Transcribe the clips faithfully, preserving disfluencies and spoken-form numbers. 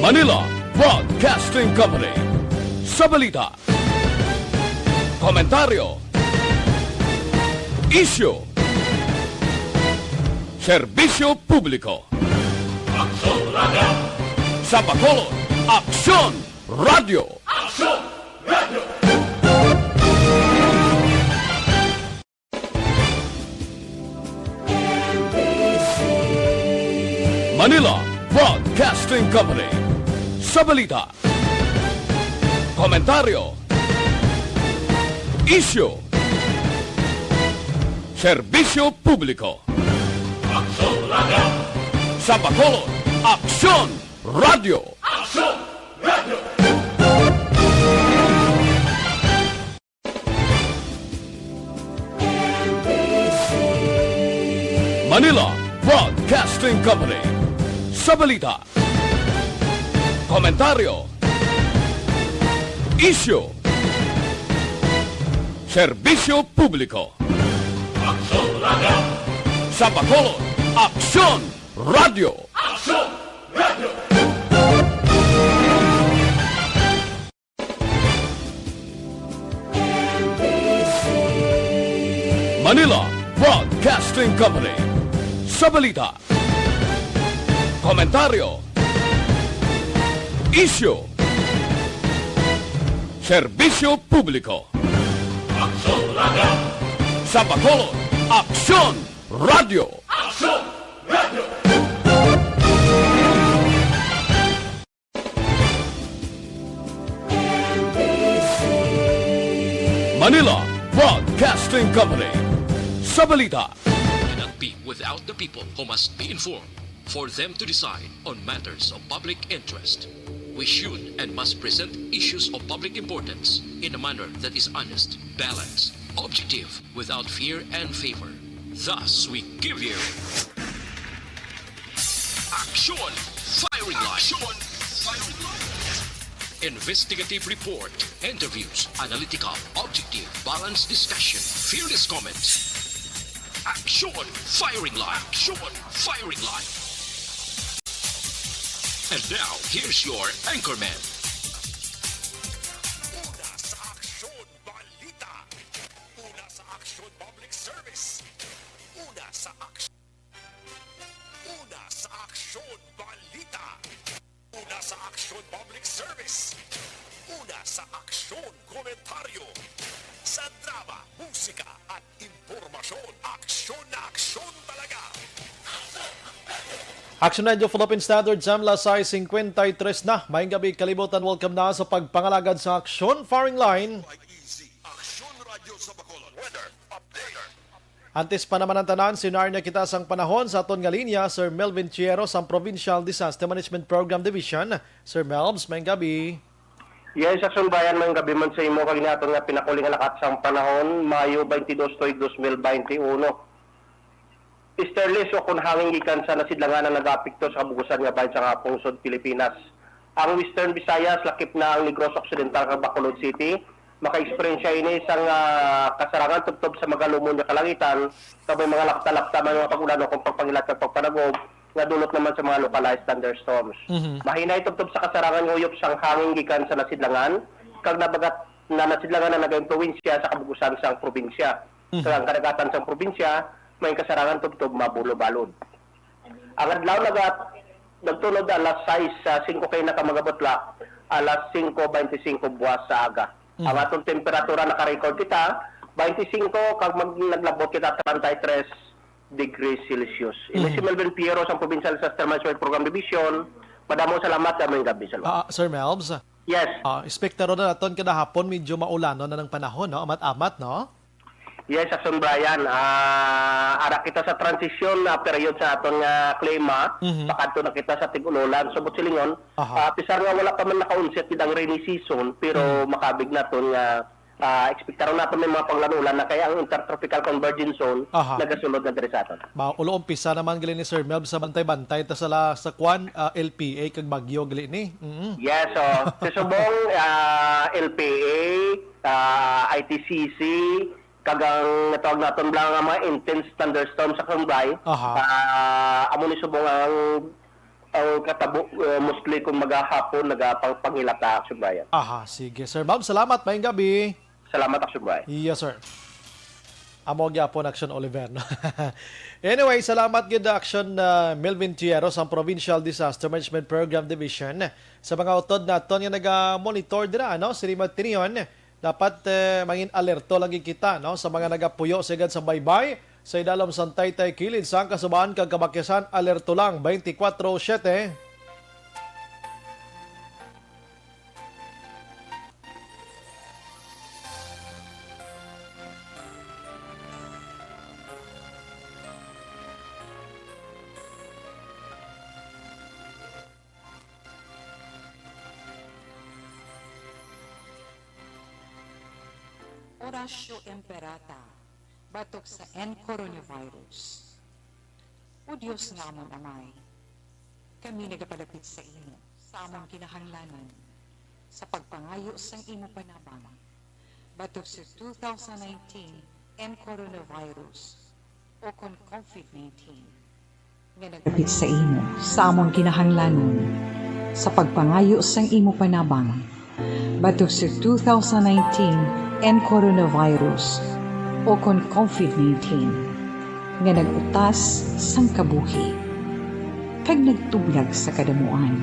Manila Broadcasting Company. Sa balita, komentaryo, isyu, serbisyo publiko. Aksyon Radio. Sa Bacolod, Aksyon Radio. Aksyon Radio. Manila Broadcasting Company. Sa balita, komentaryo, isyu, serbisyo publiko. Aksyon Radio. Sa Bacolod, Aksyon Radio. Aksyon Radio. Manila Broadcasting Company. Sa balita, komentaryo, isyu, serbisyo publiko. Aksyon Radio. Sa Bacolod, Aksyon Radio. Aksyon Radio. Manila Broadcasting Company. Sa balita, komentaryo, isyu, serbisyo publiko. Aksyon Radio. Sa Bacolod, Aksyon Radio. Aksyon Radio. Manila Broadcasting Company. Sa balita, cannot be without the people who must be informed for them to decide on matters of public interest. We should and must present issues of public importance in a manner that is honest, balanced, objective, without fear and favor. Thus, we give you Action Firing Line. Action Firing Line. Investigative report, interviews, analytical, objective, balanced discussion, fearless comments. Action Firing Line. Action Firing Line. And now, here's your anchorman. Una sa Aksyon Balita. Una sa Aksyon Public Service. Una sa Aksyon Una sa Aksyon Balita. Una sa Aksyon Public Service. Una sa Aksyon Komentaryo. Sa drama, musika, at impormasyon, aksyon na aksyon talaga. Action Radio Philippine Standard Time, alas sais singkwenta y tres na. Maayong gabi, kalibutan. Welcome na sa pagpangalagad sa Aksyon Firing Line. Aksyon Radio sa Bacolod. Weather update. Antes pa naman ang tanan, sinar na kita sang panahon sa aton nga linya, Sir Melvin Chiero sang Provincial Disaster Management Program Division. Sir Melvs, maayong gabi. Yes, Aksyon Bayan, maayong gabi man sa imo, kag ni aton nga pinakuli nga lakat sang panahon, Mayo twenty-two, tuig dos mil twenty-one. Easterlies o kon hangin gikan sa nasidlangan ang nagaapekto sa kabug-usan nga bahin sang pungsod Pilipinas. Ang Western Visayas, lakip na ang Negros Occidental kag Bacolod City, maka-eksperyensya ini sang, ah, kasarangan tubtob sa magalumon nga kalangitan, kag may mga lapta-lapta man nga pag-ulan o kon pagpangilat kag pagpanag-ob nga dulot naman sa mga localized thunderstorms. Mhm. Mahinay tubtob sa kasarangan nga uyop sang hangin gikan sa nasidlangan, kag nabagat na nasidlangan ang nagaimpluwensya sa kabug-usan sang probinsya. Mhm. Kag ang kadagatan sang probinsya, may kasarangan tubtob mabulobalod. Ang adlaw naga-, nagtunod alas sais, ah, singko kay na ka mga butlak, alas singko beintisinko buwas sa aga. Mhm. Ang aton temperatura naka-record kita, beintisinko, kag mag-, naglabot kita treinta y tres degrees Celsius. Ini si Mhm. Melvin Piero sang Provincial Disaster Management Program Division. Madamo salamat, maayong gabi sa lugar. Ah, Sir Melvs? Yes. Ah, espektaro na naton kada hapon medyo maulanon na ang panahon, no? Amat-amat, no? Yes, Aksyon Bayan. Ah, ara kita sa transition na period sa aton nga klima. Mhm. Pakadto na kita sa tig-ululan. Subot silingon, Aha. ah, pisar nga wala pa man naka-onset gid ang rainy season, pero Mhm. makabig naton nga, ah, ekspektaron naton may mga paglan-ulan na kay ang Intertropical Convergence Zone Aha. nagasulod na diri sa aton. Maulo umpisa naman gali ni Sir Melv sa bantay-bantay ta sa la-, sa kwan, ah, L P A kag bagyo gali ni. Mhm. Yes, so, sa subong, ah, L P A, ah, I T C C, kag ang natawag naton bala nga mga intense thunderstorm sa Cambrai, Aha. ah, amo ni subong ang ang katabo, uh, mostly kung magahapon, nagapangpangilata, Action Brian. Aha, sige, Sir Bob. Salamat. Maayong gabi. Salamat, Action Brian. Yes, sir. Amo gyapon, Action Oliver, no? Anyway, salamat gid, Action, uh, Melvin Tierro sang Provincial Disaster Management Program Division sa mga utod naton nga naga-monitor dira, no? Sini Martinion, dapat, eh, mangin alerto lagi kita, no? Sa mga nagapuyo sigad sa baybay, sa idalom sang taytay kilid sang kasubaan kag kabakyasan, alerto lang, twenty-four seven. Oratio Imperata, batok sa N coronavirus. O Dios nga amon Amay, kami nagapalapit sa imo sa amon kinahanglanon sa pagpangayo sang imo panabang batok sa two thousand nineteen N coronavirus, o kon COVID nineteen, nga nagapit sa imo sa amon kinahanglanon sa pagpangayo sang imo panabang batok sa two thousand nineteen N coronavirus, o kon COVID nineteen, nga nag-utas sang kabuhi kag nagtublag sa kadamuan.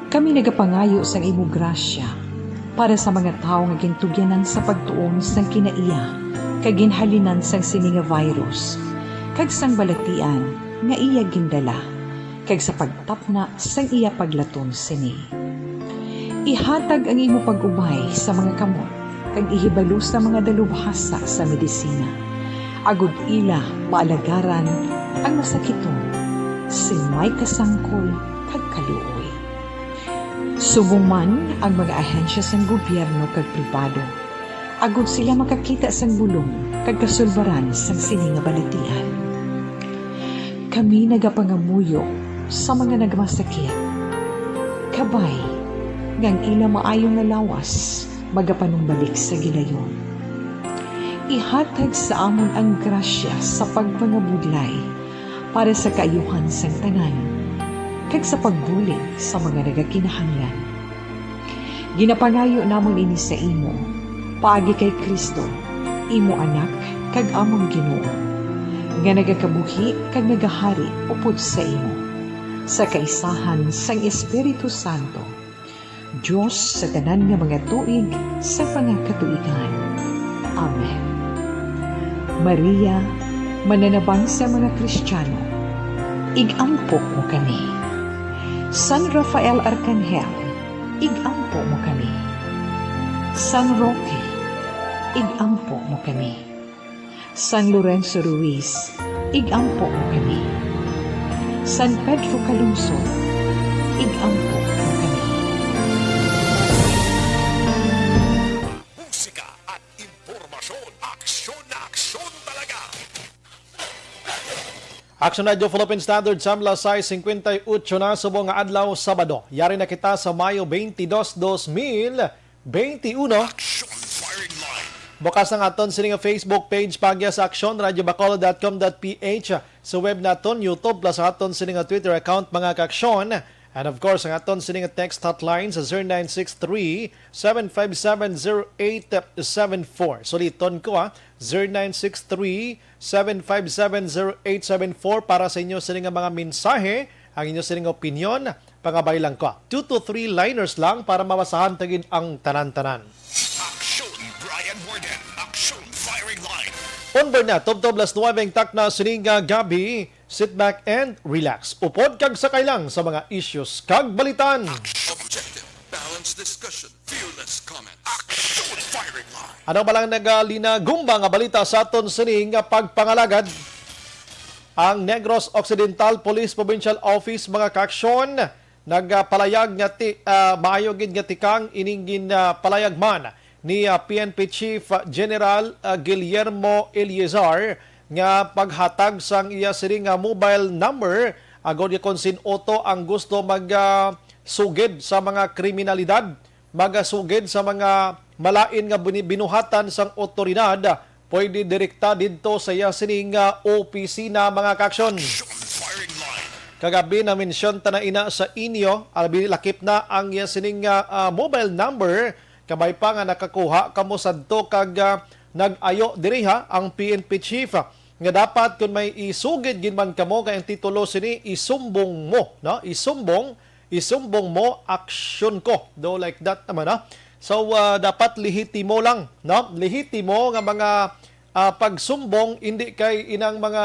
Kami nagapangayo sang imo grasya para sa mga tawo nga gintugyanan sa pagtuon sang kinaiya kag ginhalinan sang sini nga virus, kag sang balatian nga iya gindala, kag sa pagtapna sang iya paglaton sini. Ihatag ang imo pag-ubay sa mga kamot kag ihibalo sa mga dalubhasa sa medisina, agod ila maalagaran ang masakiton sing may kasangkol kag kaluoy. Subong man ang mga ahensya sang gobyerno kag pribado, agod sila makakita sang bulong kag kasulbaran sang sini nga balatian. Kami nagapangamuyo sa mga nagmasakit, kabay nga ang ila maayo nga lawas magapanumbalik sa gilayon. Ihatag sa amon ang grasya sa pagpangabudlay para sa kaayuhan sang tanan, kag sa pagbulig sa mga nagakinahanglan. Ginapangayo namon ini sa imo, paagi kay Cristo, imo Anak kag amon Ginoo, nga nagakabuhi kag nagahari upod sa imo, sa kaisahan sang Espiritu Santo, Dios sa tanan nga mga tuig sa mga katuigan. Amen. Maria, mananabang sa mga Kristiano, ig-ampo mo kami. San Rafael Arcangel, ig-ampo mo kami. San Roque, ig-ampo mo kami. San Lorenzo Ruiz, ig-ampo mo kami. San Pedro Calungsod, ig-ampo mo kami. Musika at impormasyon, aksyon na aksyon talaga. Action Radio Philippine Standard, Samla sais cincuenta y ocho na, subong nga adlaw, Sabado. Yari na kita sa Mayo twenty-dos, dos mil twenty-uno. Action Firing Line. Bukas ang aton sini nga Facebook page, paagi sa action radio bacolod dot com dot p h. Sa web naton, YouTube, plus ang aton sini nga Twitter account, mga ka-aksyon. And of course, ang aton sini nga text hotline sa zero nine six three, seven five seven, zero eight seven four. Suliton ko, ha, zero nine six three, seven five seven, zero eight seven four para sa inyo sini nga mga mensahe, ang inyo sini nga opinyon. Pangabay lang ko, two to three liners lang para mabasahan ta gid ang tanan-tanan. Action, Brian Warden. Action, Firing Line. Onboard na, tubtob las nuwebe ang takna sining, ah, gabi. Sit back and relax. Upod kag sakay lang sa mga issues kag balitan. Action, objective, balanced discussion, fearless comment. Action, Firing Line. Ano ba lang nagalina gumba nga balita sa aton sining, ah, pagpangalagad? Ang Negros Occidental Police Provincial Office, mga ka-aksyon, nagpalayag nga ti-, ah, maayo gid nga tikang ining gin, ah, palayag man ni, ah, P N P Chief General, ah, Guillermo Eleazar nga paghatag sang iya siring nga mobile number, agod nga kon sin-o to ang gusto mag, ah, sugid sa mga kriminalidad, magasugid sa mga malain nga bini-, binuhatan sang awtoridad, pwede direkta didto sa iya sining, ah, opisina, mga ka-aksyon. Action Firing Line. Kagabi na-mention ta na ina sa inyo, abi lakip na ang iya sining, ah, ah, mobile number, kabay pa nga nakakuha kamo sadto kag, ah, nag-ayo diri ha ang P N P chief, ah, nga dapat kun may isugid gid man kamo kay ang titulo sini isumbong mo, no? Isumbong, isumbong mo, aksyon ko. Do like that naman, ha? So, ah, dapat lehitimo lang, no? Lehitimo nga mga, ah, pagsumbong, hindi kay inang mga,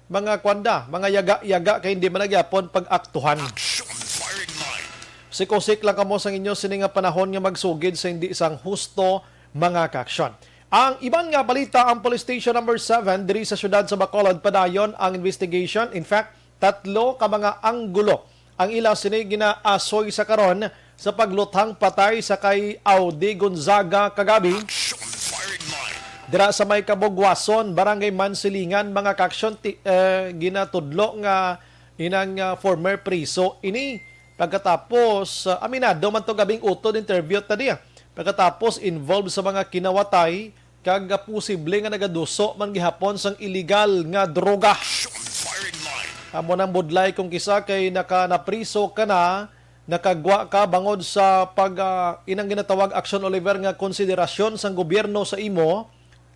mga kwanda, mga yaga-yaga, kay hindi man nagyapon pag-aktuhan. Action firing line. Sikusik lang kamo sa inyo sini nga panahon nga magsugid sa hindi sang husto mga kaaksyon. Ang iban nga balita, ang Police Station Number Seven diri sa siyudad sa Bacolod, padayon ang investigation. In fact, tatlo ka mga anggulo ang ila sini ginaasoy sa karon sa pagluthang patay sa kay Audi Gonzaga kagabi. Action firing line. Dira sa may Kabugwason, Barangay Mansilingan, mga kaaksyon, ti-, eh, ginatudlo nga inang, ah, former priso ini. Pagkatapos, ah, aminado man to gabing utod, interview ta diya. Pagkatapos, involved sa mga kinawatay, kag, ah, posible nga nagaduso man gihapon sang iligal nga droga. Action firing line. Amo nang budlay kung kisa kay naka-, napriso ka na, nakagwa ka bangod sa pag, ah, inang ginatawag, Action Oliver, nga konsiderasyon sang gobyerno sa imo,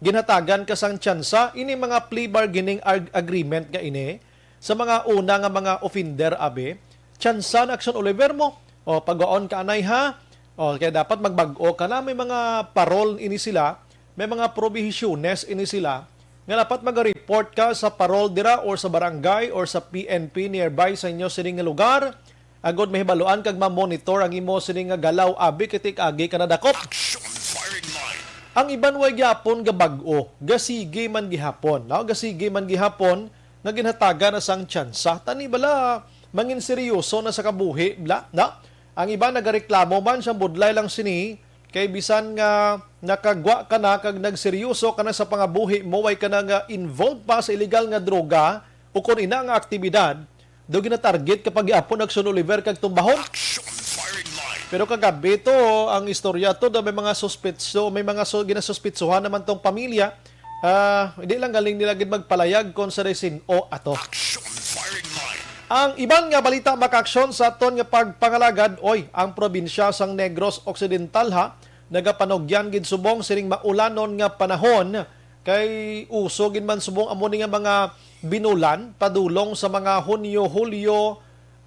ginhatagan ka sang tsansa, ini mga plea bargaining ag-, agreement nga ini, sa mga una nga mga offender, abi, tsansa na, Action Oliver, mo. O, pagwaon ka anay, ha? O, kaya dapat magbag-o ka na. May mga parol ini sila, may mga probihisyones ini sila, nga dapat mag-report ka sa parol dira or sa barangay or sa P N P nearby sa inyo sini nga lugar, agod mahibaluan kag ma-monitor ang imo sini nga galaw, abi, kay tik-agi ka nadakop. Action firing line. Ang iban way gyapon gabag-o, gasigi man gihapon, no? Gasigi man gihapon nga ginhatagan na sang tsansa. Tani bala, mangin seryoso na sa kabuhi, bla, no? Ang iban nagareklamo man, sang budlay lang sini, kay bisan nga nakagwa ka na kag nagseryoso ka na sa pangabuhi mo, way ka na nga involved pa sa illegal nga droga o kon ina nga aktibidad, do ginatarget ka pa gyapon, Action Oliver, kag tumbahon. Action firing line. Pero kagabi to, ang istorya to, do may mga suspetso, may mga su-, ginasuspetsuhan naman tong pamilya. Ah, hindi lang galing nila gid magpalayag kung sa resin o ato. Action firing line. Ang iban nga balita, mga kaaksyon, sa aton nga pagpangalagad, oy, ang probinsya sang Negros Occidental, ha, nagapanugyan gid subong sining maulanon nga panahon, kay uso gid man subong amo ni nga mga binulan padulong sa mga Hunyo, Hulyo,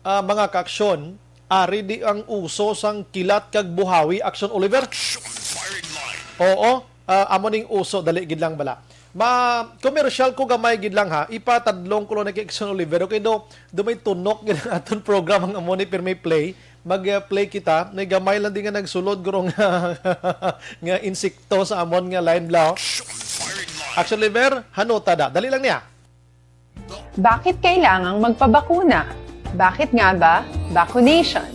ah, mga kaaksyon, ari di ang uso sang kilat kag buhawi, Action Oliver. Action firing line. Oo, ah, amo ning uso, dali gid lang bala. Ma-commercial ko gamay gid lang, ha. Ipatadlong ko lang na kay Action Oliver. Okay, do, do may tunok gid ang aton program ang amo ni, pero may play. Mag-, uh, play kita. May gamay lang di nga nagsulod, guro, nga, nga insekto sa amon nga line, bla. Action Oliver, hanuta da. Dali lang niya. Bakit kailangang magpabakuna? Bakit nga ba vacunation?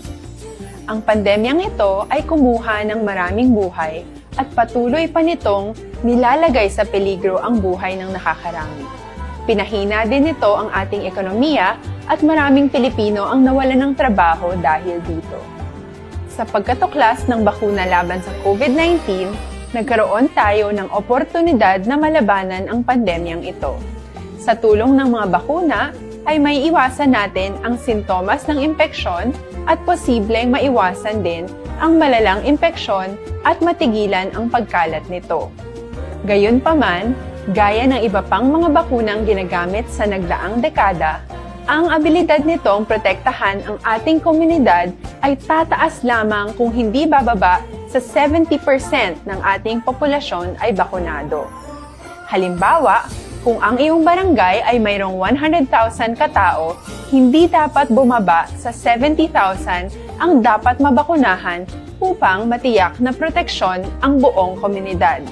Ang pandemyang ito ay kumuha ng maraming buhay at patuloy pa nitong nilalagay sa peligro ang buhay ng nakakarami. Pinahina din nito ang ating ekonomiya at maraming Pilipino ang nawalan ng trabaho dahil dito. Sa pagkatuklas ng bakuna laban sa COVID nineteen, nagkaroon tayo ng oportunidad na malabanan ang pandemyang ito. Sa tulong ng mga bakuna, ay maiiwasan natin ang sintomas ng impeksyon at posibleng maiwasan din ang malalang impeksyon at matigilan ang pagkalat nito. Gayunpaman, gaya ng iba pang mga bakunang ginagamit sa nagdaang dekada, ang abilidad nitong protektahan ang ating komunidad ay tataas lamang kung hindi bababa sa seventy percent ng ating populasyon ay bakunado. Halimbawa, kung ang iyong barangay ay mayroong one hundred thousand katao, hindi dapat bumaba sa seventy thousand ang dapat mabakunahan upang matiyak na proteksyon ang buong komunidad.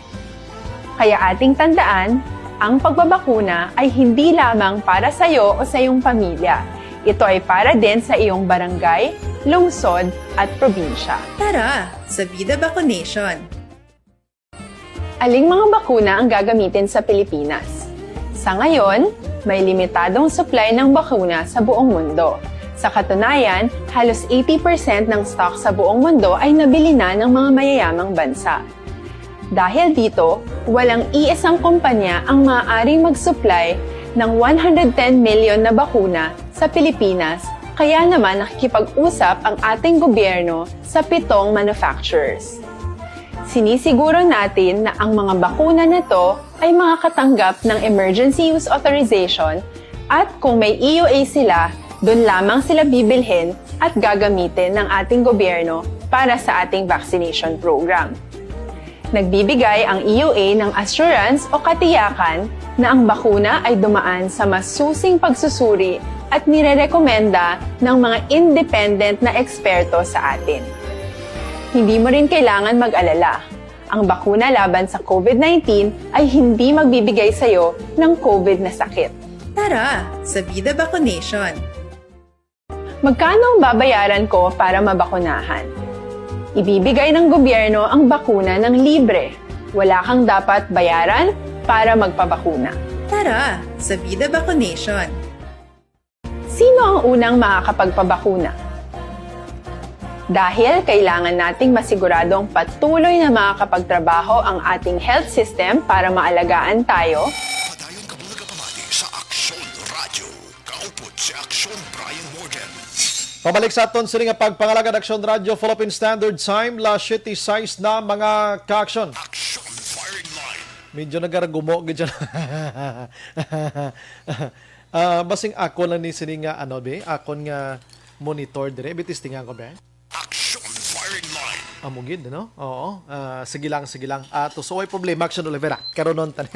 Kaya ating tandaan, ang pagbabakuna ay hindi lamang para sa iyo o sa iyong pamilya. Ito ay para din sa iyong barangay, lungsod, at probinsya. Tara, sa Vida Vacunation! Aling mga bakuna ang gagamitin sa Pilipinas? Sa ngayon, may limitadong supply ng bakuna sa buong mundo. Sa katunayan, halos eighty percent ng stock sa buong mundo ay nabili na ng mga mayayamang bansa. Dahil dito, walang iisang kumpanya ang maaaring mag-supply ng one hundred ten million na bakuna sa Pilipinas, kaya naman nakikipag-usap ang ating gobyerno sa pitong manufacturers. Sinisiguro natin na ang mga bakuna na to ay makakatanggap ng emergency use authorization, at kung may E U A sila, doon lamang sila bibilhin at gagamitin ng ating gobyerno para sa ating vaccination program. Nagbibigay ang E U A ng assurance o katiyakan na ang bakuna ay dumaan sa masusing pagsusuri at nirerekomenda ng mga independent na eksperto sa atin. Hindi mo rin kailangan mag-alala. Ang bakuna laban sa COVID nineteen ay hindi magbibigay sa iyo ng COVID na sakit. Tara sa Vida Vaccination! Magkano ang babayaran ko para mabakunahan? Ibibigay ng gobyerno ang bakuna ng libre. Wala kang dapat bayaran para magpabakuna. Tara sa Vida Vaccination! Sino ang unang makakapagpabakuna? Dahil kailangan nating masiguradong patuloy na makakapagtrabaho ang ating health system para maalagaan tayo, Padayon kamo nagapamati sa Aksyon Radio. Kaupod si Aksyon Brian Morgan. Pabalik sa aton sini nga pagpangalagad, Aksyon Radio, Philippine Standard Time, las siete sais na, mga ka-aksyon. Aksyon Firing Line. Medyo nagaragumo gid siya. Ah, basing ako lang ni sini nga, ano, be, akon nga monitor dire. Bitis tingan ko, be. Action Firing Line. Amo gid, no? Oo. Ah, sige lang, sige lang. Ah, to, so, way problema, Action Olivera. Karonon tan.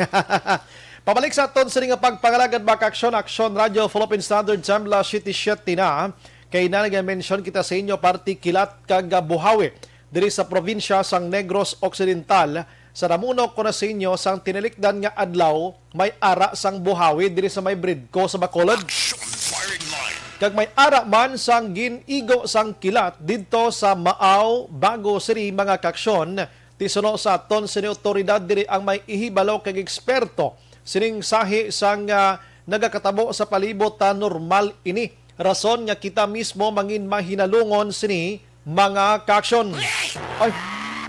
Pabalik sa aton sini nga pagpangalagad, mga ka-aksyon, Action Radio, Philippine Standard Time, las siete siete na. Kay na nag-mention kita sa inyo, parte kilat kag, ah, buhawi diri sa probinsya sang Negros Occidental, sa namuno ko na sa inyo sang tinalikdan nga adlaw, may ara sang buhawi diri sa may Bridco sa Bacolod. Action Firing Line. Kag may ara man sang gin-igo sang kilat didto sa Maaw, Bago City, mga ka-aksyon. Ti suno sa aton sini otoridad diri ang may ihibalo kag eksperto sining sahi sang, ah, nagakatabo sa palibot, ah, normal ini. Rason nga kita mismo mangin mahinalungon sini, mga ka-aksyon. Ay,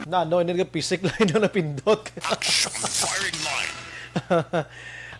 nano, ini nga pisik lang yung napindot. Action Firing Line.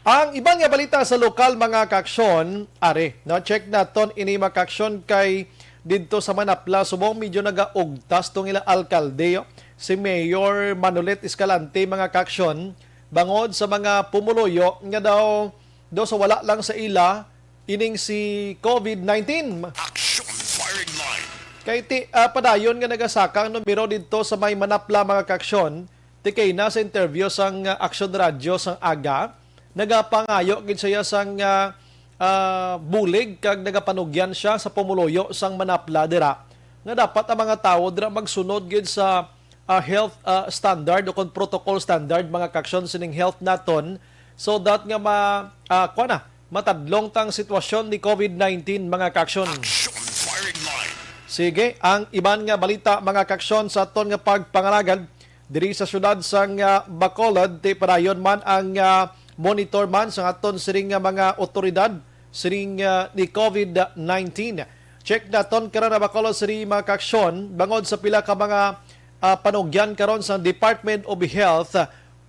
Ang iban nga balita sa lokal, mga ka-aksyon, are, no? Check naton ini, mga ka-aksyon, kay didto sa Manapla, subong medyo nagaugtas tong ilang alkalde, oh. Si Mayor Manolet Escalante, mga ka-aksyon, bangod sa mga pumuluyo nga daw, daw sa wala lang sa ila, ining si COVID nineteen. Action Firing Line. Kay ti, ah, padayon nga nagasaka ang numero didto sa may Manapla, mga ka-aksyon, ti kay na sa interview sang, ah, Action Radio sang aga, nagapangayo gid siya sang, ah, ah, bulig kag nagapanugyan siya sa pumuluyo sang Manapla dira nga dapat ang mga tawo dira magsunod gid sa, ah, health, ah, standard o kon protocol standard, mga ka-aksyon, sining health naton, so that nga ma-, ah, kuwan na, matadlong tang sitwasyon ni COVID nineteen, mga ka-aksyon. Action Firing Line. Sige, ang iban nga balita, mga ka-aksyon, sa aton nga pagpangalagad diri sa siyudad sang, ah, Bacolod, ti padayon man ang, ah, monitor man sa aton siring nga mga otoridad siring, ah, ni COVID nineteen. Check naton karon, mga Bacolod City, mga ka-aksyon, bangod sa pila ka mga, ah, panugyan karon sa Department of Health,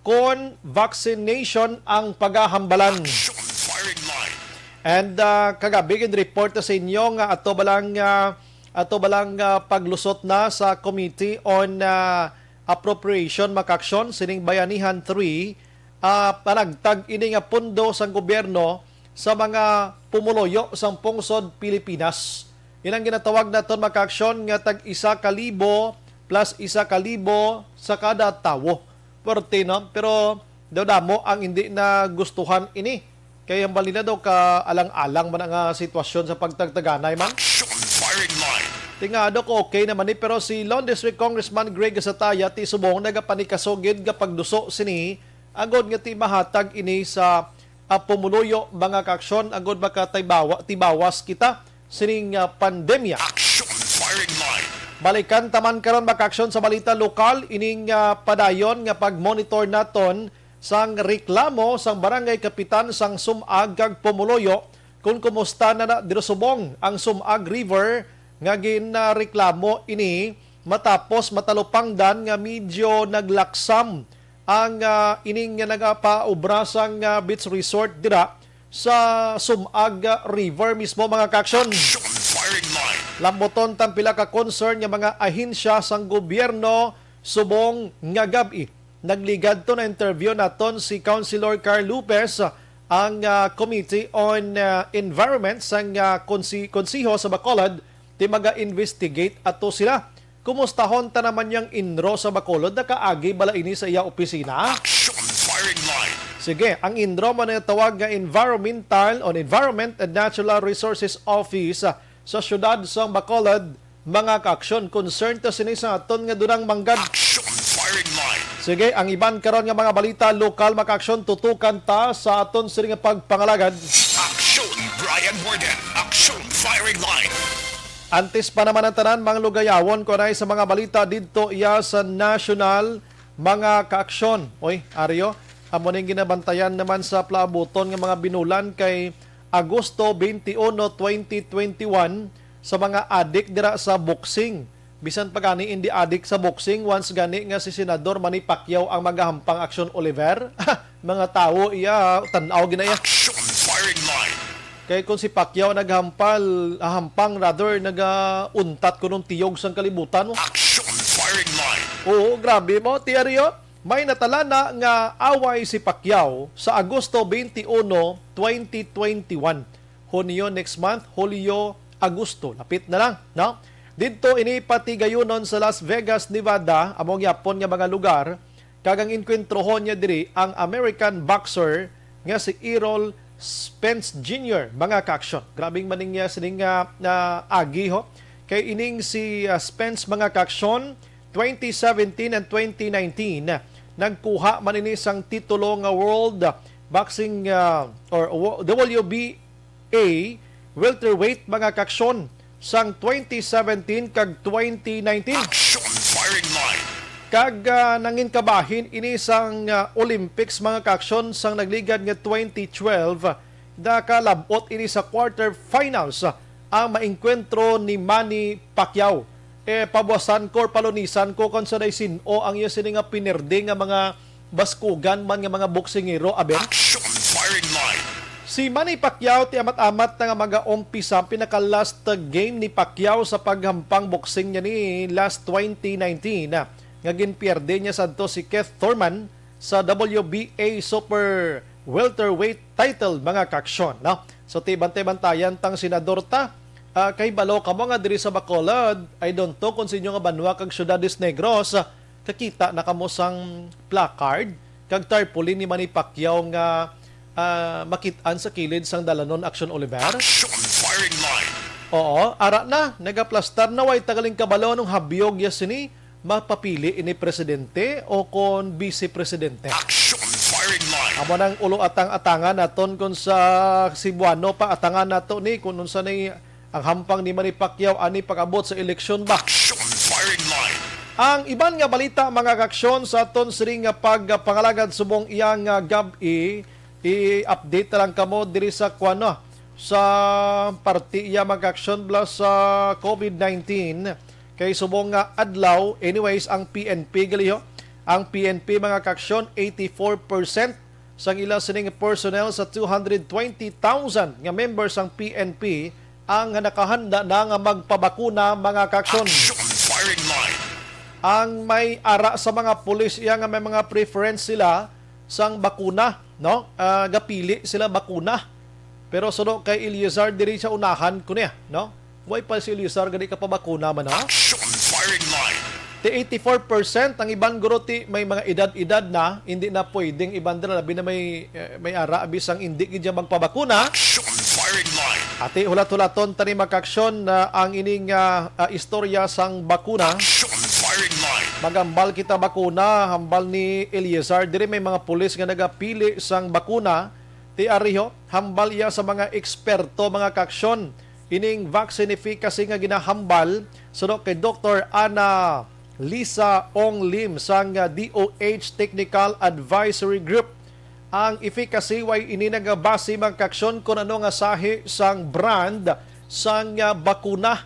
kon vaccination ang pagahambalan. Action Firing Line. And, ah, kagabi, gin-report na sa inyo nga ato ba lang, ah, ato ba lang, ah, paglusot na sa Committee on, ah, Appropriation, mga ka-aksyon, sining Bayanihan three, ah, panagtag ini nga pondo sang gobyerno sa mga pumuluyo sang pungsod Pilipinas. Inang ginatawag naton, mga ka-aksyon, nga tag isa ka libo plus isa ka libo sa kada tawo. Pwerte, no? Pero daw damo ang hindi na gustuhan ini. Kay ang balina daw ka alang-alang man ang, ah, sitwasyon sa pagtagtaganay man. Action Firing Line. Tingado ko okay naman ni, pero si Lone District Congressman Greg Sataya ti subong nagapanikasugid nga pagduso sini agod nga ti mahatag ini sa, ah, pumuluyo, mga ka-aksyon, agod makataybawa-, tibawas kita sining, ah, pandemya. Action Firing Line. Balikan ta man karon, mga ka-aksyon, sa balita lokal, ining, ah, padayon nga pag-monitor naton sang reklamo sang barangay kapitan sang Sumag kag pumuluyo kon kumusta na, na diri subong ang Sumag River nga ginreklamo ini matapos matalupangdan nga medyo naglaksam ang, ah, ining nga nagapaobra sang, ah, beach resort dira sa Sumag River mismo, mga kaaksyon. Action Firing Line. Lambuton tang pila ka concern nga mga ahensya sang gobyerno subong nga gab-i. Nagligad to na interview naton si Councilor Carl Lopez, ang, ah, Committee on, ah, Environment sang, ah, konsi-, Konsiho sa Bacolod, ti maga-investigate ato sila. Kumustahon ta naman yang inro sa Bacolod, nakaagi bala ini sa iya opisina? Action Firing Line. Sige, ang inro mo na tawag nga Environmental on Environment and Natural Resources Office, ah, sa siyudad sang Bacolod, mga kaaksyon, concern ta sini sa aton nga dunang manggad. Action Firing Line. Sige, ang iban karon nga mga balita lokal, mga kaaksyon, tutukan ta sa aton sini nga pagpangalagad. Action Brian Warden. Action Firing Line. Antes pa naman ang tanan, mga lugayawon ko na sa mga balita didto iya sa national, mga kaaksyon. Oy, Ario, amo ning ginabantayan naman sa plaabuton nga mga binulan kay Agosto twenty-one, twenty twenty-one, sa mga adik dira sa boxing. Bisan pa gani hindi adik sa boxing, once gani nga si Senador Manny Pacquiao ang magahampang, aksyon, Oliver, mga tawo iya, tan-aw gina iya. Action Firing Line. Kay kung si Pacquiao naghampal, ah, hampang rather, nagauntat kuno ang tiyog sang kalibutan, no? Action Firing Line. Oo, grabe mo, Tiario. May natalana nga away si Pacquiao sa Agosto twenty-one, twenty twenty-one. Hunyo next month, Hulyo, Agosto. Lapit na lang, no? Didto ini patigayunon sa Las Vegas, Nevada, amo gyapon nga mga lugar, kag ang engkwentrohon niya diri ang American boxer nga si Errol Spence Junior, mga kaaksyon. Grabing maning niya sining nga, nga agi, ho. Kay ining si, ah, Spence, mga kaaksyon, twenty seventeen and twenty nineteen, nagkuha man ini sang titulo nga World Boxing, ah, or wo-, W B A welterweight, mga kaaksyon, sang twenty seventeen kag twenty nineteen. Action Firing Line. Kag, ah, nangin kabahin ini sang, ah, Olympics, mga kaaksyon, sang nagligad nga twenty twelve, nakalab-ot ini sa quarterfinals, ah, ang maengkwentro ni Manny Pacquiao. Eh, pabuasan ko or palunisan ko kung sa sin-o ang iya sini nga pinerde nga mga baskugan man nga mga boksingero, aber. Action Firing Line. Si Manny Pacquiao ti amat-amat na nga mag-aumpisa ang pinaka-last game ni Pacquiao sa paghampang boxing niya ni last twenty nineteen, ah, nga ginpierde niya sadto si Keith Thurman sa W B A Super Welterweight title, mga kaaksyon, no? So, ti bantay-bantayan tang senador ta, ah, kay balo kamo nga diri sa Bacolod, I don't know kung sa inyo nga banwa kag Ciudades Negros, ah, kakita na kamo sang placard kag tarpaulin ni Manny Pacquiao nga, ah, makit-an sa kilid sang dalanon, aksyon, Oliver? Action Firing Line. Oo, ara na, nagaplastar na, way tagaling kabalo anong habyog ya sini, mapapili ini presidente o kon vice presidente. Action Firing Line. Amo nang ulo atang atangan naton kon sa Cebuano pa atangan nato ni kung unsa ni ang hampang ni Manny Pacquiao ani pag-abot sa eleksyon ba. Action Firing Line. Ang iban nga balita, mga kaaksyon, sa aton siring nga pagpangalagad subong iyang, ah, gab-i, i-update na lang kamo diri sa kuwan, no? Sa parte iya, mga kaaksyon, bala sa COVID nineteen. Kay subong nga adlaw, anyways, ang P N P gali, ho. Ang P N P, mga kaaksyon, eighty-four percent sang ila sining personnel sa two hundred twenty thousand nga members sang P N P ang nakahanda na nga magpabakuna, mga kaaksyon. Action Firing Line. Ang may ara sa mga pulis iya nga may mga preference sila sang bakuna, no? Ah, gapili sila bakuna. Pero suno kay Eleazar, diri sa unahan ko niya, no? Way pa si Eleazar gani kapabakuna man, ha? Action Firing Line. Ti eighty-four percent ang iban, guro, ti may mga edad-edad na, hindi na pwedeng iban dira, labi na may, eh, may ara, bisang hindi gid siya magpabakuna. Action Firing Line. Ati hulat-hulaton tani, mga kaaksyon, na ang ining, ah, ah, istorya sang bakuna. Action Firing Line. Magambal kita bakuna, hambal ni Eleazar. Diri may mga pulis nga nagapili sang bakuna. Ti ari, ho, hambal iya sa mga eksperto, mga kaaksyon. Ining vaccine efficacy nga ginahambal, suno kay Doktor Ana Lisa Ong Lim sang, ah, D O H Technical Advisory Group. Ang efficacy, way ini nagabase, mga kaaksyon, kung ano nga sahi sang brand sang, ah, bakuna.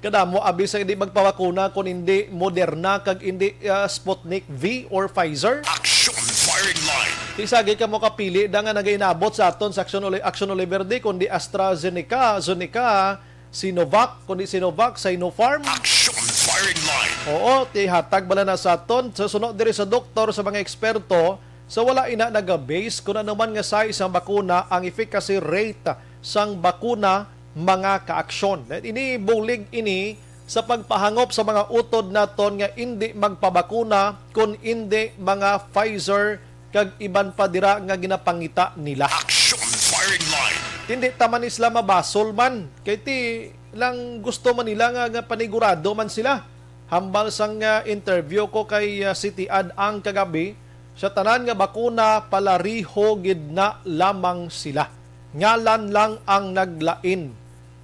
Kadamo abi sa hindi magpabakuna kung hindi Moderna kag hindi, ah, Sputnik V or Pfizer. Action Firing Line. Di sagay ka mo kapili da nga nagainabot sa aton sa Action Oli-, Action Oliver Day, kundi AstraZeneca, Zeneca, Sinovac, kundi Sinovac, Sinopharm. Action firing line. Oo, ti hatag bala na sa aton. Sa suno diri sa doktor, sa mga eksperto, sa wala ina naga-base kung ano man nga size ang bakuna, ang efficacy rate sang bakuna, mga kaaksyon. Ini bulig ini sa pagpahangop sa mga utod naton nga indi magpabakuna, kun indi mga Pfizer kag iban pa dira nga ginapangita nila. Action firing line. Hindi ta man sila mabasol man, kay ti lang gusto man nila nga, nga panigurado man sila. Hambal sang, ah, interview ko kay, ah, City Ad ang kagabi, sa tanan nga bakuna, palariho gid na lamang sila. Ngalan lang ang naglain.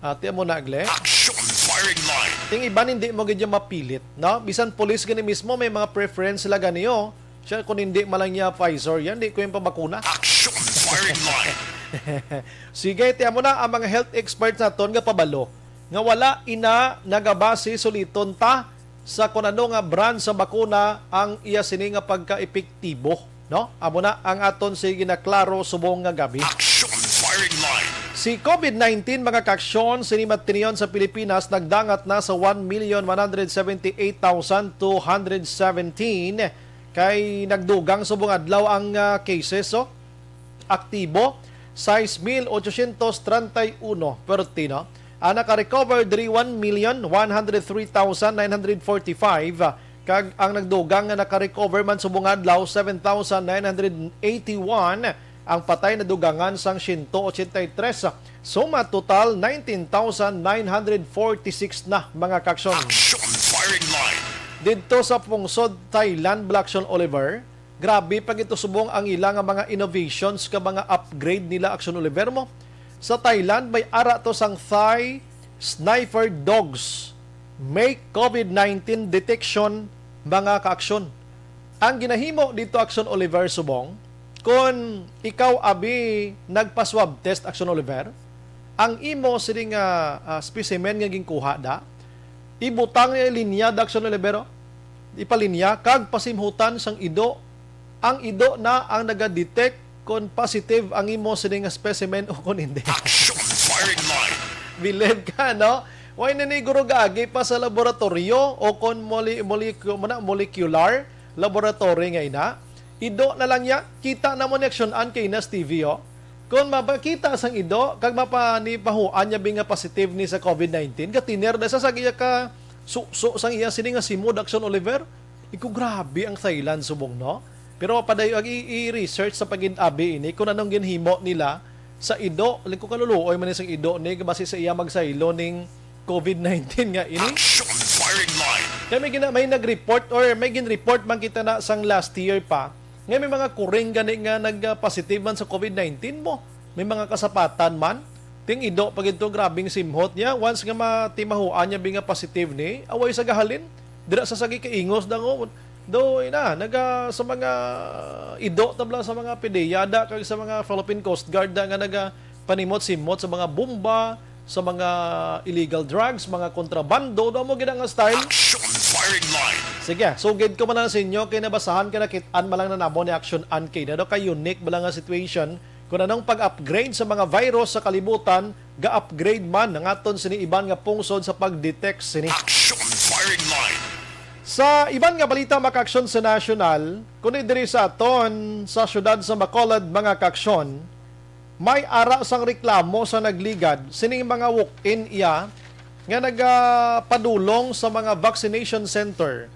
Ah, ti amo na, Gle. Action firing line. Ting iban hindi mo gid yung mapilit, no? Bisan pulis gani mismo, may mga preference sila gani, oh. Siya, kung hindi man lang niya Pfizer, yan, di ko yung pabakuna. Action firing line. Sige, ti amo na ang mga health experts naton nga pabalo nga wala ina nagabase suliton ta sa kun ano nga brand sa bakuna ang iya sini nga pagka-epektibo, no? Amo na ang aton sige na klaro subong nga gabi. Action firing line. Si COVID nineteen, mga kaaksyon, sini matinion sa Pilipinas nagdangat na sa one million one hundred seventy-eight thousand two hundred seventeen, kay nagdugang subong adlaw ang, ah, cases, oh. Aktibo, sais mil ochocientos treinta y uno, pwerti, no? Ang naka-recover diri, one million one hundred three thousand nine hundred forty-five, kag ang nagdugang nga naka-recover man subong adlaw, seven thousand nine hundred eighty-one. Ang patay nadugangan sang siyento ochenta y tres. Suma total, nineteen thousand nine hundred forty-six na, mga kaaksyon. Action firing line. Didto sa pungsod Thailand, Blackson Oliver, grabe pa gid to subong ang ila nga mga innovations ka mga upgrade nila, Action Oliver, mo. Sa Thailand, may ara to sang Thai sniper dogs make COVID nineteen detection, mga kaaksyon. Ang ginahimo dito, Action Oliver, subong, kung ikaw abi nagpa-swab test, Action Oliver, ang imo sini nga, ah, specimen nga ginkuha da, ibutang niya linya, Action Oliver, oh. Ipalinya kag pasimhutan sang ido. Ang ido na ang naga-detect kon positive ang imo sini nga specimen o kon hindi. Action firing line. Bilib ka, no? Why na ni guro gaagi pa sa laboratorio o kon mole-, molecu-, muna, molecular laboratory nga ina? Ido na lang niya, kita na mo ni aksyonan kay Inas T V, oh. Kon mapakita sang ido, kag mapaanipahuan niya bi nga positive ni sa COVID nineteen, gatiner na sa sagiya ka suso sang iya sini nga simod, Action Oliver. Iku grabe ang Thailand subong, no? Pero padayon ang i-, i-research sa pagin-abi ini kung anong ginhimo nila sa ido. Liko kaluluoy man ni sang ido ni basi sa iya magsaylo ning COVID nineteen nga ini. Action firing line. Kaya may gina-, may nag-report or may gin-report man kita na sang last year pa nga may mga kuring gani nga nag-positive man sa COVID nineteen mo. May mga kasapatan man. Ting ido pa gid to, grabing simhot niya. Once nga matimahuan niya bi nga positive ni, away sa gahalin. Dira sa sagi kaingos dangon. Do, ina, naga sa mga ido tabla sa mga pideyada kag sa mga Philippine Coast Guard da nga naga panimot-simot sa mga bomba, sa mga illegal drugs, mga kontrabando, do mo gid nga style. Action firing line. Sige, sugid ko man lang sa inyo kay nabasahan ka nakit-an man lang na namo ni action an kay na do kay unique ba lang nga situation. Kung anong pag-upgrade sa mga virus sa kalibutan, ga-upgrade man ang aton sini iban nga pungsod sa pag-detect sini. Action firing line. Sa iban nga balita, makaaksyon sa national, kundi diri sa aton sa siyudad sa Bacolod, mga kaaksyon, may ara sang reklamo sa nagligad sining mga walk-in iya nga nagapadulong sa mga vaccination center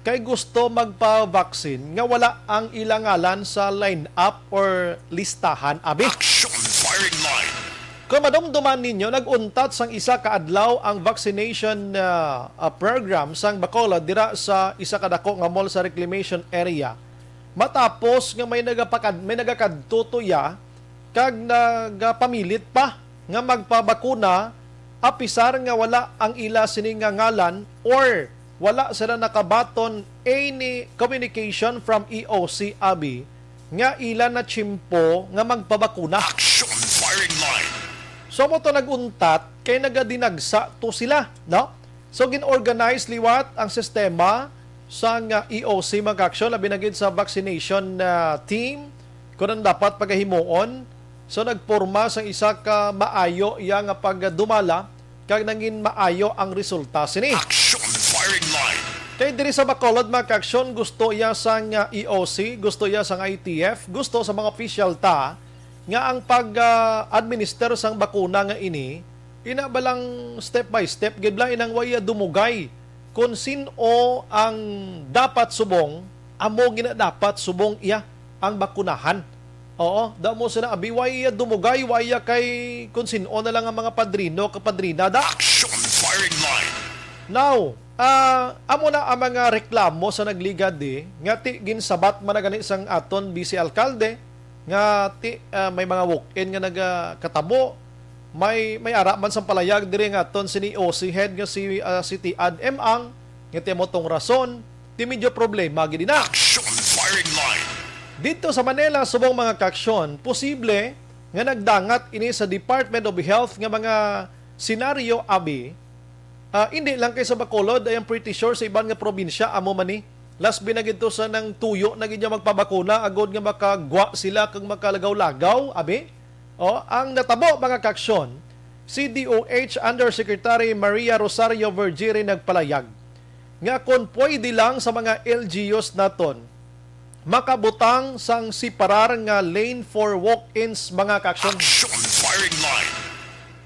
kay gusto magpa-vaccine nga wala ang ila ngalan sa line-up or listahan, abi. Action firing line. Kung madumduman ninyo, nag-untat sang isa ka adlaw ang vaccination, ah, ah, program sang Bacolod dira sa isa ka dako nga mall sa reclamation area. Matapos nga may nagapakad-, may nagakadto to iya, kag nagapamilit pa nga magpabakuna, apisar nga wala ang ila sini nga ngalan or wala sila nakabaton any communication from E O C abi nga ila na tiyempo nga magpabakuna. Action firing line. So, mo to nag-untat kay nagadinagsa to sila, no? So, gin-organize liwat ang sistema sang, ah, E O C, mga kaaksyon, labi na gid sa vaccination, ah, team, Pero ang dapat pagahimuon, so nagporma sa isa ka maayo iya nga pagdumala, kag nangin maayo ang resulta sini. Action firing line. Kay diri sa Bacolod, mga kaaksyon, gusto iya sang, ah, E O C, gusto iya sang I T F, gusto sa mga opisyal ta nga ang pag, ah, administer sang bakuna nga ini, ina ba lang step by step, gid bala inang way dumugay kung sin-o ang dapat subong, amo gina dapat subong iya ang bakunahan. Oo, da mo sila, abi, way iya dumugay, way iya kay kung sin-o na lang ang mga padrino, kapadrina da. Action firing line. Now, ah, amo na ang mga reklamo sa nagligad di, nga ti ginsabat man na gani sang aton vice alkalde, nga ti, ah, may mga walk-in nga nagakatabo, may, may ara man sang palayag diri nga aton sini O C head nga si, ah, City Ad M Ang, nga ti amo tong rason, ti medyo problema gid na. Action firing line. Dito sa Manila, subong mga kaaksyon, posible nga nagdangat ini sa Department of Health nga mga senaryo, abi. Ah, hindi lang kay sa Bacolod, I am pretty sure sa iban nga probinsya, amo man ni. Last bi na gid to sa nang tuyo na gid niya magpabakuna, agod nga makagwa sila kag makalagaw-lagaw, abi. O, ang natabo, mga kaaksyon, C D O H Undersecretary Maria Rosario Vergere nagpalayag nga kon pwede lang sa mga L G Us naton makabutang sang separar nga lane for walk-ins, mga kaaksyon. Action firing line.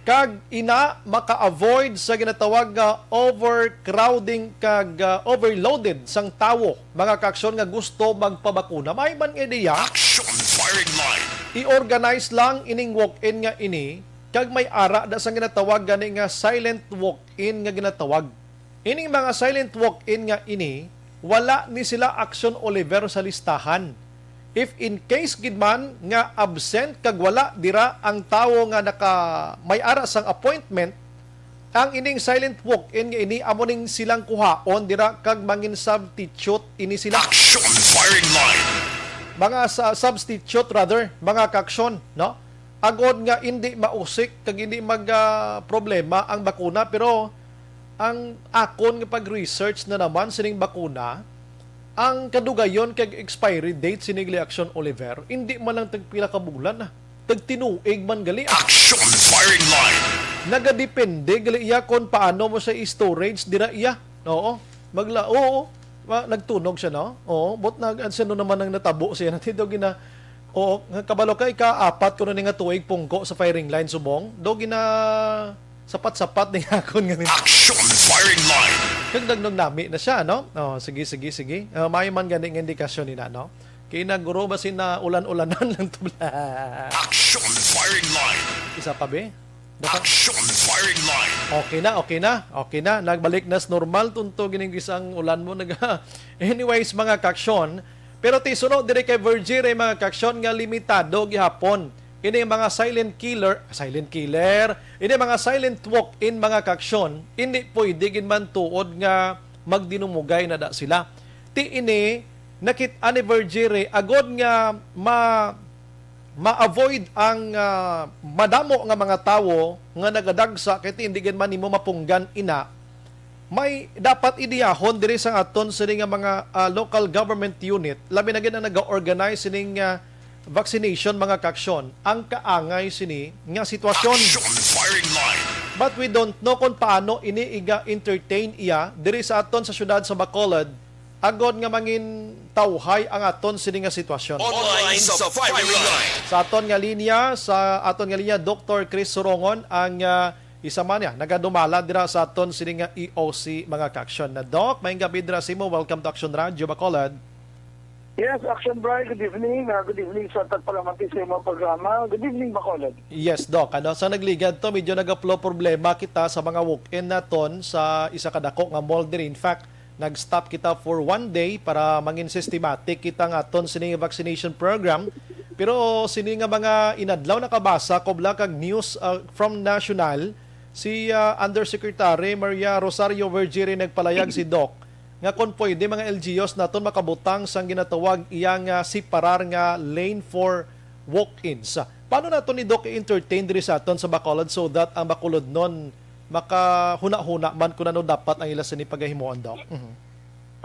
Kag ina maka-avoid sa ginatawag nga overcrowding kag, ah, overloaded sang tawo, mga kaaksyon, nga gusto magpabakuna. May man ideya, action firing line. I-organize lang ining walk-in nga ini kag may ara da sang ginatawag gani nga silent walk-in nga ginatawag. Ining mga silent walk-in nga ini, wala ni sila Action Oliver sa listahan. If in case gid man nga absent kag wala dira ang tawo nga naka may ara sang appointment, ang ining silent walk-in nga ini amo ning silang kuhaon dira kag mangin substitute ini sila. Action firing line. Mga sa, substitute rather, mga kaaksyon, no? Agod nga indi mausik kag indi mag, ah, problema ang bakuna, pero ang akon nga pag-research na naman sining bakuna, ang kadugayon kag expiry date sining Action Oliver, indi man lang tagpila ka bulan na. Tagtinuig man gali. Action firing line. Nagadepende gali iya kon paano mo siya i-storage dira iya. Oo. Magla-, oo. Ma-, nagtunog siya, no? Oo. But nag-, ano siya, no naman ang natabo siya? Natido gina-, oo. Nga kabalo ka, ika-apat ko na ni nga tuig pungko sa firing line subong. Do gina-, sapat-sapat ni akon nga ni. Action firing line. Kag nagnog nami na siya, no? Oh, sige, sige, sige. Ah, may man gani nga indikasyon nina, no? Kay naguro ba sina ulan-ulanan lang to, bla? Action firing line. Isa pa, be? Baka action firing line. Okay na, okay na, okay na. Nagbalik na sa normal, tunto gining isang ulan mo. Nag-, anyways, mga kaaksyon, pero ti suno diri kay Vergire, mga kaaksyon, nga limitado gihapon. Ini mga silent killer, silent killer, ini mga silent walk-in, mga kaaksyon, hindi pwede gid man tuod nga magdinumugay na da sila. Ti ini, nakit-an ni Vergire, agod nga ma-, ma-avoid ang, ah, madamo nga mga tawo nga nagadagsa, kay ti hindi gid man nimo mapunggan ina, may dapat idiyahon diri sa aton sini nga mga, ah, local government unit, labi na gid ang naga-organize sining, ah, vaccination, mga kaaksyon, ang kaangay sini nga sitwasyon. Action firing line. But we don't know kung paano ini iga-entertain iya diri sa aton sa siyudad sa Bacolod, agod nga mangin tawhay ang aton sini nga sitwasyon. Online sa firing line. Sa aton nga linya, sa aton nga linya, Doktor Chris Surongon, ang, ah, isa man niya nagadumala dira sa aton sini nga E O C, mga kaaksyon. Na, Doc, maayong gabi dira sa imo. Welcome to Action Radio Bacolod. Yes, Action Brian, good evening. Ah, good evening sa tagpalamati sa imong programa. Good evening, Bacolod. Yes, Doc. Ano, sa nagligad to, medyo nagaplo problema kita sa mga walk-in naton sa isa ka dako nga mall diri. In fact, nag-stop kita for one day para mangin systematic kita nga aton sini vaccination program. Pero sini nga mga inadlaw, nakabasa ko bala kag news, ah, from National, si, ah, Undersecretary Maria Rosario Vergere nagpalayag si Doc nga kon pwede, mga L G Us naton makabutang sang ginatawag iya nga separar nga lane for walk-ins. Paano naton ni Doc i-entertain diri sa aton sa Bacolod so that ang Bacolodnon makahuna-huna man kung ano dapat ang ila sini pagahimuon, Doc? Mhm.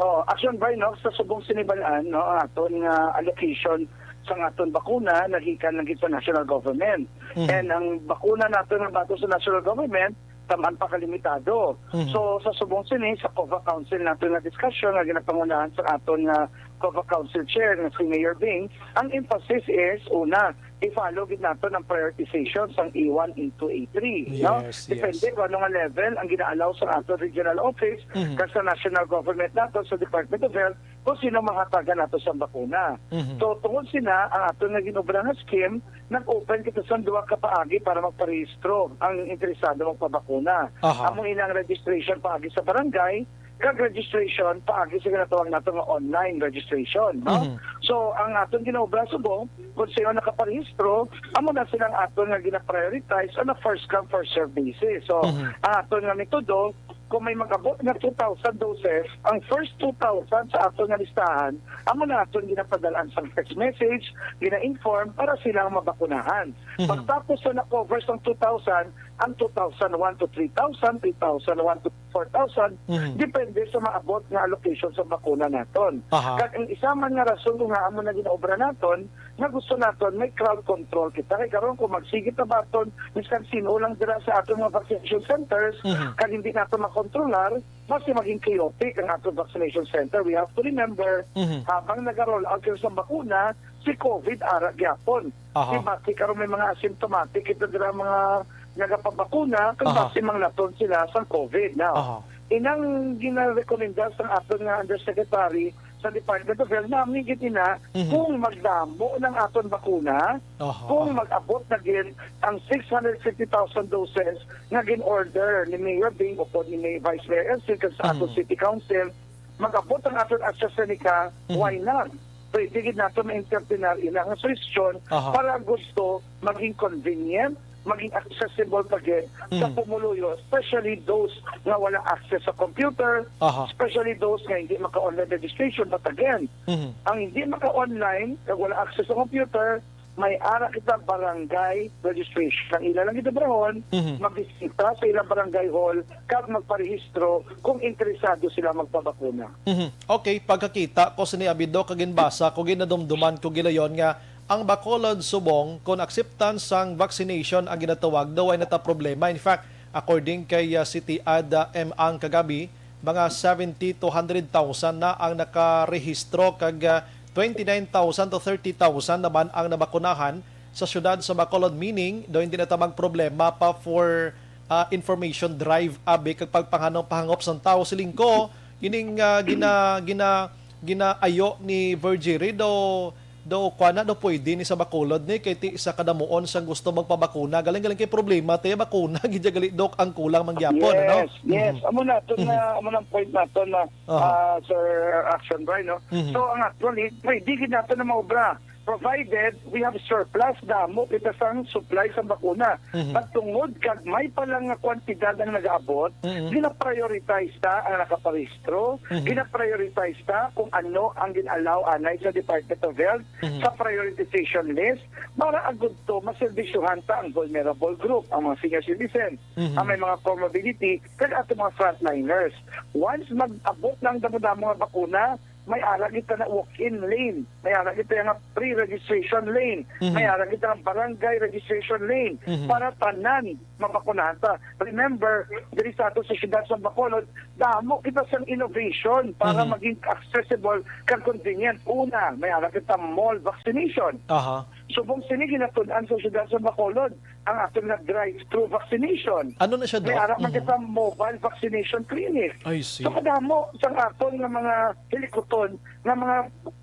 Oh, Action Brian, no, sa subong sini bal-an, no, ang aton nga allocation sang aton bakuna nagikan lang gid sa national government. Mhm. And ang bakuna nato nga bato sa national government, taman pa kalimitado. Mhm. So, sa subong sini, sa COVA Council nato nga discussion nga ginapangunahan sa aton nga COVA Council Chair nga si Mayor Bing, ang emphasis is, una, i-follow gid nato ang prioritization sang A one, A two, A three, no? Yes, yes. Depende kung ano nga level ang gina-allow sa aton regional office, Mhm. kag sa national government nato, sa Department of Health, kung sino mahatagan nato sa bakuna. Mhm. So, tungod sina, ang aton nga ginobra nga scheme, nag-open kita sa duha ka paagi para magparehistro ang interesado magpabakuna. Aha. Amo ina ang registration paagi sa barangay, kag registration paagi sa ginatawag nato nga online registration, no? Mhm. So, ang aton ginaobra subong, kung sino nakaparehistro, amo na sila ang aton nga gina-prioritize on a first come, first serve basis. So, Mhm. ang aton nga metodo, kung may mag-abot nga two thousand doses, ang first two thousand sa aton nga listahan, amo na aton ginapadalaan sang text message, gina-inform para sila ang mabakunahan. Mhm. Pagtapos sa na-cover sang two thousand, ang two thousand one to three thousand, three thousand one to four thousand, Mhm. depende sa maabot nga allocation sa bakuna naton. Aha. Kag ang isa man nga rason kung ngaa amo na ginaobra naton, nga gusto naton may crowd control kita. Kay karon kung magsigit na baton, miskan sino lang dira sa aton mga vaccination centers, Mhm. kag hindi nato makontrolar, mas maging chaotic ang aton vaccination center. We have to remember, Mhm. habang nag-roll out kita sa bakuna, si COVID ara gyapon. Aha. Di ba, si karon may mga asymptomatic kita dira mga nagapabakuna, kag Aha. basi manglaton sila sa COVID. Now, Aha. inang ginarekomenda sang aton nga undersecretary sa Department of Health, nami gid ina, Mhm. kung magdamo ng aton bakuna, Aha, kung aha. mag-abot na gid ang six hundred fifty thousand doses nga gin-order ni Mayor Bing upod ni May-, Vice Mayor Elsie kag sa aton Mhm. City Council, mag-abot ang aton AstraZeneca, Mhm. why not? Pwede gid nato ma-entertain ang ilang suhestyon Aha. para gusto maging convenient, maging accessible pa gid sa Mhm. pumuluyo, especially those nga wala access sa computer, Aha. especially those nga hindi maka-online registration. But again, Mhm. ang hindi maka-online, kag wala access sa computer, may ara kita barangay registration. Ang ila lang ginabrahon, Mhm. mabisita sa ilang barangay hall kag magparehistro kung interesado sila magpabakuna. Mhm. Okay, pagkakita ko sini, abi, Doc, kag ginbasa ko, ginadumduman ko gilayon nga ang Bacolod subong kon acceptance sang vaccination ang ginatawag, daw ay nata problema. In fact, according kay, ah, City Ad, ah, M Ang kagabi, mga seventy to hundred thousand na ang nakarehistro kag, ah, twenty-nine thousand to thirty thousand naman ang nabakunahan sa siyudad sa Bacolod, meaning daw hindi na ta magproblema pa for, ah, information drive, abi, kag pagpanghanong pahangop sang tawo. Siling ko, ining, ah, gina-, gina-, ginaayo ni Virgie daw, daw kuan na, daw pwede ni sa Bacolod ni, kay ti sa kadamuon sang gusto magpabakuna. Galing-galing kay problema, ti bakuna, gid gali, Doc, ang kulang man gyapon, ano? Yes, yes. Mhm. Amo na, ito Mhm. na, amo na ang point nato na, Aha. ah, Sir Action Brian, no? Mhm. So, ang actually, pwede gid nato na maobra, provided we have surplus, damo kita sang supply sa bakuna. Mhm. At tungod kag may pa lang nga kwantidad ang nagaabot, Mhm. gina-prioritize ta ang nakaparehistro, Mhm. gina-prioritize ta kung ano ang gin-allow anay sa Department of Health Mhm. sa prioritization list para agud to maserbisyuhan ta ang vulnerable group, ang mga senior citizen, Mhm. ang may mga comorbidity, kag ato mga frontliners. Once mag-abot na ang damo-damo nga bakuna, may ara kita na walk-in lane, may ara kita nga pre-registration lane, Mhm. may ara kita nga barangay registration lane Mhm. para tanan mabakunahan ta. Remember, diri sa ato sa siyudad sa Bacolod, damo kita sang innovation para Mhm. maging accessible kag convenient. Una, may ara kita mall vaccination. Aha. Subong sini ginatun-an sa siyudad sa Bacolod ang aton nga drive-through vaccination. Ano na siya, Doc? May ara man Mhm. kita mobile vaccination clinic. I see. So, kadamo sang aton nga mga hilikuton nga mga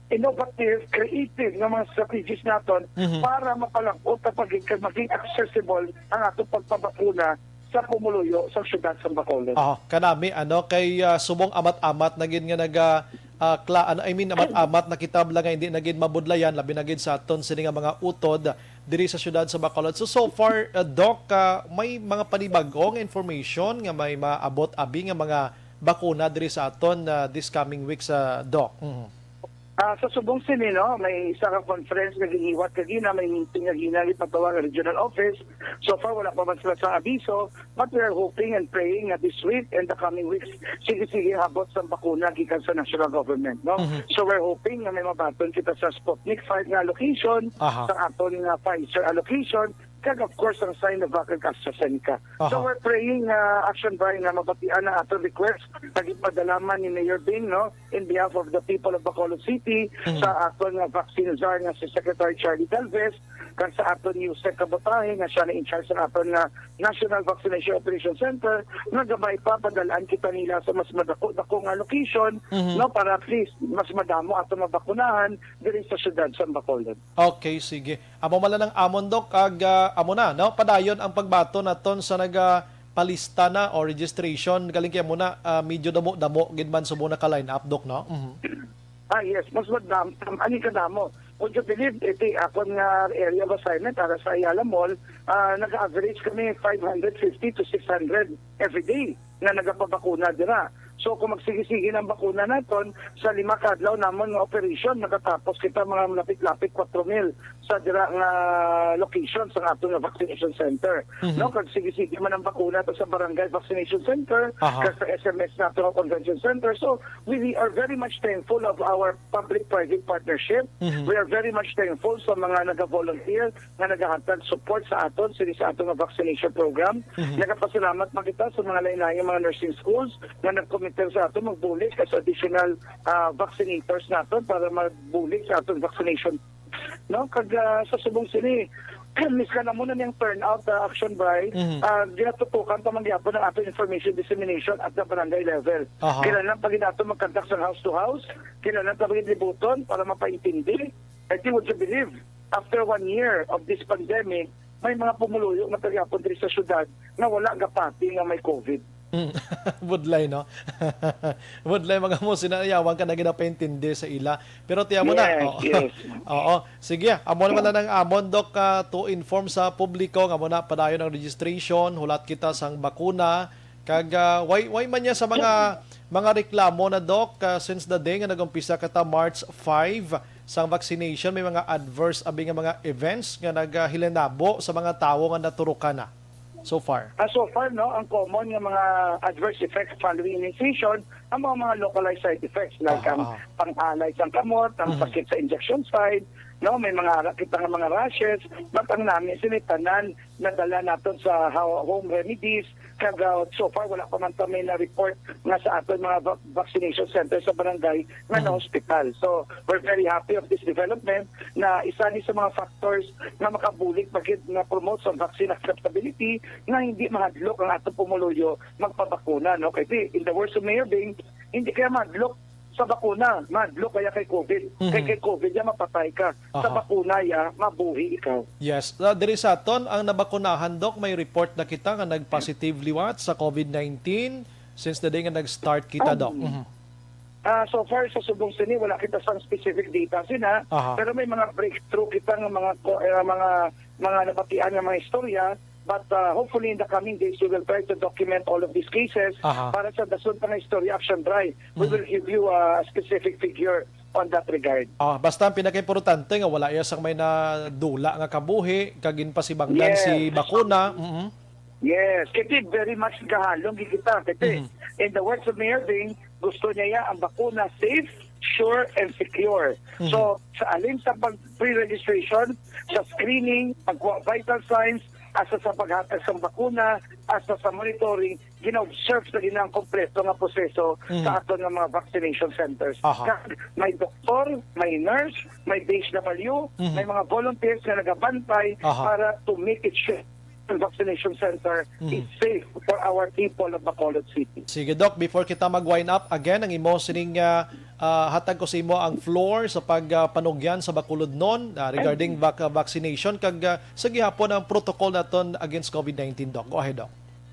innovative, creative nga mga strategies naton Mhm. para mapalab-ot ta pa gid kag maging accessible ang atong pagpabakuna sa pumuluyo sa siyudad sa Bacolod. Aha, kanami, ano, kay, ah, subong amat-amat na gid nga naga, ah, kla-, ano, I mean, amat-amat na kita bala nga hindi na gid mabudlayan, labi na gid sa aton sini nga mga utod diri sa siyudad sa Bacolod. So, so far, ah, Doc, ah, may mga panibag-o nga information nga may maabot abi nga mga bakuna diri sa aton, ah, this coming week sa Doc? Mhm. Ah, sa subong sini, no, may isa ka conference nga ginhiwat kagina, may meeting nga gina gipatawag ang regional office. So far, wala pa man sila sa abiso, but we are hoping and praying nga this week and the coming weeks, sige-sige ang abot sang bakuna gikan sa national government, no? Mhm. So we're hoping nga may mabaton kita sa Sputnik five nga allocation, Aha. sa aton nga Pfizer allocation, kag of course ang Sinovac ug AstraZeneca. So Aha. we're praying, ah, Action Brian, nga mabatian ang aton request nga gipadala man ni Mayor Bing, no, in behalf of the people of Bacolod City, Mhm. sa aton nga vaccine czar nga si Secretary Charlie Galvez, kag sa aton USEC kabotahe nga siya na in charge sa aton nga National Vaccination Operation Center, nga gamay pa padalaan kita nila sa mas madako-dako nga location, Mhm. no, para at least mas madamo aton mabakunahan diri sa siyudad sa Bacolod. Okay, sige. Amo man lang ang amon, Dok, ag, ah, amo na, no? Padayon ang pagbaton naton sa nagapalista na o registration. Galing kay amo na, ah, medyo damo-damo gid man subong naka-line up, Dok, no? Mhm. Ah, yes, mas madam, um, ani kadamo. Would you believe, iti akon nga area of assignment, ara sa Ayala Mall, ah, nag-average kami five hundred fifty to six hundred every day nga nagapabakuna dira. So, kung magsigi-sige ang bakuna naton, sa lima ka adlaw namon nga operation, nakatapos kita mga lapit-lapit kwatro mil sa dira nga location sa aton nga vaccination center. Mhm. No, kag sige-sige man ang bakuna to sa barangay vaccination center, Aha. kag sa S M S nato nga convention center. So, we, we are very much thankful of our public-private partnership. Mhm. We are very much thankful sa mga naga-volunteer nga nagahatag support sa aton, sini sa aton nga vaccination program. Mhm. Nagapasalamat man kita sa mga lain-lain nga mga nursing schools nga nagkomite sa aton magbulig as additional, ah, vaccinators naton para magbulig sa aton vaccination. No? Kag, ah, sa subong sini, miskan amo na niyang turnout, ah, Action Bright, Mhm. ah, ginatutukan pa man gyapon ang aton information dissemination at the barangay level. Aha. Kinahanglan pa gid nato mag-conduct sang house to house, kinahanglan pa gid libuton para mapaintindi. I think, would you believe, after one year of this pandemic, may mga pumuluyo nga tagyapon diri sa syudad nga wala gapati nga may COVID. Mm. Budlay, no? Budlay, mga mo, sinayawan ka na ginapaintindi sa ila. Pero tiyan mo na. Yes, Oo. yes. Oo. Sige, amo naman lang ang amon, Doc, ah, to inform sa publiko nga mo na padayon ang registration, hulat kita sang bakuna. Kag, ah, why, why man niya sa mga, mga reklamo na, Doc, ah, since the day nga nag-umpisa kita March five, sang vaccination, may mga adverse abi nga mga events nga nagahilinabo sa mga tawo nga naturukan na so far? Ah, so far, no, ang common nga mga adverse effects following immunization, ang mga, mga localized side effects, like Aha, ang aha. pang-alay sang kamot, ang Mhm. sakit sa injection site, no, may mga ra-, kita nga mga rashes, but ang nami sini tanan nadala naton sa ho-, home remedies, kag, ah, so far wala pa man kami na-report nga sa aton mga va-, vaccination center sa barangay nga Mhm. na-hospital. So, we're very happy of this development na isa ni sa mga factors nga makabulig pa gid nga promote sa vaccine acceptability nga hindi mahadlok ang atong pumuluyo magpabakuna, no? Kay di, in the words of Mayor Bing, hindi kaya mahadlok sa bakuna, mahadlok kaya kay COVID. Kay Mhm. kay COVID ya mapatay ka. Sa Aha. bakuna ya mabuhi ikaw. Yes, ah, diri sa aton ang nabakunahan, Doc, may report na kita nga nag-positive liwat sa COVID nineteen since the day nga nag-start kita, Doc. Um, Mhm. Ah, so far sa subong sini wala kita sang specific data sina, Aha. pero may mga breakthrough kita nga mga ko-, eh, mga, mga nabatian nga mga istorya, but, ah, hopefully in the coming days we will try to document all of these cases Aha. para sa dason pa nga istorya, Action Bright. We Mhm. will give you a specific figure on that regard. Ah, basta ang pinakaimportante nga wala iya sang may nadula nga kabuhi kag ginpasibangdan Yes. si bakuna. Mhm. Yes, kasi very much gahalong gid kita. Kasi Mhm. in the words of Mayor Bing, gusto niya ya ang bakuna safe, sure, and secure. Mhm. So, sa alin sa pag pre-registration, sa screening, pagkuha vital signs, hasta sa paghatag sang bakuna, hasta sa monitoring, gina-observe sa gina ang kompleto nga proseso Mhm. sa aton nga mga vaccination centers. Aha. Kag may doktor, may nurse, may D H W, Mhm. may mga volunteers nga nagabantay Aha. para to make it sure the vaccination center Mhm. is safe for our people of Bacolod City. Sige, Doc, before kita mag-wind up, again, ang imo sining, ah, ah, hatag ko sa imo ang floor sa pag, ah, panugyan sa Bacolodnon, ah, regarding Thank you. vac-, ah, vaccination kag, ah, sa gihapon ang protocol naton against COVID nineteen, Doc. Go ahead, Doc.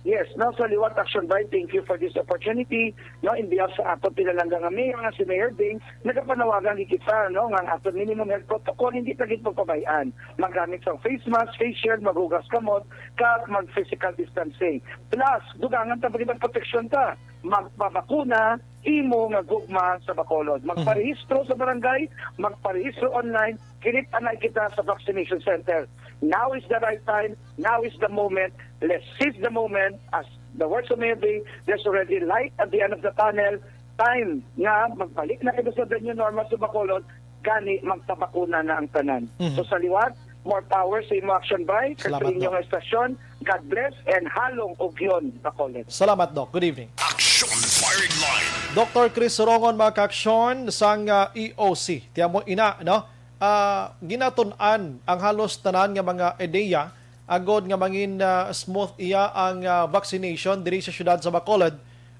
Yes, no, sa liwat Action Bright, thank you for this opportunity. No, in behalf sa ato pinalangga nga mayor, nga si Mayor Bing, nagapanawagan gid kita, no, nga ang ato minimum health protocol hindi ta gid pagpabay-an. Maggamit sa face mask, face shield, maghugas kamot, kag mag physical distancing. Plus, dugangan ta pa gid ang proteksyon ta. magpabakuna, imo nga gugma sa Bacolod. Magparehistro sa barangay, magparehistro online, kinit-anay kita sa vaccination center. Now is the right time, now is the moment. Let's seize the moment. As the words of Mayor Bing, there's already light at the end of the tunnel. Time nga magbalik na kita sa the new normal sa Bacolod, gani magpabakuna na ang tanan. Mhm. So sa liwat, more power sa imo, Action Bay, kag sa Salamat, inyo Doc. nga estasyon. God bless and halong ugyon, Bacolod. Salamat, Doc. Good evening. Action Firing Line. Doctor Chris Sorongon, mga kaaksyon, sang, ah, E O C. Tiyan mo, ina, no? Ah, ginatun-an ang halos tanan nga mga ideya agod nga mangin, ah, smooth iya ang, ah, vaccination diri sa siyudad sa Bacolod.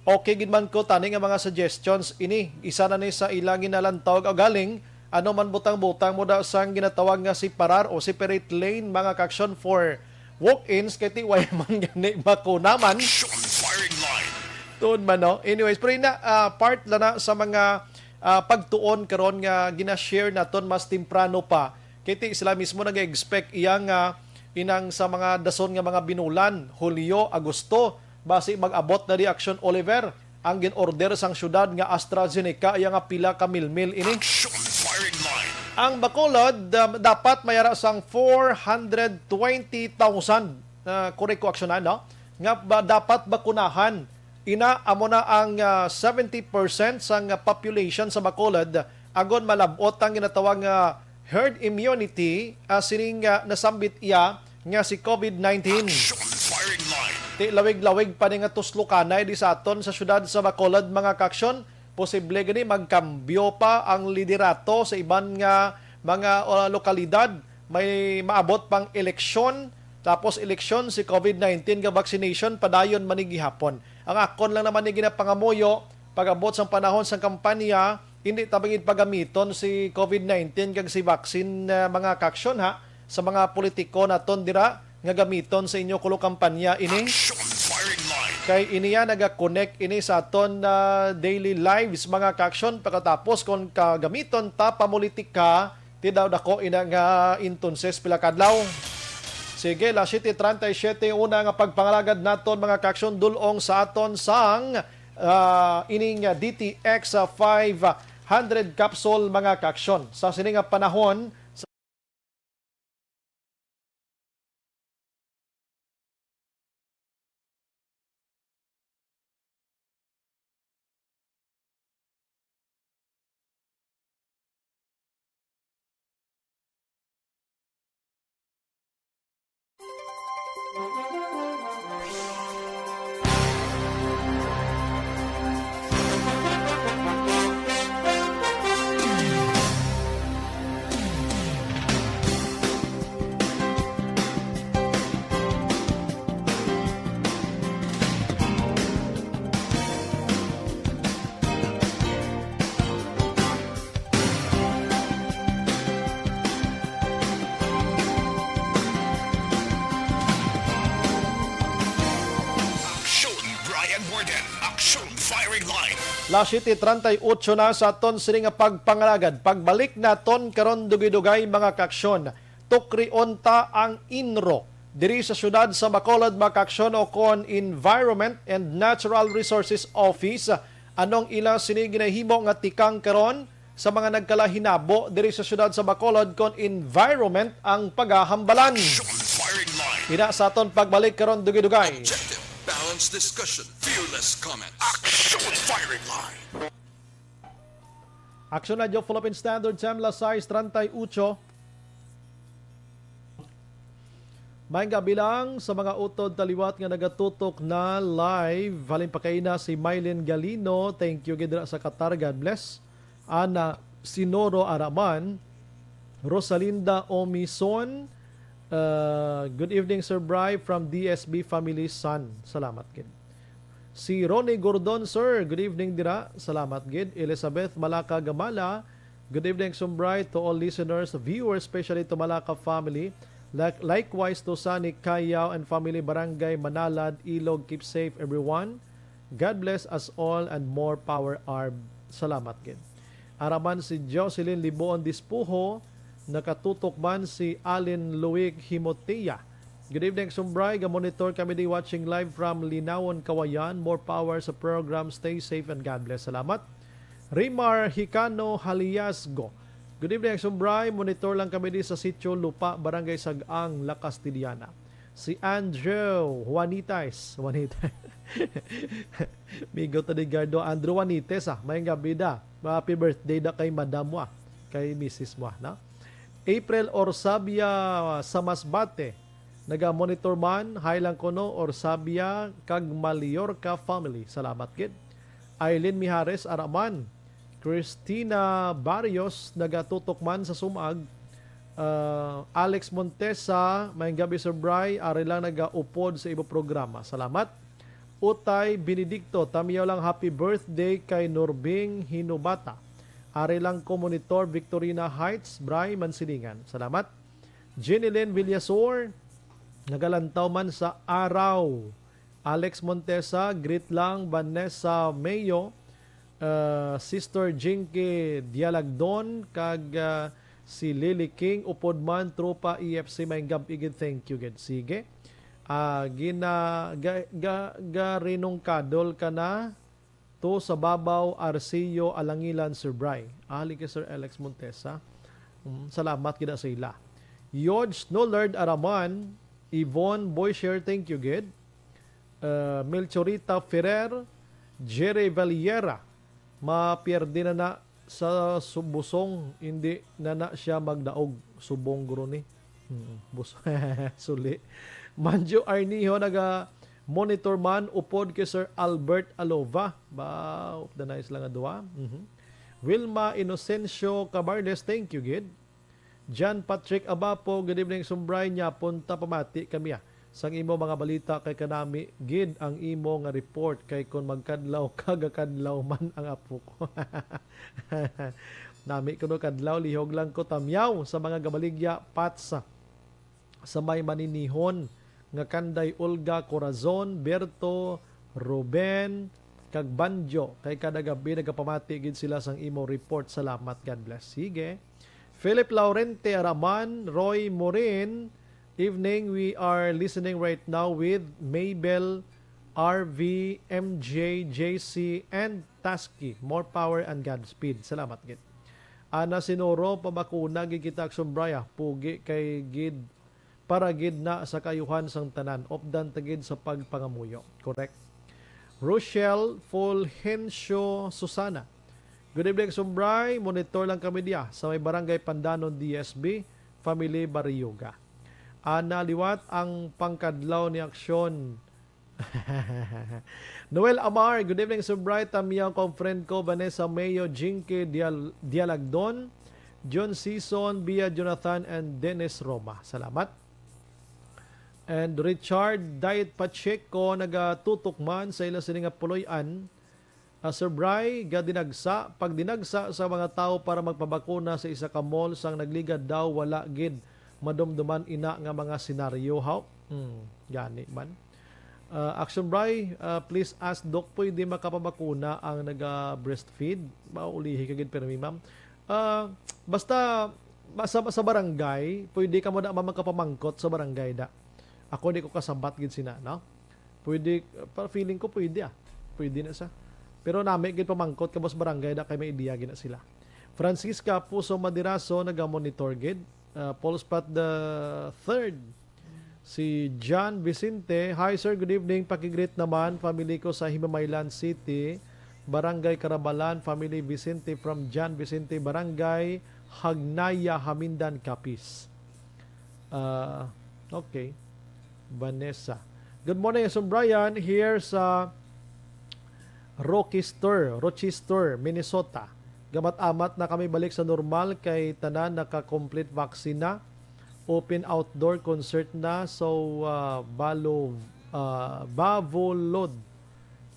Okay gid man ko tani nga mga suggestions ini. Isa na ni sa ila ginalantaw o galing, ano man butang-butang mo da sang ginatawag nga separar o separate lane, mga kaaksyon, for walk-ins, kay ti way man gani makunaman. Action Firing Line. Tuon man, no? Anyways, pero ina, ah, part la na sa mga, ah, pagtuon karon nga gina-share naton mas temprano pa. Kay ti sila mismo nag-expect iya nga inang sa mga dason nga mga binulan, Hulyo, Agosto, basi mag-abot na di, Action Oliver, ang gin-order sang syudad nga AstraZeneca, iya nga pila ka milmil ini. Action Firing Line. Ang Bacolod, um, dapat may ara sang four hundred twenty thousand, ah, correct ko, Action, no? Nga ba, dapat bakunahan. Ina, amo na ang, ah, seventy percent sang population sa Bacolod, agod malab-ot ang ginatawag nga herd immunity, ah, sining, ah, nasambit iya nga si COVID nineteen. Action Firing Line. Ti lawig-lawig pa ni nga tuslokanay di sa aton sa siyudad sa Bacolod, mga kaaksyon. Posible gani magkambyo pa ang liderato sa iban nga mga, ah, lokalidad. May maabot pang eleksyon, tapos eleksyon, si COVID nineteen nga vaccination padayon man ni gihapon. Ang akon lang naman ni ginapangamuyo, pag-abot sang panahon sang kampanya, hindi ta bangin pagamiton si COVID nineteen kag si vaccine, ah, mga kaaksyon, ha, sa mga politiko naton dira nga gamiton sa inyo kulo kampanya ini. Action Firing Line. Kay ini ya naga-connect ini sa aton, ah, daily lives, mga kaaksyon, pagkatapos kon kagamiton ta pamulitika, ti daw dako ina nga entonces pila kadlaw. Sige, las siete treinta y siete, una nga pagpangalagad naton, mga kaaksyon, dul-ong sa aton sang, ah, ining D T X five hundred capsule, mga kaaksyon. Sa sini nga panahon, Aksyon, Brian Warden. Aksyon, Firing Line. Las siete treinta y ocho na sa aton sini nga pagpangalagad. Pagbalik naton karon, dugay-dugay, mga kaaksyon. Tukrion ta ang inro diri sa siyudad sa Bacolod, mga kaaksyon, o kon Environment and Natural Resources Office. Anong ila sini ginahimo nga tikang karon sa mga nagkalahinabo diri sa siyudad sa Bacolod kon environment ang pagahambalan. Action Firing Line. Ina sa aton pagbalik karon, dugay-dugay. Objective, balanced discussion, fearless comments. Action Firing Line. Action Radio Philippine Standard Time, las sais treinta y ocho. Maayong gabi lang sa mga utod taliwat nga nagatutok na live. Halin pa kaina si Mylene Galino. Thank you gid dira sa Qatar. God bless. Ana Sinoro Araman, Rosalinda Omison. Uh, good evening, Sir Bry, from D S B Family Son. Salamat gid. Si Ronnie Gordon, sir, good evening dira. Salamat gid. Elizabeth Malaka Gamala, good evening, Sir Bry, to all listeners, viewers, especially to Malaka family. Like-, likewise to Sani Cayao and family, Barangay Manalad, Ilog. Keep safe, everyone. God bless us all and more power, Arb. Salamat gid. Araman si Jocelyn Liboon Dispuho, nakatutok man si Allen Luic Himotea. Good evening, Sumbray. Ga-monitor kami di, watching live from Linawon, Kawayan. More power sa program. Stay safe and God bless. Salamat. Rimar Hicano Haliasgo. Good evening, Sumbray. Monitor lang kami di sa Sitio Lupa, Barangay Sag-ang, La Castellana. Si Andrew Juanitas. Juanitas. Migo to ni Gardo, Andrew Juanitas, ah. Mayong gabi da. Happy birthday da kay madam mo, ah. Kay misis mo, ah, no? April Orsabia sa Masbate, naga-monitor man. Hi lang kuno, Orsabia kag Mallorca family. Salamat gid. Aileen Mijares Araman, Christina Barrios, nagatutok man sa Sumag. Ah, Alex Montesa, mayong gabi, Sir Bry. Ari lang nagaupod sa imo programa. Salamat. Utay Benedicto, tamiyaw lang, happy birthday kay Norbing Hinubata. Ari lang ko monitor, Victorina Heights, Bry, Mansilingan. Salamat. Jenilyn Villasor, nagalantaw man sa Araw. Alex Montesa, greet lang. Vanessa Mayo, uh, Sister Jinky Dialagdon, kag, uh, si Lily King, upod man, tropa E F C, mayong gab-i gid, thank you gid. Sige. Ah, gina-, ga-, ga-, garinungkadol ka na to sa babaw, Arceo Alangilan, Sir Bry. Ali kay Sir Alex Montesa. Mm, salamat gid sa ila. George Nullard Araman, Yvonne Boysher, thank you gid. Uh, Melchorita Ferrer, Jerry Valliera, mapierde na na sa su-, busong, hindi na na siya magdaog. Subong guro ni. Hmm, bus-, suli. Manjo Arniho, naga-monitor man, upod kay Sir Albert Alova. Ba, of the nice lang nga duwa. Mhm. Wilma Inocencio Cabarles, thank you gid. John Patrick Abapo, good evening, Sumbray. Nya, punta pamati kami, ah, sang imo mga balita, kay kanami gid ang imo nga report, kay kon magkadlaw ka, gakadlaw man ang apo ko. Nami kuno kadlaw, lihog lang ko tamyaw sa mga gabaligya, Pats, sa may maninihon nga kanday, Olga, Corazon, Berto, Ruben, kag Banjo, kay kada gabi nagapamati gid sila sang imo report. Salamat, God bless. Sige. Philip Laurente Araman, Roy Morin, evening. We are listening right now with Mabel, R V, M J, J C, and Taski. More power and Godspeed. Salamat gid. Ana Sinoro, pabakuna gid kita, Action Bry, ah. Pugi kay gid, para gid na sa kaayuhan sang tanan. Updan ta gid sa pagpangamuyo. Correct. Rochelle Fulgencio Susana. Good evening, Sumbray. Monitor lang kami diya sa may Barangay Pandanon, D S B, Family Barrioga. Ana liwat ang pangkadlaw ni Aksyon. Noel Amar, good evening, Sumbray. Tamyaw ko ang friend ko, Vanessa Mayo, Jinky Dial-, Dialagdon, John Season, Bia Jonathan, and Dennis Roma. Salamat. And Richard Diet Pacheco, nagatutok man sa ila sini nga puloy-an. Ah, Sir Bry, gadinagsa, pagdinagsa sa mga tawo para magpabakuna sa isa ka mall sang nagligad daw, wala gid madumduman ina nga mga senaryo, haw? Hmm, gani man. Ah, Action Bry, ah, please ask Doc, pwede makapabakuna ang naga-breastfeed? Maulihi ka gid, pero mi, ma'am. Ah, basta, basta sa barangay, pwede ka mo na magkapamangkot sa barangay da. Ako di ko kasabat gid sina, no? Pwede, para feeling ko pwede, ah. Pwede na sa. Pero nami gid pamangkot kamo sa barangay da kay may idea gid na sila. Francisca Puso Madiraso, naga-monitor gid. Ah, Paul Spot the third. Si John Vicente, "Hi sir, good evening. Pakigreet naman, family ko sa Himamaylan City, Barangay Carabalan, family Vicente from John Vicente, Barangay Hagnaya, Hamindan, Capiz." Ah, okay. Vanessa. "Good morning, Ason Brian. Here sa Rochester, Rochester, Minnesota. Gamat-amat na kami balik sa normal kay tanan naka-complete vaccine na. Open outdoor concert na. So, ah, balo, ah, Bavolod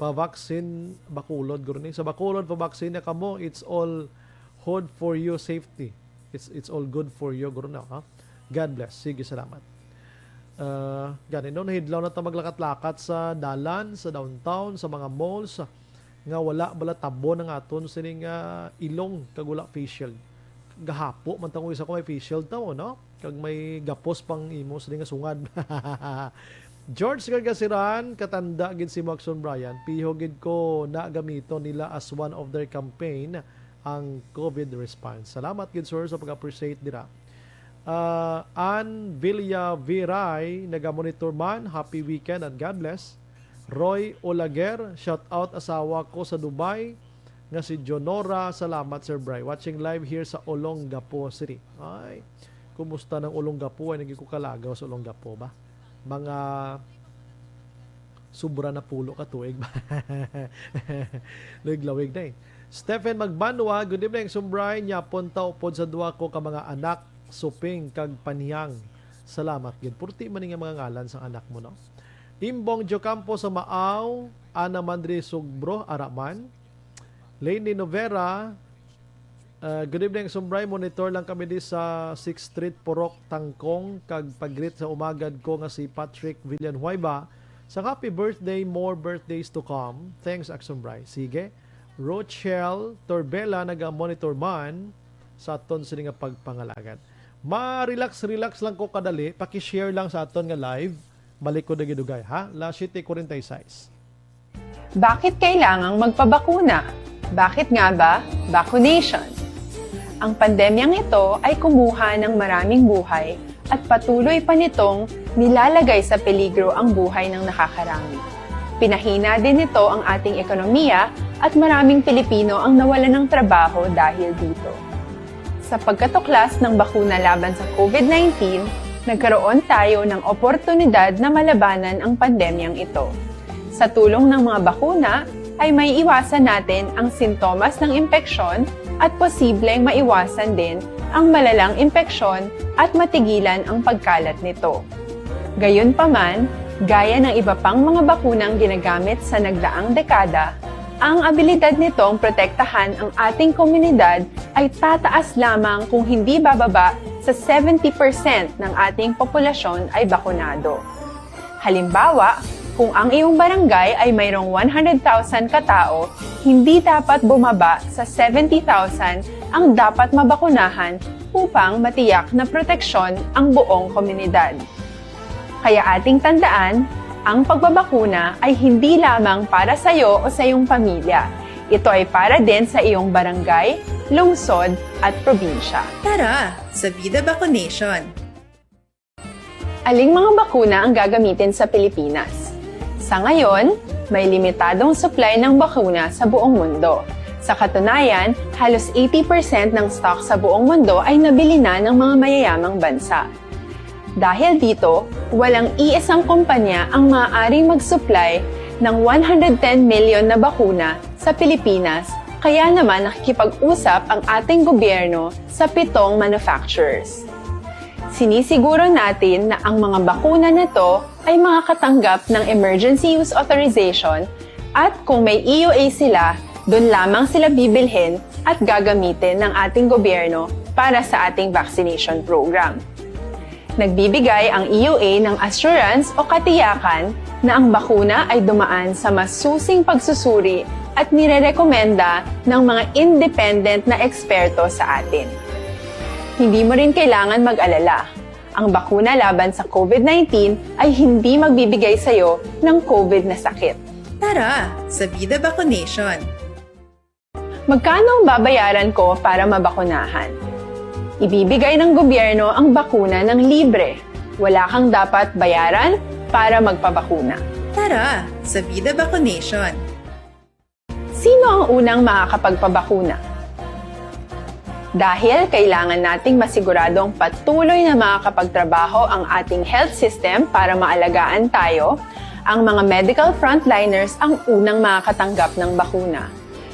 pa vaccine, Bacolod, guro ni. Sa Bacolod pa vaccine na kamo, it's all hood for you safety. It's, it's all good for you, guro na, ha? God bless. Sige, salamat." Ah, gani, no, nahidlaw na ta maglakat-lakat sa dalan, sa downtown, sa mga malls, nga wala bala tabon ang aton sining, ah, ilong, kag wala face shield. gahapo man ta kung isa ko may face shield ta mo, no? Kag may gapos pang imo sa nga sungad. George Gargasiran, katanda gid si Maxon Bryan, piho gid ko na gamiton nila as one of their campaign ang COVID response. Salamat gid, sir, sa pag-appreciate dira. Ah, Ann Villaviray, naga-monitor man, happy weekend and God bless. Roy Olaguer, shout out asawa ko sa Dubai, nga si Jonora. Salamat, Sir Bry. Watching live here sa Olongapo City. Ay, kumusta ng Olongapo? Ay, naging ko kalagaw sa Olongapo ba? Mga sobra na pulo ka tuig ba? Lawig-lawig na eh. Stephen Magbanwa, good evening, Sir Bry. Nya, punta upod sa duwa ko ka mga anak, Suping kag Panyang. Salamat gid. Purti man ni nga mga ngalan sang anak mo, no? Imbong Diocampo sa Maaw, Ana Mandri Sugbro, Araman. Leni Novera, uh, good evening, Sumbray. Monitor lang kami di sa Sixth Street, Purok, Tangkong, kag pagreet sa umagad ko nga si Patrick Villanueva. Sa happy birthday, more birthdays to come. Thanks, Aksumbray. Sige. Rochelle Torbela, naga-monitor man sa aton sini nga pagpangalagad. Ma-relax, relax lang ko kadali. Paki-share lang sa aton nga live. Balik ko dagidugay, ha? La siete cuarenta y seis. Bakit kailangang magpabakuna? Bakit nga ba vaccination? Ang pandemyang ito ay kumuha ng maraming buhay at patuloy pa nitong nilalagay sa peligro ang buhay ng nakakarami. Pinahina din nito ang ating ekonomiya at maraming Pilipino ang nawalan ng trabaho dahil dito. Sa pagkatuklas ng bakuna laban sa COVID nineteen, nagkaroon tayo ng oportunidad na malabanan ang pandemyang ito. Sa tulong ng mga bakuna, ay maiiwasan natin ang sintomas ng impeksyon at posibleng maiwasan din ang malalang impeksyon at matigilan ang pagkalat nito. Gayunpaman, gaya ng iba pang mga bakunang ginagamit sa nagdaang dekada, ang abilidad nitong protektahan ang ating komunidad ay tataas lamang kung hindi bababa sa seventy percent ng ating populasyon ay bakunado. Halimbawa, kung ang iyong barangay ay mayroong one hundred thousand katao, hindi dapat bumaba sa seventy thousand ang dapat mabakunahan upang matiyak na proteksyon ang buong komunidad. Kaya ating tandaan, ang pagbabakuna ay hindi lamang para sa iyo o sa iyong pamilya. Ito ay para din sa iyong barangay, lungsod, at probinsya. Tara, sa Vida Vaccination! Aling mga bakuna ang gagamitin sa Pilipinas? Sa ngayon, may limitadong supply ng bakuna sa buong mundo. Sa katunayan, halos eighty percent ng stock sa buong mundo ay nabili na ng mga mayayamang bansa. Dahil dito, walang iisang kumpanya ang maaaring mag-supply ng one hundred ten million na bakuna sa Pilipinas, kaya naman nakikipag-usap ang ating gobyerno sa pitong manufacturers. Sinisiguro natin na ang mga bakuna na to ay makakatanggap ng emergency use authorization at kung may E U A sila, doon lamang sila bibilhin at gagamitin ng ating gobyerno para sa ating vaccination program. Nagbibigay ang E U A ng assurance o katiyakan na ang bakuna ay dumaan sa masusing pagsusuri at nirerekomenda ng mga independent na eksperto sa atin. Hindi mo rin kailangan mag-alala. Ang bakuna laban sa COVID nineteen ay hindi magbibigay sa iyo ng COVID na sakit. Tara, sa Vida Vaccination! Magkano ang babayaran ko para mabakunahan? Ibibigay ng gobyerno ang bakuna ng libre. Wala kang dapat bayaran para magpabakuna. Tara, sa Vida Vaccination! Sino ang unang makakapagpabakuna? Dahil kailangan nating masiguradong patuloy na makakapagtrabaho ang ating health system para maalagaan tayo, ang mga medical frontliners ang unang makakatanggap ng bakuna.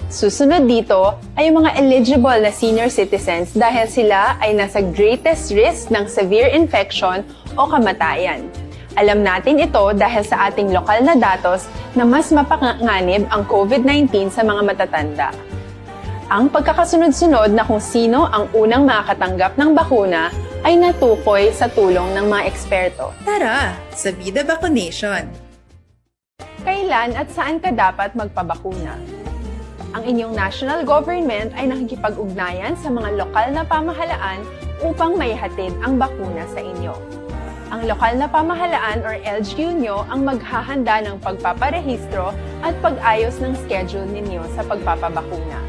Susunod dito ay ang mga eligible na senior citizens dahil sila ay nasa greatest risk ng severe infection o kamatayan. Alam natin ito dahil sa ating lokal na datos na mas mapanganib ang COVID nineteen sa mga matatanda. Ang pagkakasunod-sunod na kung sino ang unang makakatanggap ng bakuna ay natukoy sa tulong ng mga eksperto. Tara, sa Vida Vaccination! Kailan at saan ka dapat magpabakuna? Ang inyong national government ay nakikipag-ugnayan sa mga lokal na pamahalaan upang maihatid ang bakuna sa inyo. Ang lokal na pamahalaan or L G U nyo ang maghahanda ng pagpaparehistro at pag-ayos ng schedule ninyo sa pagpapabakuna.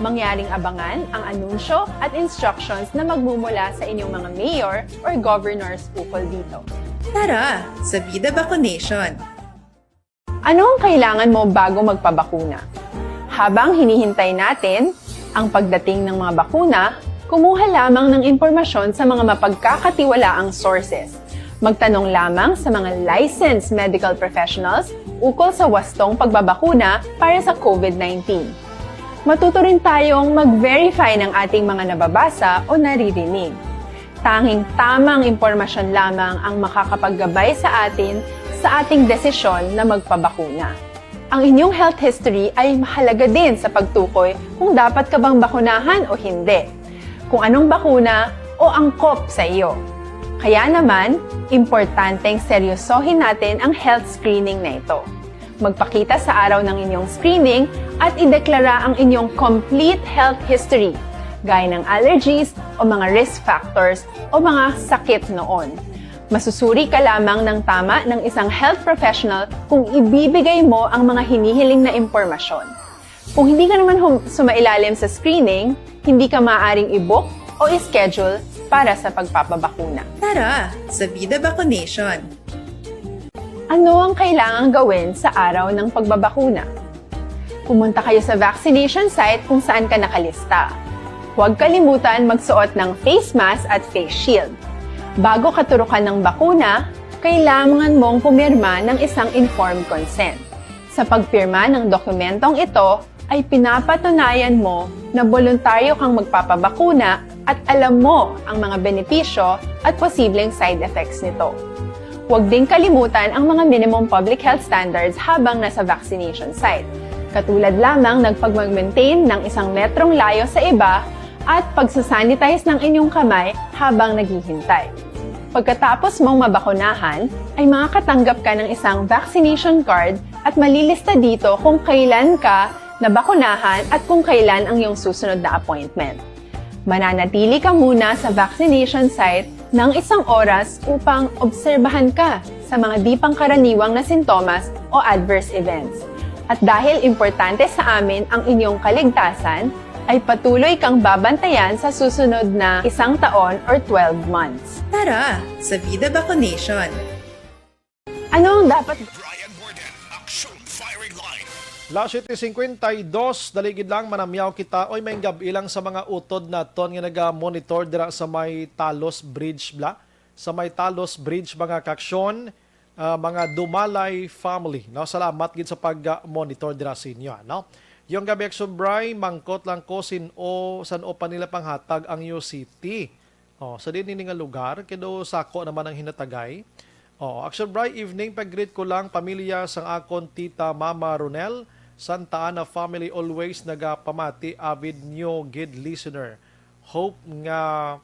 Mangyaring abangan ang anunsyo at instructions na magmumula sa inyong mga mayor or governors ukol dito. Tara sa Vida Vaccination! Ano ang kailangan mo bago magpabakuna? Habang hinihintay natin ang pagdating ng mga bakuna, kumuha lamang ng impormasyon sa mga mapagkakatiwalaang sources. Magtanong lamang sa mga licensed medical professionals ukol sa wastong pagbabakuna para sa COVID nineteen. Matuto rin tayong mag-verify ng ating mga nababasa o naririnig. Tanging tamang impormasyon lamang ang makakapaggabay sa atin sa ating desisyon na magpabakuna. Ang inyong health history ay mahalaga din sa pagtukoy kung dapat ka bang bakunahan o hindi, kung anong bakuna o angkop sa iyo. Kaya naman, importanteng seryosohin natin ang health screening na ito. Magpakita sa araw ng inyong screening at ideklara ang inyong complete health history, gaya ng allergies o mga risk factors o mga sakit noon. Masusuri ka lamang ng tama ng isang health professional kung ibibigay mo ang mga hinihiling na impormasyon. Kung hindi ka naman hum- sumailalim sa screening, hindi ka maaaring i-book o i-schedule para sa pagpapabakuna. Tara sa Vida Vaccination! Ano ang kailangang gawin sa araw ng pagbabakuna? Pumunta kayo sa vaccination site kung saan ka nakalista. Huwag kalimutan magsuot ng face mask at face shield. Bago katurukan ng bakuna, kailangan mong pumirma ng isang informed consent. Sa pagpirma ng dokumentong ito, ay pinapatunayan mo na boluntaryo kang magpapabakuna at alam mo ang mga benepisyo at posibleng side effects nito. Huwag ding kalimutan ang mga minimum public health standards habang nasa vaccination site, katulad lamang ng pagmag-maintain ng isang metrong layo sa iba at pagsasanitize ng inyong kamay habang naghihintay. Pagkatapos mong mabakunahan, ay makakatanggap ka ng isang vaccination card at malilista dito kung kailan ka nabakunahan at kung kailan ang iyong susunod na appointment. Mananatili ka muna sa vaccination site ng isang oras upang obserbahan ka sa mga di pangkaraniwang na sintomas o adverse events. At dahil importante sa amin ang inyong kaligtasan, ay patuloy kang babantayan sa susunod na isang taon or twelve months. Tara sa Vida Vaccination! Ano ang dapat Brian Warden, Aksyon Firing Line. Las siete cincuenta y dos, dali gid lang manamyaw kita. Oy, may gab-i lang sa mga utod naton nga naga-monitor dira sa may Talos Bridge, bla? Sa may Talos Bridge, mga kaaksyon, ah, mga Dumalay family, no? Salamat gid sa pag-monitor dira sa inyo, no? Yung gabi, Aksyon Bri, mangkot lang ko sin-o, san-o pa nila panghatag ang U C T. Oh, sa diin ini nga lugar, kay daw sako naman ang hinatagay. Oh, Aksyon Bri, evening, pag-greet ko lang pamilya sang akon tita, Mama Ronel, Santa Ana family, always nagapamati, avid nyo gid listener. Hope nga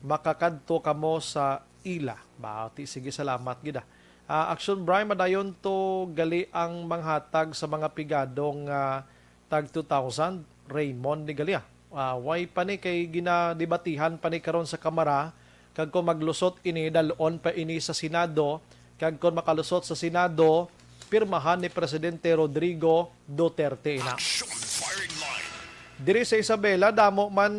makakadto kamo sa ila. Ba, ti, sige, salamat gid, ah. Ah, Aksyon Bri, madayon to gali ang manghatag sa mga pigado nga tag two thousand, Raymond ni gali, ah. Ah, way pa ni kay ginadebatihan pa ni karon sa Kamara, kag kung maglusot ini, dal-on pa ini sa Senado, kag kung makalusot sa Senado, pirmahan ni Presidente Rodrigo Duterte ina. Action Firing Line. Diri sa Isabela, damo man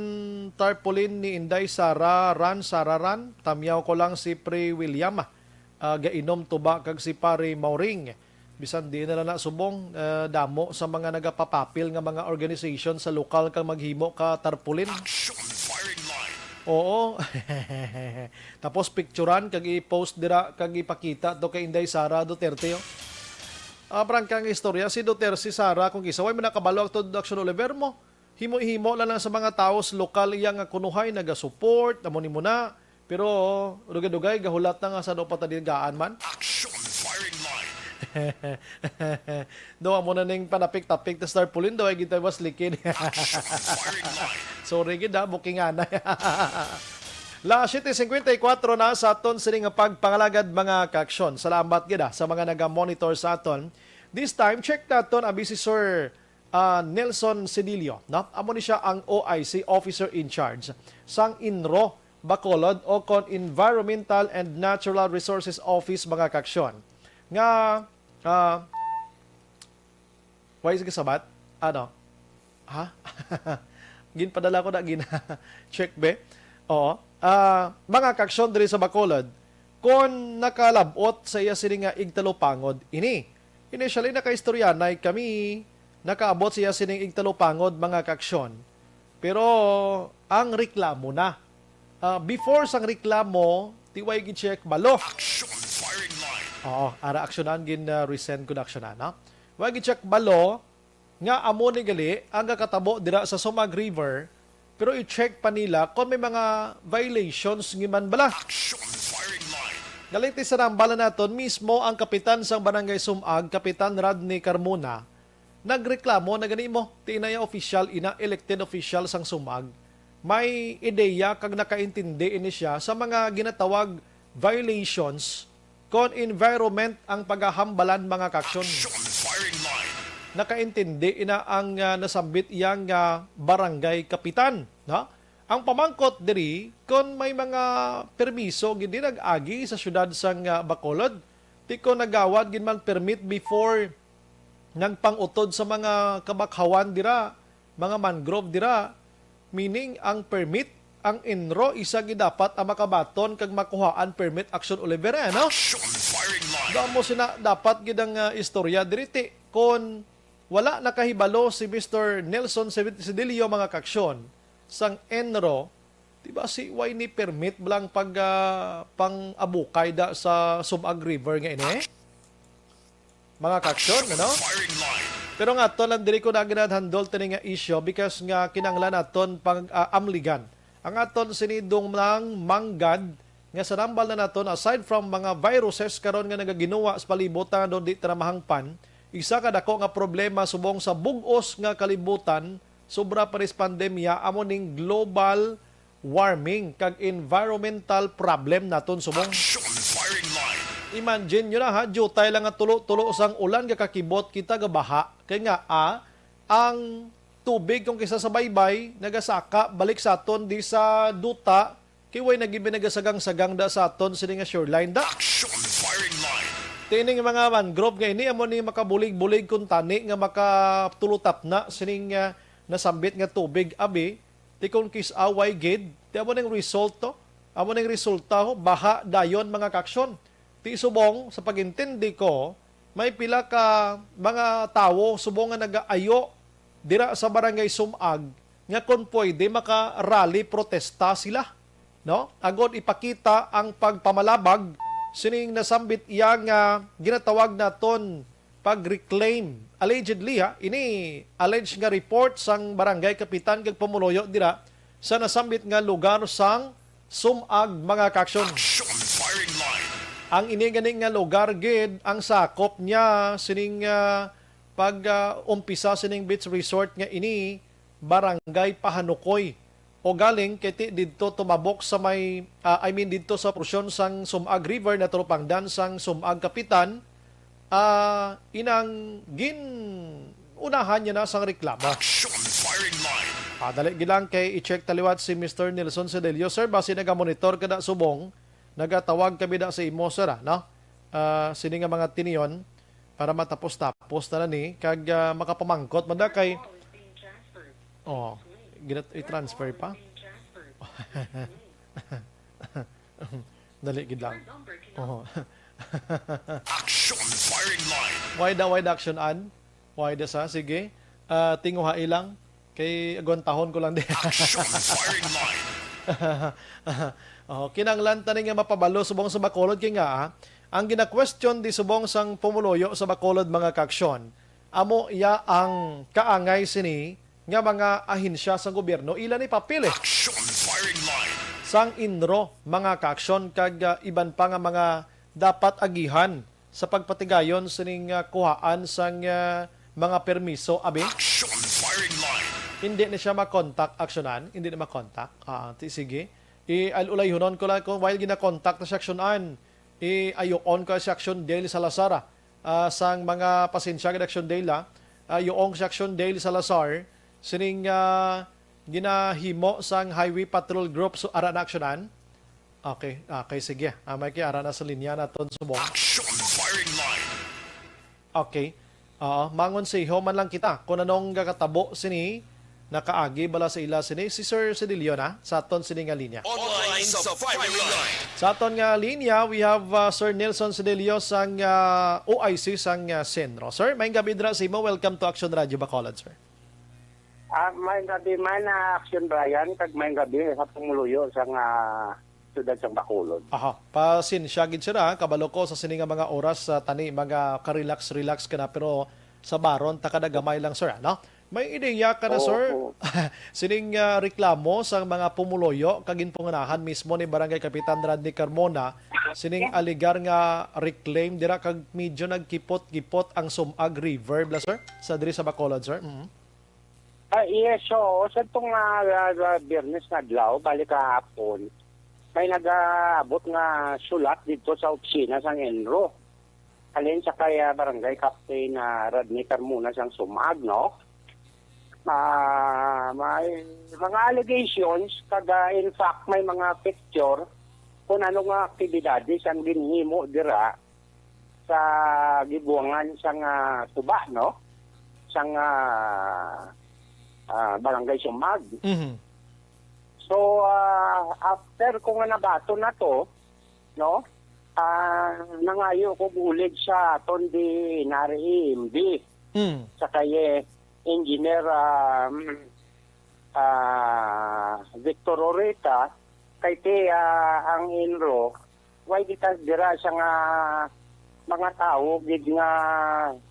tarpaulin ni Inday Sara Ran, Sara Ran. Tamyaw ko lang si Pre William, ah, gainom tuba kag si Pare Mauring. Bisan di na na subong, ah, damo sa mga nagapapapil nga mga organization sa lokal kang maghimo ka tarpaulin. Action Firing Line. Oo. Tapos picturan kag i-post dira kag ipakita to kay Inday Sara Duterte, oh. Ah, prangka nga istorya, si Duterte, si Sara, kung isa, way man nakabalo ang Action Oliver mo. Himo-himo lang, lang sa mga tawo sa lokal iya nga kunuhay, naga-support, amo ni mo na. Pero dugay-dugay, gahulat na nga sa daw patadigaan man. Action Firing Line. Daw amo na ning panapik-tapik ta Star Pulin, daw ay gintay was likid. Action Firing Line. Sorry gid ha, booking anay. Las siete cincuenta y cuatro na sa aton sini nga pagpangalagad, mga kaaksyon. Salamat gid, ah, sa mga naga-monitor sa aton. This time, check naton abi si Sir ah, Nelson Cedillo, no? Amo ni siya ang O I C officer in charge sang ENRO Bacolod o kon Environmental and Natural Resources Office, mga kaaksyon. Nga, ah, why is kasabat? Ano? Ha? Ginpadala ko na gina-check, be. Oo. Ah, mga kaaksyon diri sa Bacolod, kon nakalab-ot sa iya sini nga igtalupangod ini. Initially, nakaistoryanay kami, nakaabot sa iya sining igtalupangod, mga kaaksyon. Pero ang reklamo na. Ah, before sang reklamo, ti way gi-check balo. Action firing line. Oo, ara aksyonan gin, ah, resend ko na aksyonan, no? Way gi-check balo nga amo ni gali ang gakatabo dira sa Sumag River, pero i-check pa nila kung may mga violations ngi man bala. Action firing line. Galing ti sa nambala naton mismo ang kapitan sang Barangay Sumag, Kapitan Rodney Carmona, nagreklamo na gani mo, ti inaya official ina, elected official sang Sumag. May ideya kag nakaintindi ini siya sa mga ginatawag violations kon environment ang pagahambalan, mga kaaksyon. Action firing line. Nakaintindi ina ang, ah, nasambit iya nga barangay kapitan, no? Ang pamangkot diri, kon may mga permiso gid di nag-agi sa siyudad sang, ah, Bacolod, ti kon nagawad gid man permit before nagpang-utod sa mga kabakhawan dira, mga mangrove dira, meaning ang permit, ang ENRO, isa gid dapat ang makabaton kag makuhaan permit, Action Oliver, eh, no? Action firing line. Damo sina dapat gid ang, ah, istorya diri ti kon wala nakahibalo si Mister Nelson Cedillo, mga kaaksyon, sang ENRO, di ba si way ni permit bala ang pag, ah, pang-abukay da sa Sumag River nga ini? Mga kaaksyon, ano? Firing line. Pero nga, to lang diri ko na ginadhandle tani nga isyu because nga kinanglan naton pag, ah, amligan ang aton sinidong lang manggad nga sa nambal na naton, aside from mga viruses karon nga nagaginuwa sa palibot nga doon di ta na mahangpan, isa ka dako nga problema subong sa bug-os nga kalibutan, sobra pa ris pandemya, amo ning global warming kag environmental problem naton subong. Action firing line. Imagine nyo na ha, diutay lang nga tulo-tulo sang ulan gakakibot kita gabaha. Kay nga, ah, ang tubig kung kisa sa baybay nagasaka balik sa aton di sa duta, kay way na gid nagasagang-sagang da sa aton sini nga shoreline da. Action firing line. Tining mga mangrove nga ini amo ni makabulig-bulig kuntani nga makatulutap na sining, ah, nasambit nga tubig abi. Ti kon kis-a way gid, ti amo ning result to. Amo ning resulta ho, baha dayon, mga kaaksyon. Ti subong, sa pag-intindi ko, may pila ka mga tawo subong nga nagaayo dira sa Barangay Sumag nga kon pwede maka-rally protesta sila, no? Agod ipakita ang pagpamalabag sining nasambit iya nga ginatawag naton pag-reclaim. Allegedly, ha, ini alleged nga report sang barangay kapitan kag pumuluyo dira sa nasambit nga lugar sang Sumag, mga kaaksyon. Action firing line. Ang ini gani nga lugar gid ang sakop niya sining, ah, pag, ah, umpisa sining beach resort nga ini, Barangay Pahanukoy. O galing kay ti didto tumabok sa may, ah, I mean, didto sa porsyon sang Sumag River, natulupangdan sang Sumag Kapitan, ah, inang gin-unahan niya na sang reklamo. Action firing line. Ah, dali gid lang kay i-check ta liwat si Mister Nelson Sedelio. Sir, basi nagamonitor ka da subong, nagatawag kami da sa imo, sir, ah, no? Ah, sini nga mga tinion para matapos-tapos na na ni kag, ah, makapamangkot man da kay, oh, ginat-, i-transfer pa. Dali gid lang. Oh. Action firing line. Wide, wide action an. Wide sa, sige. Ah, tinguhai lang. Kay agwantahon ko lang di. Action firing line. Oh, kinanglan tani nga mapabalo subong sa Bacolod kay nga, ah, ang gina-question di subong sang pumuluyo sa Bacolod, mga kaaksyon, amo iya ang kaangay sini nga mga ahensya sang gobyerno, ila ni papel, eh. Action firing line. Sang inro, mga kaaksyon, kag, ah, iban pa nga mga dapat agihan sa pagpatigayon sining, ah, kuhaan sang, ah, mga permiso, abi? Action firing line. Hindi ni siya makontak, aksyonan, hindi ni makontak. Ah, ti-, sige. I-, al-, ulayhunon ko lang kung while ginakontak na siya, aksyonan, i-, ayuon ko si Action Dale Salazar, ah, sang mga pasensya gid, Action Dale, ah. ah, yuong si Action Dale Salazar, sining, ah, ginahimo sang Highway Patrol Group, so ara na aksyonan? Okay, okay, sige. Ah, may kay ara na sa linya naton subong. Action Firing Line. Okay. Oo, mangonseho man lang kita kung anong gakatabo sini, nakaagi bala sa ila sini. Si Sir Sedilio na sa aton sini nga linya. Online sa Firing Line. Sa aton nga linya, we have, uh, Sir Nelson Sedilio sang, uh, O I C sang, uh, Senro. Sir, maayong gabi dira sa imo. Welcome to Action Radio Bacolod, sir. Ah, may gabi man, ah, Action Brian, kag may gabi sa pumuluyo sang, ah, siyudad sang Bacolod. Aha, pasensya gid, sir, ha? Kabalo ko sa sini nga mga oras, ah, tani mga ka-relax-relax ka na, pero sa baron ta kada gamay lang, sir, ano? May ideya ka na, Oo, sir? Oo. Sining, ah, reklamo sang mga pumuluyo kag ginpanganahan mismo ni Barangay Kapitan Rodney Carmona, sining alegar nga reclaim dira kag medyo nagkipot-kipot ang Sumag River, bala, sir, sa diri sa Bacolod, sir? Mhm. Ah, yes, oo. Sa itong, ah, ah, ah, Biyernes nga adlaw, bali kahapon, may nag-aabot nga sulat dito sa opisina sang ENRO. Halin sa kay, ah, Barangay Captain, ah, Rodney Carmona sang Sumag, no? Ah, may mga allegations, kag, ah, in fact, may mga picture kung ano nga aktibidades ang ginhimo dira sa gibuangan sang, ah, tuba, no? Sang, ah, ah, Barangay Sumag. Mhm. So, ah, after ko nga nabaton na to, no? Ah, nangayo ko bulig sa aton di nari E M B Mm. sa kay Engineer, ah, mm, ah, Victor Oreta, kay ti, ah, ang ENRO, why di ta dira sa nga mga tawo gid nga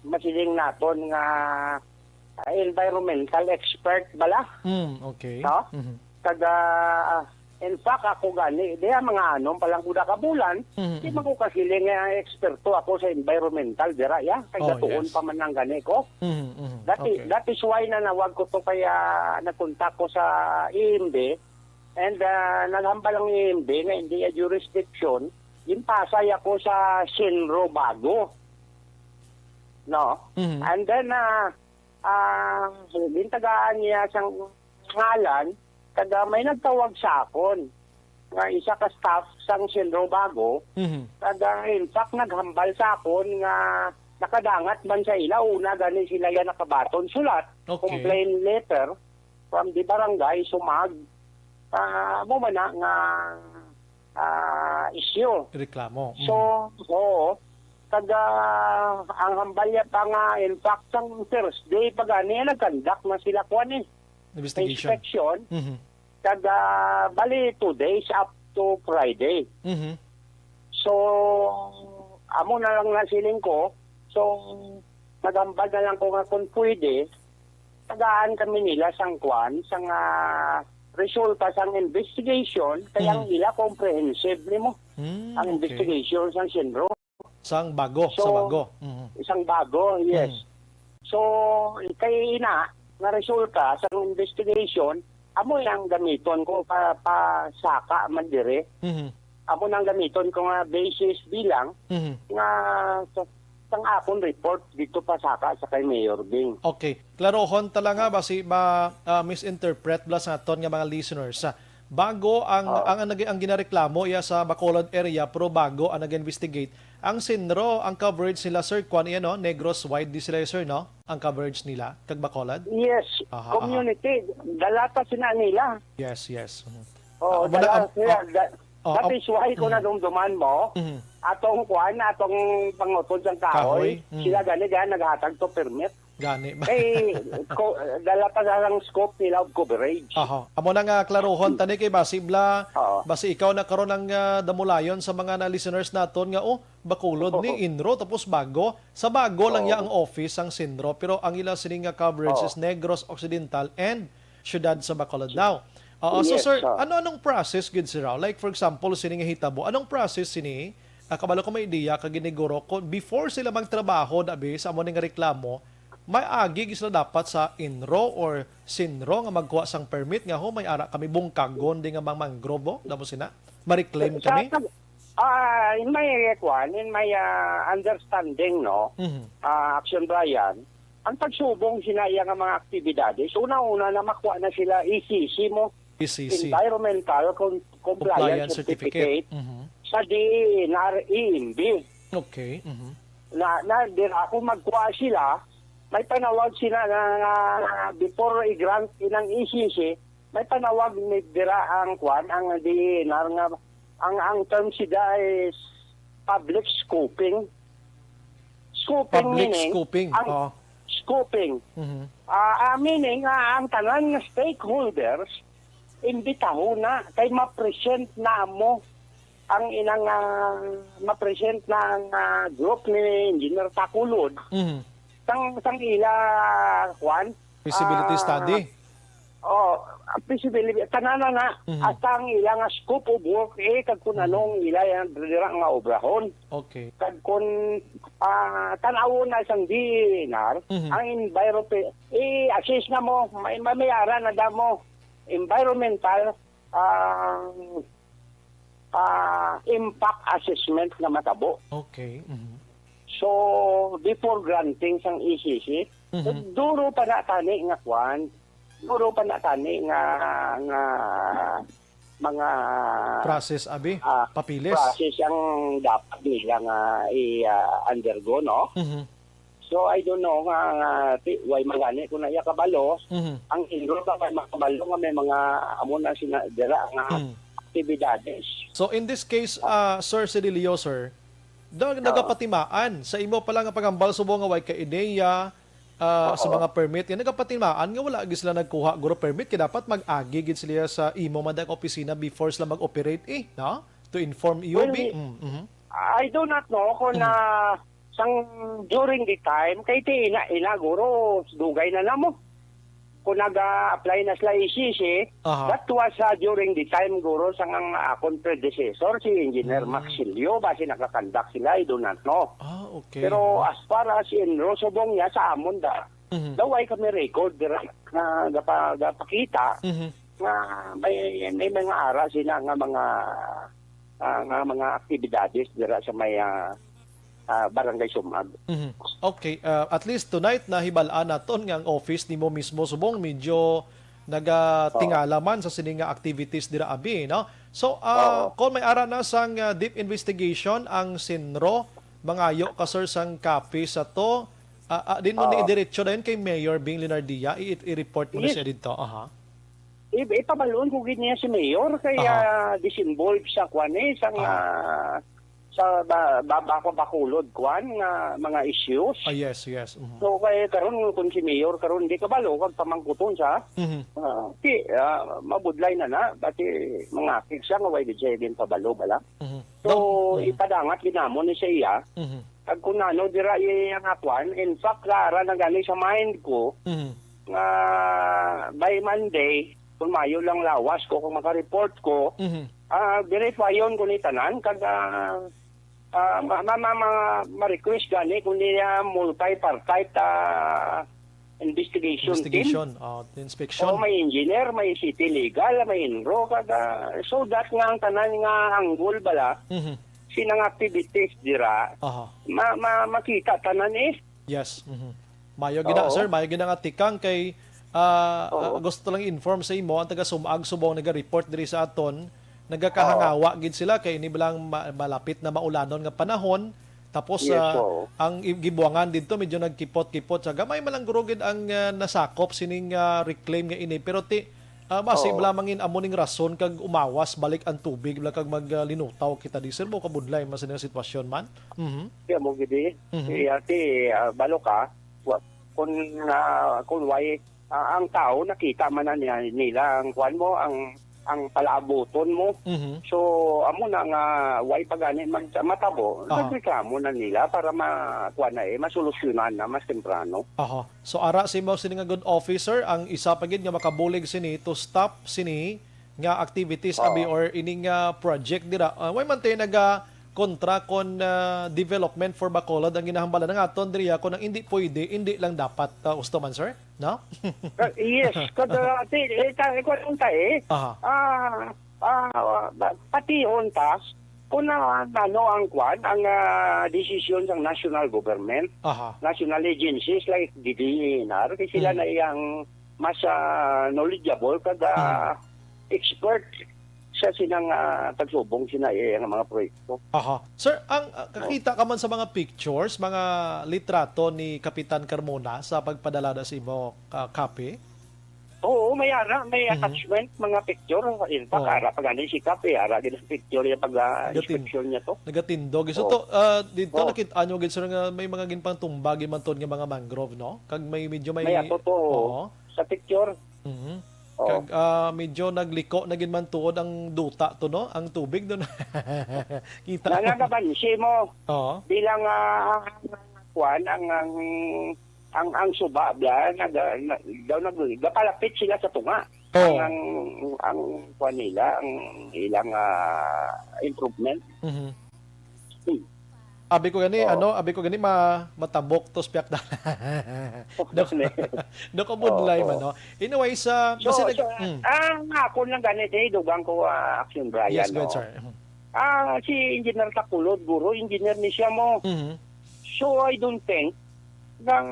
masiling naton nga ah, environmental expert bala. Mm, okay. No? Mhm. Kag, ah, in fact, ako gani, diya mga anom pa lang kuda ka bulan, Mhm, di mhm. man ko kasiling nga eksperto ako sa environmental dira, ya. Kay Oh, gatuon yes. pa man lang gani ko. Mhm, mhm. That is, Okay. that is why nanawag ko to kaya nagkontak ko sa E M B and, ah, naghambal ang E M B nga hindi a jurisdiction, ginpasay ako sa Sinro Bago. No? Mhm. And then, ah, ah, gintagaan niya sang ngalan, kag, ah, may nagtawag sa akon nga isa ka staff sang Sinro Bago, Mhm. kag, ah, in fact, naghambal sa akon nga nakadangat man sa ila, una gani sila yan nakabaton sulat, Okay. complaint letter from the barangay Sumag. Ah, amo man na nga, ah, issue. Reklamo. So, Mhm. oo. Kag, ah, ang hambal niya pa nga, in fact, sang Thursday pa gani, nagkandak na sila kuan eh. Investigation. Inspection. Mhm. Kag, ah, bali, two days up to Friday. Mhm. So, amo na lang na siling ko. So, naghambal na lang ko nga kung pwede, tagaan kami nila sang kuan, sang, ah, resulta sang investigation, kay ang Mhm. ila comprehensive nimo, Hmm, ang okay. investigation sang Sinro. Sang Bago, So, sa Bago. Mhm. Isang Bago, yes. Mhm. So, kay ina, nga resulta sang investigation, amo yang gamiton ko pa, pa saka man dire. Mhm. Amo nang gamiton ko nga basis bilang Mhm. nga sa, sang akon report dito pa saka sa kay Mayor Bing. Okay. Klarohon ta lang nga, basi ma, ah, misinterpret bala sa aton nga mga listeners. Ah, Bago ang, Oh. ang, ang, nag-, ang ginareklamo iya sa Bacolod area, pero Bago ang nag-investigate. Ang Sinro, ang coverage nila, sir, kuan iya, no? Negros wide di sila, sir, no? Ang coverage nila, kag Bacolod? Yes, Aha, aha. community. Dala pa sina nila. Yes, yes. Mhm. Oo, Ah, wala dala ang, sila. ah, Da-, oh, that ang, is why kung mhm. nadumduman mo, Mhm. atong kuan, atong pangutod sang kahoy, Kahoy, mhm. sila gani, gani naghatag to permit. Gani ba? Kay, ko, dala pa sa ang scope nila of coverage. Aha. Amo na nga, klarohon, tani kay basi bla, Oo. basi ikaw na karon ang, ah, damulayon sa mga na listeners naton nga, oh, Bacolod ni Oo. Inro, tapos Bago. Sa Bago lang Oo. ya ang office sang Sinro, pero ang ila sini nga coverage Oo. is Negros Occidental and Siyudad sa Bacolod. Now, oo, so Yes, sir, sir. ano-anong process gid, sir, ah? Like, for example, sini nga hitabo, anong process sini? Ah, kabalo ko may ideya ka giniguro ko, before sila magtrabaho, dabi, sa amo ning reklamo, may agi gid sila dapat sa Inro or Sinro nga magkuha sang permit nga, "Ho, may ara kami bungkagon di nga mga mangrove, oh." Damo sina? Ma-reclaim Sa, kami? sa, ah, in my, kuwan, in my, ah, understanding, no, Mhm. ah, Action Brian, Ang pagsubong sina iya nga mga aktibidades, una-una na makuha na sila E C C mo, E C C. Environmental Com-, Compliance Compliance Certificate. Certificate. Mhm. Sa D E N R E M B. Okay. Mhm. Na, na, dira, kung magkuha sila, may panawag sila na, na before i-grant inang E C C, may panawag ni dira ang kwan, ang D E N R nga, ang, ang term sida is public scoping. Scoping Public meaning, scoping, ang oo. Scoping. Mhm. Ah, ah, meaning, ah, ang tanan nga stakeholders, imbitahon na, kay ma-present na mo ang inang, ah, ma-present na ang, ah, group ni Engineer Takulod. Mhm. Sang, sang ila, kwan, Feasibility ah, study. Oh, ang feasibility, tanan na na, Mhm. hasta ang ila nga scope of work, eh, kag kung Mhm. anong ila yang dira nga obrahon. Okay. Kag kung, ah, tan-awon na sang D E N R, Mhm. ang environment, i-assess na mo, may, may, may ara na da mo, environmental, ah, ah, impact assessment nga matabo. Okay. Mhm. So, before granting sang E C C, Mhm. duro pa na tani nga kwan, duro pa na tani nga, nga mga Process, abi? ah, Papilis? process ang dapat nila nga i, ah, undergo, no? Mhm. So, I don't know nga, nga ti-, why magani kung naiya kabalo, Mhm. ang inro ba may makabalo nga may mga amo na sina-, dira nga Mhm. aktibidades. So, in this case, ah, Sir Sedilio, sir, da-, Oo. nagapatimaan sa imo pala nga paghambal subong nga way ka ideya, ah, sa Oo. mga permit, nga nagapatimaan nga wala gid sila nagkuha guro permit, kay dapat mag-agi gid sila sa imo man dang opisina before sila mag-operate, eh, no? To inform you, Well, bi-, mm, mhm. I do not know kung Mhm. na sang during the time, kay ti ina, ina, guro, dugay na namo. Kung naga-apply na sila E C C, Aha. that was, ah, during the time, guro, sang ang akon predecessor, si Engineer Mm. Maxilio, basi nakakandak sila, I do not know. Ah, okay. Pero Mhm. as far as in Rosobong niya, sa amon da, Mhm. daw ay kami record, dira, nga gapa-, gapakita Mhm. nga may, may mga ara sila nga mga, ah, nga mga aktibidades dira sa may, ah, ah, Barangay Sumag. Mhm. Okay, ah, at least tonight nahibal-an naton nga ang office nimo mismo subong medyo nagatingala Oo. man sa sini nga activities dira abi, no? So, ah, Oo. kung may ara na sang, ah, deep investigation ang Sinro, mangayo ka, sir, sang copy sa to, ah, ah, din mo ni Oo. idiretso dayon kay Mayor Bing Leonardia, i-, i-report mo na Yes. siya didto. Aha. I-, ipabalon ko gid niya si Mayor kay, Aha. ah, disinvolved sa kwan eh, sa nga, Aha. sa ba-, ba-, bako-, bakulod kwan nga mga issues. Ah, yes, yes. Mhm. So, kay karon kung si Mayor karon di kabalo kag pamangkuton sa, Mhm. ah, ti, ah, mabudlay na na, pati mga akig siya nga way gid siya din pabalo bala. Mhm. So, Dom-, mhm. ipadangat gid namon ni sa iya. Mhm. Kag kung ano dira iya nga kwan, in fact, ara na gani sa mind ko, Mhm. nga by Monday, kung mayo lang lawas ko, kung makareport ko, Mhm. ah, verifyon ko ni tanan, kag, ah, ah, ma-, ma-, ma-, ma-, ma-request gani kung niya multi-partite, ah, investigation team. Investigation, ah, inspection. O, may engineer, may city legal, may inro, kag, ah, so that nga ang tanan nga angle bala, Mhm. sinang activities dira, Aha. ma-, ma-, makita tanan eh. Yes. Mhm. Mayo gid na, Oo. sir, mayo gid na nga tikang kay, ah, Oo. ah, gusto lang inform sa imo ang taga Sumag subong naga-report diri sa aton, nagakahangawa Oo. gid sila kay ini bilang ma-, malapit na maulanon nga panahon. Tapos, Yes, ah, oo. ang i-, gibuangan didto medyo nagkipot-kipot sa gamay man lang guro gid ang, ah, nasakop sining, ah, reclaim nga ini. Pero ti, Ah, basi Oo. lamang in amo ning rason kag umawas balik ang tubig, bala kag mag, ah, linutaw kita di, sir, mo kabudlay man sa ilang sitwasyon man. Mhm. Kaya mo gidi, Mhm. si ate, ah, balo ka, wa-, kung, ah, kung why, ah, ang tao nakita man na niya, nila ang kwan mo, ang, ang palaabuton mo. Mhm. So, amo na nga, why pa gani mag-, matabo, Aha. nagreklamo na nila para ma-, kwan na eh, masolusyonan na mas temprano. Aha. So, ara sa imo sini nga good officer, ang isa pa gid nga makabulig sini to stop sini nga activities, Oo. abi, or ini nga project dira. Ah, way man tayo naga kontra kon, ah, development for Bacolod ang ginahambala nga aton diri, ah, kon ang hindi pwede, hindi lang dapat, ah, gusto man, sir? No? Ah, yes, kada, ti, eh, ta, eh, kwan ta, eh. Aha. Ah, ah, ba-, patihon ta, Kung na, ano ang kwan, ang, ah, desisyon sang national government, Aha. national agencies like D D E N R, kay sila Mm. na iyang mas, ah, knowledgeable kag, ah, Mm. expert sa sinang, ah, pagsubong sina iya nga mga proyekto. Aha. Sir, ang, ah, Oh. kakita ka man sa mga pictures, mga litrato ni Kapitan Carmona sa pagpadala na sa imo, ah, copy? Oo, may ara, may Mhm. attachment, mga picture. In fact, Oh. ara pa gani si Kap, eh, ara gid ang picture niya pag, ah, Gatin-, inspection niya to. Nagatindog. So, Oh. to, ah, dito Oh. nakit-, ano gid, sir, nga may mga ginpangtumba, ginmantod nga mga mangrove, no? Kag may medyo may May ato to, Oo. sa picture. Mhm. Oh. Kag, ah, medyo nagliko na gid man tuod ang duta to, no? Ang tubig doon. Kita Na, mo. nakapansin mo, Oo. bilang, ah, kuwan, ang, ang, ang, ang suba, bla, nag-, na, daw nag-, gapalapit sila sa tunga. Oo. Ang, ang, ang kuwan nila, ang ilang, ah, improvement. Mhm. Hmm. Abi ko gani, Oo. ano, abi ko gani ma-, matabok to sa piyakdalan. Dok-, Dok Budlay Oo. man, no? Anyway, sa, So, basta nag-, so, mm. ang ako lang gani, eh, dugang ko, ah, Action Brian, Yes, go ahead, no? sir. Mhm. Ah, si Engineer Takulod, guro, engineer ni siya mo. Mhm. So, I don't think nga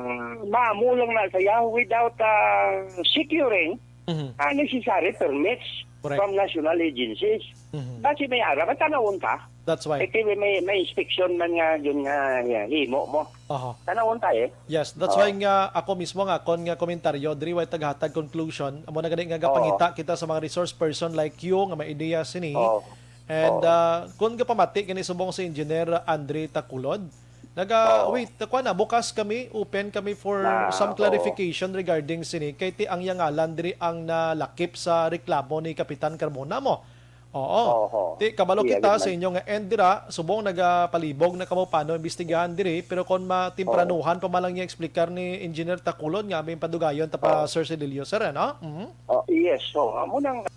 maamo lang na siya without, ah, securing Mhm. ah, necessary permits Correct. from national agencies. Mhm. Basi may ara, matanawon ta. That's why. Eh, kay may, may inspection man nga yun nga, nga himo mo. Aha. Tanawon ta, eh. Yes, that's Oo. why nga ako mismo nga kon nga komentaryo diri way taghatag conclusion, amo na gani nga Oo. gapangita kita sa mga resource person like you nga may ideya sini. Oo. And, Oo. ah, kung gapamati gani subong si Engineer Andre Takulod, naga, Oo. wait, kuwan na, bukas kami, open kami for Na, some oo. clarification regarding sini. Kay ti ang iya ngalan diri ang nalakip sa reklamo ni Kapitan Carmona mo. Oo. Oho. Ti, kabalo Iya, kita gid sa man. inyo nga end dira, subong nagapalibog na kamo paano imbestigahan diri, pero kung matimpranuhan Oo. pa man lang niya explicar ni Engineer Takulod nga may padugayon ta pa, Oo. Sir Sedilio, sir, ano? Mhm. Oh, yes, so, amo nang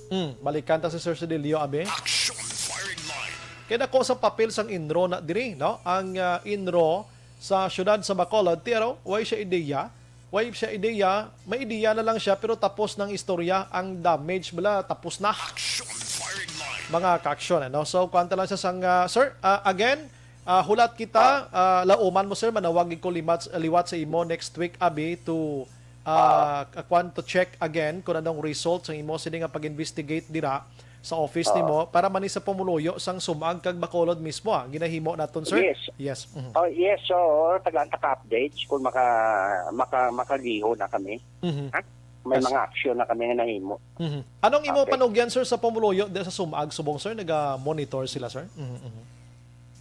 Mm, balikan ta si Sir Sedilio, abi. Action Firing Line. Kay dako sa papel sang inro na diri, no? Ang, ah, inro sa siyudad sa Bacolod, ti, ano, way siya ideya. Way siya ideya, may ideya na lang siya, pero tapos ng istorya, ang damage bala, tapos na. Action Firing Line. Mga ka-action, ano? So, kuwan ta lang siya sang, ah, sir, ah, again, ah, hulat kita, Ah. ah, lauman mo, sir, manawag ko limat, liwat sa imo next week, abi, to, ah, Ah. kuwan, to check again kung anong result sa imo sini nga pag-investigate dira sa office Ah. nimo para man ni sa pumuluyo sang Sumag kag Bacolod mismo, ah, ginahimo naton, sir? Yes. Yes. Mhm. Oh, yes. So, tagaan ta ka updates kung maka-, maka-, makagihon na kami. Mhm. Ha? May Yes. mga action na kami nga nahimo. Mhm. Anong imo Okay. panugyan, sir, sa pumuluyo di sa Sumag subong, sir? Naga-monitor sila, sir? Mhm, mhm.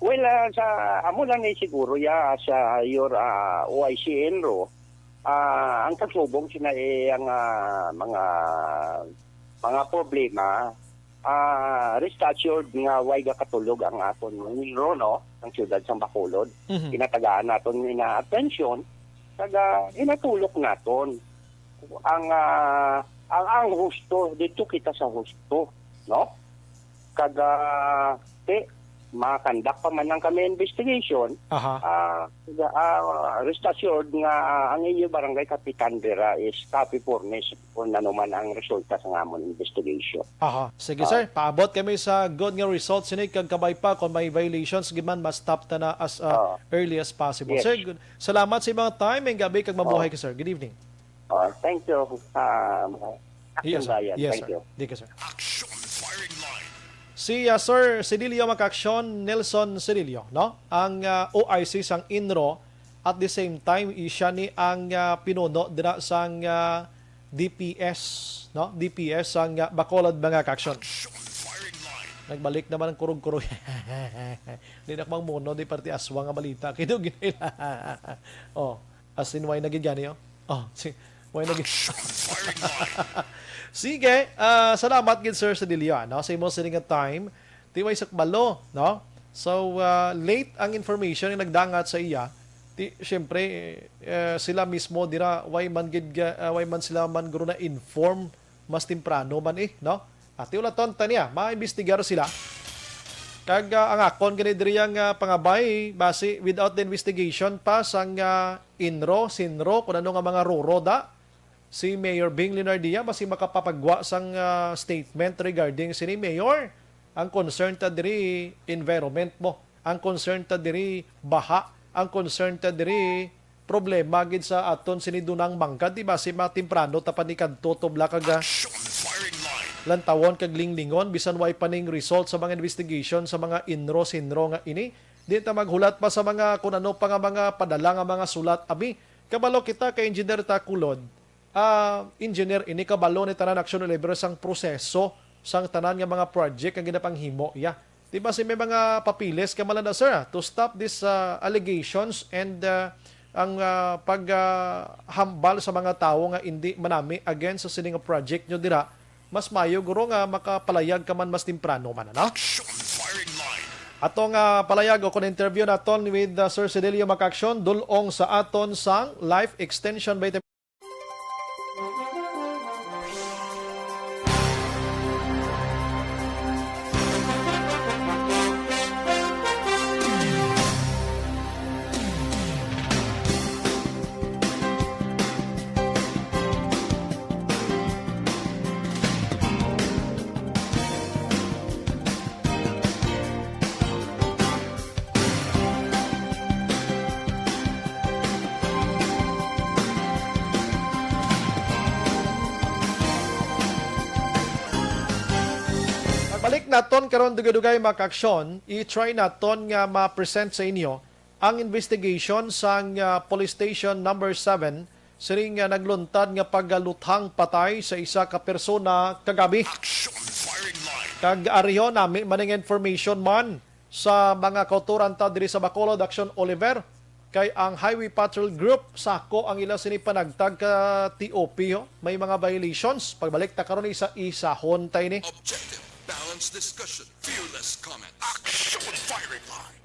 Well, ah, sa amo lang ni siguro ya sa your, ah, O I C Enro, ah, ang kasubong sina, eh, ang, ah, mga, mga problema, ah, rest assured nga way gakatulog ang aton Enro, no, ang siyudad sang Bacolod. Mhm. Ginatagaan naton ina atensyon, kag, ah, ginatulok naton ang, ah, ang, ang husto, dito kita sa husto, no? Kag, ah, ti, makandak pa man lang kami investigation, Aha. ah, kag, ah, rest assured nga, ah, ang inyo barangay kapitan dira is copy furnished kung ano man ang resulta sa amon investigation. Aha. Sige, Ah. sir. Paabot kami sa good nga results sini kag kabay pa kung may violations gid man, ma-stop ta na as, ah, Oo. early as possible. Yes. Sir, good. Salamat sa imong time and gabi kag mabuhay Oo. ka, sir. Good evening. Ah, thank you, ah, Action Yes, sir. Brian. Yes, Thank sir. you. Thank you, sir. Action Firing Line. Si, ah, Sir Sedilio Makaksyon, Nelson Sedilio, no? Ang, ah, O I C sang Inro, at the same time, i-, siya ni ang, ah, pinuno dira sang, ah, D P S, no? D P S sang, ah, Bacolod, mga ka-action. Action Firing Line. Nagbalik naman ang kurog-kurog. Di na ko mangmuno, di parte aswang nga balita. Kay daw ginila. Oh. As in, why na gid gani, oh? Oh, si, why na gid? Action Firing Line. Sige, ah, salamat gid, Sir Sedilio, no, sa imo sini nga time. Ti way sa kabalo, no? So, ah, late ang information nga nagdangat sa iya. Ti, siyempre, eh, sila mismo dira, why man gid ga-, ah, why man sila man guro na-inform mas temprano man, eh, no? Ati ulaton ta niya, maimbestigar sila. Kag, ah, ang akon gani diri ang, ah, pangabay, basi without the investigation pa sang, ah, Inro, Sinro, kun ano nga mga ruro da, si Mayor Bing Leonardia, basi makapapagwa sang, ah, statement regarding sini, Mayor. Ang concern ta diri, environment mo. Ang concern ta diri, baha. Ang concern ta diri, problema gid sa aton sini dunang manggad, di ba? Si matimprano ta pa ni kadto tubla kag, ah, Action firing line. Lantawon kag linglingon, bisan way pa ning result sa mga investigation sa mga inro-sinro nga ini. Di ta maghulat pa sa mga kun ano pa nga mga padala nga mga sulat, abi. Kabalo kita kay Engineer Takulod. Ah, engineer, ini kabalo ni tanan, Action Oliver, sang proseso sang tanan nga mga project nga ginapanghimo iya. Di ba si may mga papiles ka malanda, sir, ah, to stop these, ah, allegations and, ah, ang, ah, pag, ah, hambal sa mga tawo nga indi manami against sa sini nga project nyo dira, mas mayo guro nga makapalayag ka man mas temprano man, ano? Action firing line. Ato nga palayag o kon interview naton with, ah, Sir Cedilio Macaction, dulong sa aton sang life extension ba Pagbalik naton karon, dugay-dugay, mga kaaksyon, i-try naton nga ma-present sa inyo ang investigation sang, ah, Police Station Number Seven siring nga nagluntad nga pagluthang patay sa isa ka persona kagabi. Action firing line. Kag ariho nami man ang information man sa mga kautoran ta diri sa Bacolod, Action Oliver, kay ang Highway Patrol Group sako ang ila sini panagtag ka T O P, ho. May mga violations. Pagbalik ta karon, isa-isahon ta ini. Objective, balanced discussion, fearless comment. Action firing line.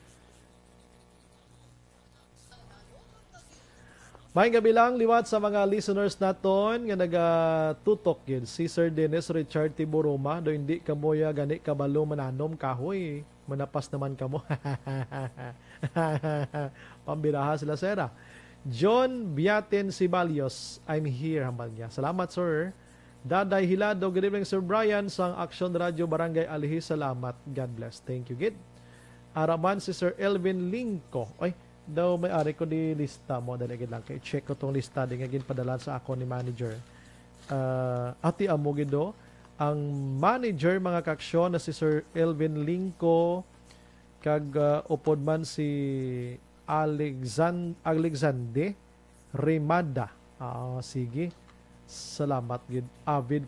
May gabi lang liwat sa mga listeners naton nga nagatutok gid. Si Sir Dennis Richard Tiburuma, do hindi kamo ya gani kabalo mananom kahoy. Manapas naman kamo. Pambiraha sila, sir, ah. John Biatin Sibalios, "I'm here," hambal niya. Salamat, sir. Daday Hilado, "Good evening, Sir Brian, sang Action Radio, Barangay Alihis. Salamat. God bless." Thank you, gid. Araman si Sir Elvin Lingco. Ay, daw may ari ko di lista mo. Dali gid lang kay check ko tong lista di nga ginpadala sa ako ni manager. Ah, ati amo gid do. Ang manager, mga kaaksyon, na si Sir Elvin Lingco, kag, ah, upod man si Alexan-, Alexande Remada. Ah, sige. Salamat gid. Avid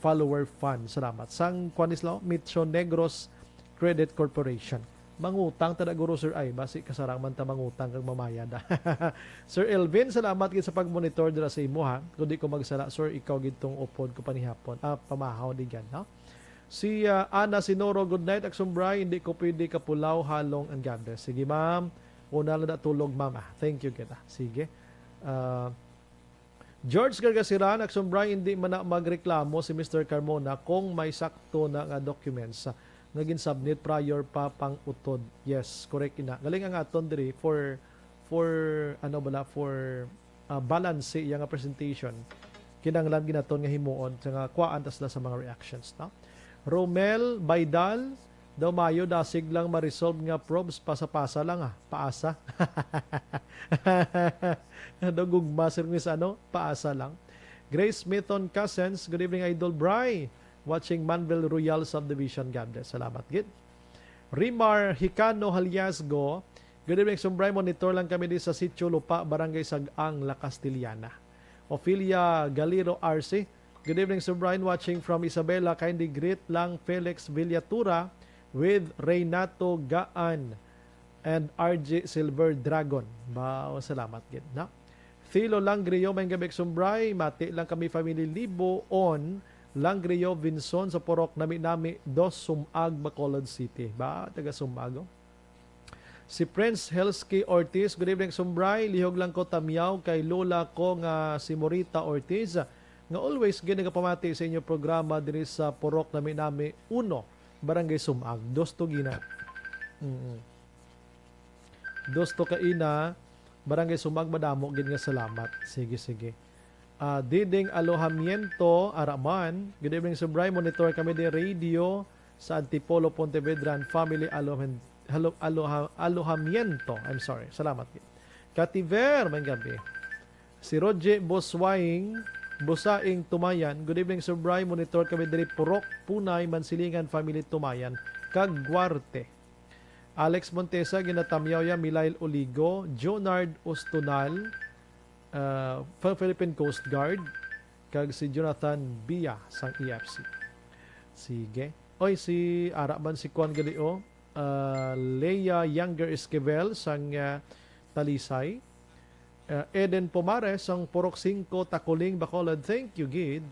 follower fan. Salamat. Sang kuan ni sila, Metro Negros Credit Corporation. Mangutang ta na, guro, sir, ay, basi kasarang man ta mangutang kag mamayad, ah. Sir Elvin, salamat gid sa pagmonitor dira sa imo, ha. Kung di ko magsala, sir, ikaw gid tong upod ko panihapon. Ah, pamahaw di gyan, no? Si, ah, Ana Sinoro, "Good night, Aksumbray. Hindi ko pwede kapulaw, halong ang gabi." Sige, ma'am. Una lang na tulog, ma'am. Ah, thank you kita. Sige. Ah, George Gargasiran, "Aksumbray, hindi man na magreklamo si Mister Carmona kung may sakto na nga documents, ah, nga ginsubmit prior pa pang-utod." Yes, correct ina. Galing ang aton diri for, for, ano bala, for, ah, balance sa iya nga presentation. Kinahanglan ginaton nga himuon sa nga kuwaan ta sila sa mga reactions, no? Romel Baidal, "Daw mayo dasig lang ma-resolve nga probes, pasa-pasa lang, ah, paasa." Daw gugma, sir, Miss, ano, paasa lang. Grace Smithon Cousins, "Good evening, Idol Bry. Watching Manvel Royal Subdivision. God bless." Salamat gid. Rimar Hicano Haliasgo, "Good evening, Sumbray. Monitor lang kami di sa Sitio Lupa, Barangay Sag-ang, La Castellana." Ophelia Galiro Arce, "Good evening, Sumbray. Watching from Isabela. Kindly greet lang Felix Villatura with Reynato Gaan and R J Silver Dragon." Ba, salamat gid, na. Philo Langrio, "May gabi, Sumbray. Mati lang kami, family Libo on Langrio Vinson sa Purok Nami-Nami, Dos, Sumag, Bacolod City." Ba, taga Sumag, oh. Si Prince Helsky Ortiz, "Good evening, Sumbray. Lihog lang ko tamyaw kay lola ko nga si Morita Ortiz, nga always gid nagapamati sa inyo programa diri sa Purok Nami-Nami uno, Barangay Sumag." Dos to gina. Mm. Dos to ka ina, Barangay Sumag, madamo gid nga salamat. Sige, sige. Ah, Diding Alojamiento, Araman. "Good evening, Sir Bry. Monitor kami di radio sa Antipolo, Pontevedra, and family alohan-, alo-, aloha-, alohamiento. I'm sorry. Salamat gid. Kativer, may gabi. Si Roger Boswaing, Bosaing Tumayan, "Good evening, Sir Bry. Monitor kami diri, Purok, Punay, Mansilingan, family Tumayan, kag Guarte." Alex Montesa, ginatamyaw ya, Milail Oligo, Jonard Ustunal, ah, Phil-, Philippine Coast Guard, kag si Jonathan Bia sang E F C. Sige. Oy, si ara man si Kwan gali, oh. Ah, Leia Younger Esquivel sang, ah, Talisay. Ah, Eden Pomares sang Purok Singko, Taculing, Bacolod. Thank you gid.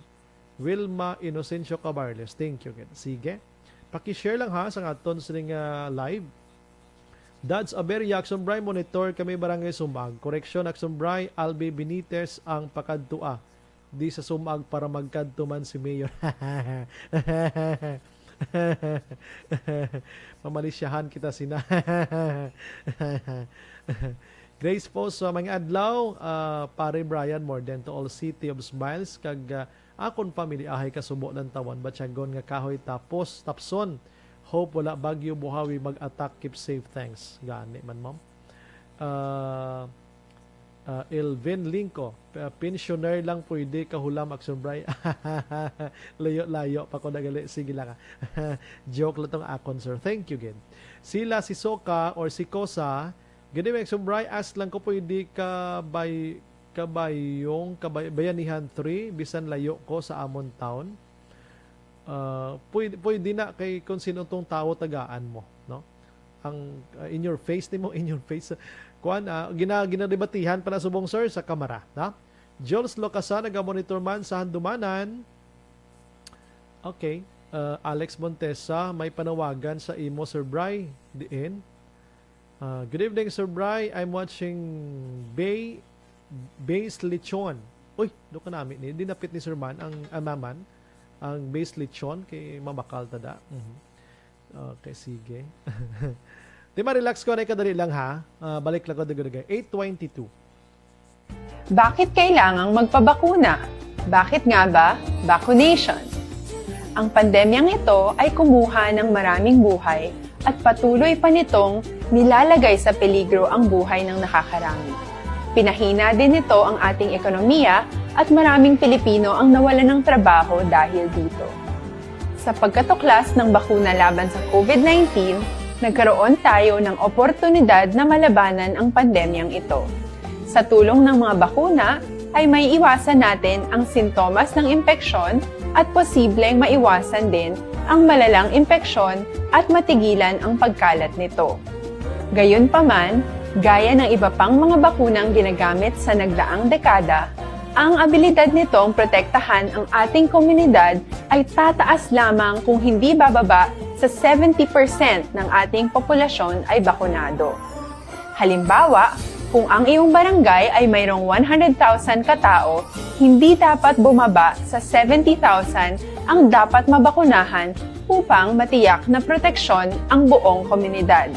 Wilma Inocencio Cabarles. Thank you gid. Sige. Paki-share lang ha sang aton sining, ah, live. Dads Aberia, Akson Bry, monitor kami, Barangay Sumag. Koreksyon, Akson Bry, Albi Benitez ang pakadtua di sa Sumag para magkadto man si Mayor. Mamalisyahan kita sina. Grace po sa mga adlaw, ah, Pare Brian, more than to all city of smiles, kag, ah, akon family ahay kasubo lang tawan, batyagon nga kahoy tapos tapson. Hope wala bagyo buhawi mag-attack. Keep safe. Thanks. Gani man, ma'am. Ah, ah, Elvin Lingco, pa-, pensioner lang pwede kahulam, Akson Bry. Layo-layo pa ko nagali. Sige lang, ah. Joke lang tong akon, sir. Thank you, gid. Sila si Soka or si Kosa, "Good evening, Akson Bry. Ask lang ko, pwede ka bay-, kabayong, kabay-, Bayanihan three, bisan layo ko sa amon town?" Ah, pwede, pwede na kay kung sino tong tawo tagaan mo, no? Ang, ah, in your face nimo, in your face. Kuan, ah, gina-, ginadebatihan pala subong, sir, sa kamara, no? Jules Locasan, naga-monitor man sa Handumanan. Okay. Ah, Alex Montesa, may panawagan sa imo, Sir Bry. Diin? Ah, "Good evening, Sir Bry. I'm watching Bay, Bay's Lechon." Uy, do ka nami ni. Dinapit ni Sir Man ang, ah, Maman, ang Bay's Lechon kay mabakal ta da. Mhm. Okay, sige. Di ma-relax ko na, kadali lang, ha. Ah, balik lang ko dugay-dugay. Eight twenty-two. Bakit kailangang magpabakuna? Bakit nga ba vaccination? Ang pandemyang ito ay kumuha ng maraming buhay at patuloy pa nitong nilalagay sa peligro ang buhay ng nakakarami. Pinahina din nito ang ating ekonomiya at maraming Pilipino ang nawalan ng trabaho dahil dito. Sa pagkatuklas ng bakuna laban sa COVID nineteen, nagkaroon tayo ng oportunidad na malabanan ang pandemyang ito. Sa tulong ng mga bakuna, ay maiiwasan natin ang sintomas ng impeksyon at posibleng maiwasan din ang malalang impeksyon at matigilan ang pagkalat nito. Gayunpaman, gaya ng iba pang mga bakunang ginagamit sa nagdaang dekada, ang abilidad nitong protektahan ang ating komunidad ay tataas lamang kung hindi bababa sa seventy percent ng ating populasyon ay bakunado. Halimbawa, kung ang iyong barangay ay mayroong one hundred thousand katao, hindi dapat bumaba sa seventy thousand ang dapat mabakunahan upang matiyak na proteksyon ang buong komunidad.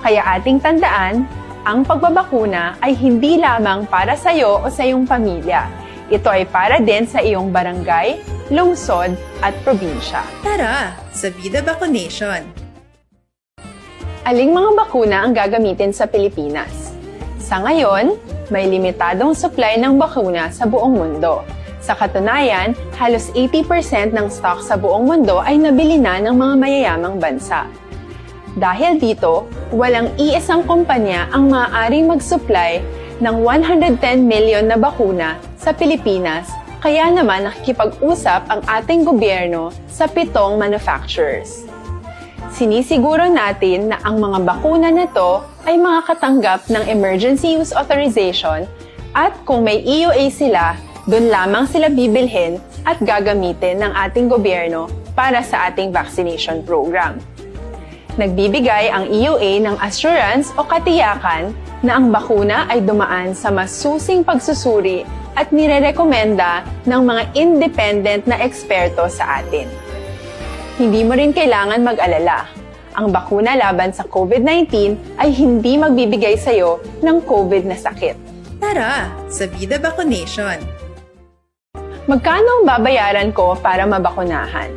Kaya ating tandaan, ang pagbabakuna ay hindi lamang para sa iyo o sa iyong pamilya. Ito ay para din sa iyong barangay, lungsod, at probinsya. Tara, sa Vida Vaccination! Aling mga bakuna ang gagamitin sa Pilipinas? Sa ngayon, may limitadong supply ng bakuna sa buong mundo. Sa katunayan, halos eighty percent ng stock sa buong mundo ay nabili na ng mga mayayamang bansa. Dahil dito, walang iisang kumpanya ang maaaring mag-supply ng one hundred ten million na bakuna sa Pilipinas, kaya naman nakikipag-usap ang ating gobyerno sa pitong manufacturers. Sinisiguro natin na ang mga bakuna na to ay makakatanggap ng Emergency Use Authorization, at kung may E U A sila, dun lamang sila bibilhin at gagamitin ng ating gobyerno para sa ating vaccination program. Nagbibigay ang E U A ng assurance o katiyakan na ang bakuna ay dumaan sa masusing pagsusuri at nirerekomenda ng mga independent na eksperto sa atin. Hindi mo rin kailangan mag-alala. Ang bakuna laban sa COVID nineteen ay hindi magbibigay sa iyo ng COVID na sakit. Tara, sa Vida Vaccination! Magkano ang babayaran ko para mabakunahan?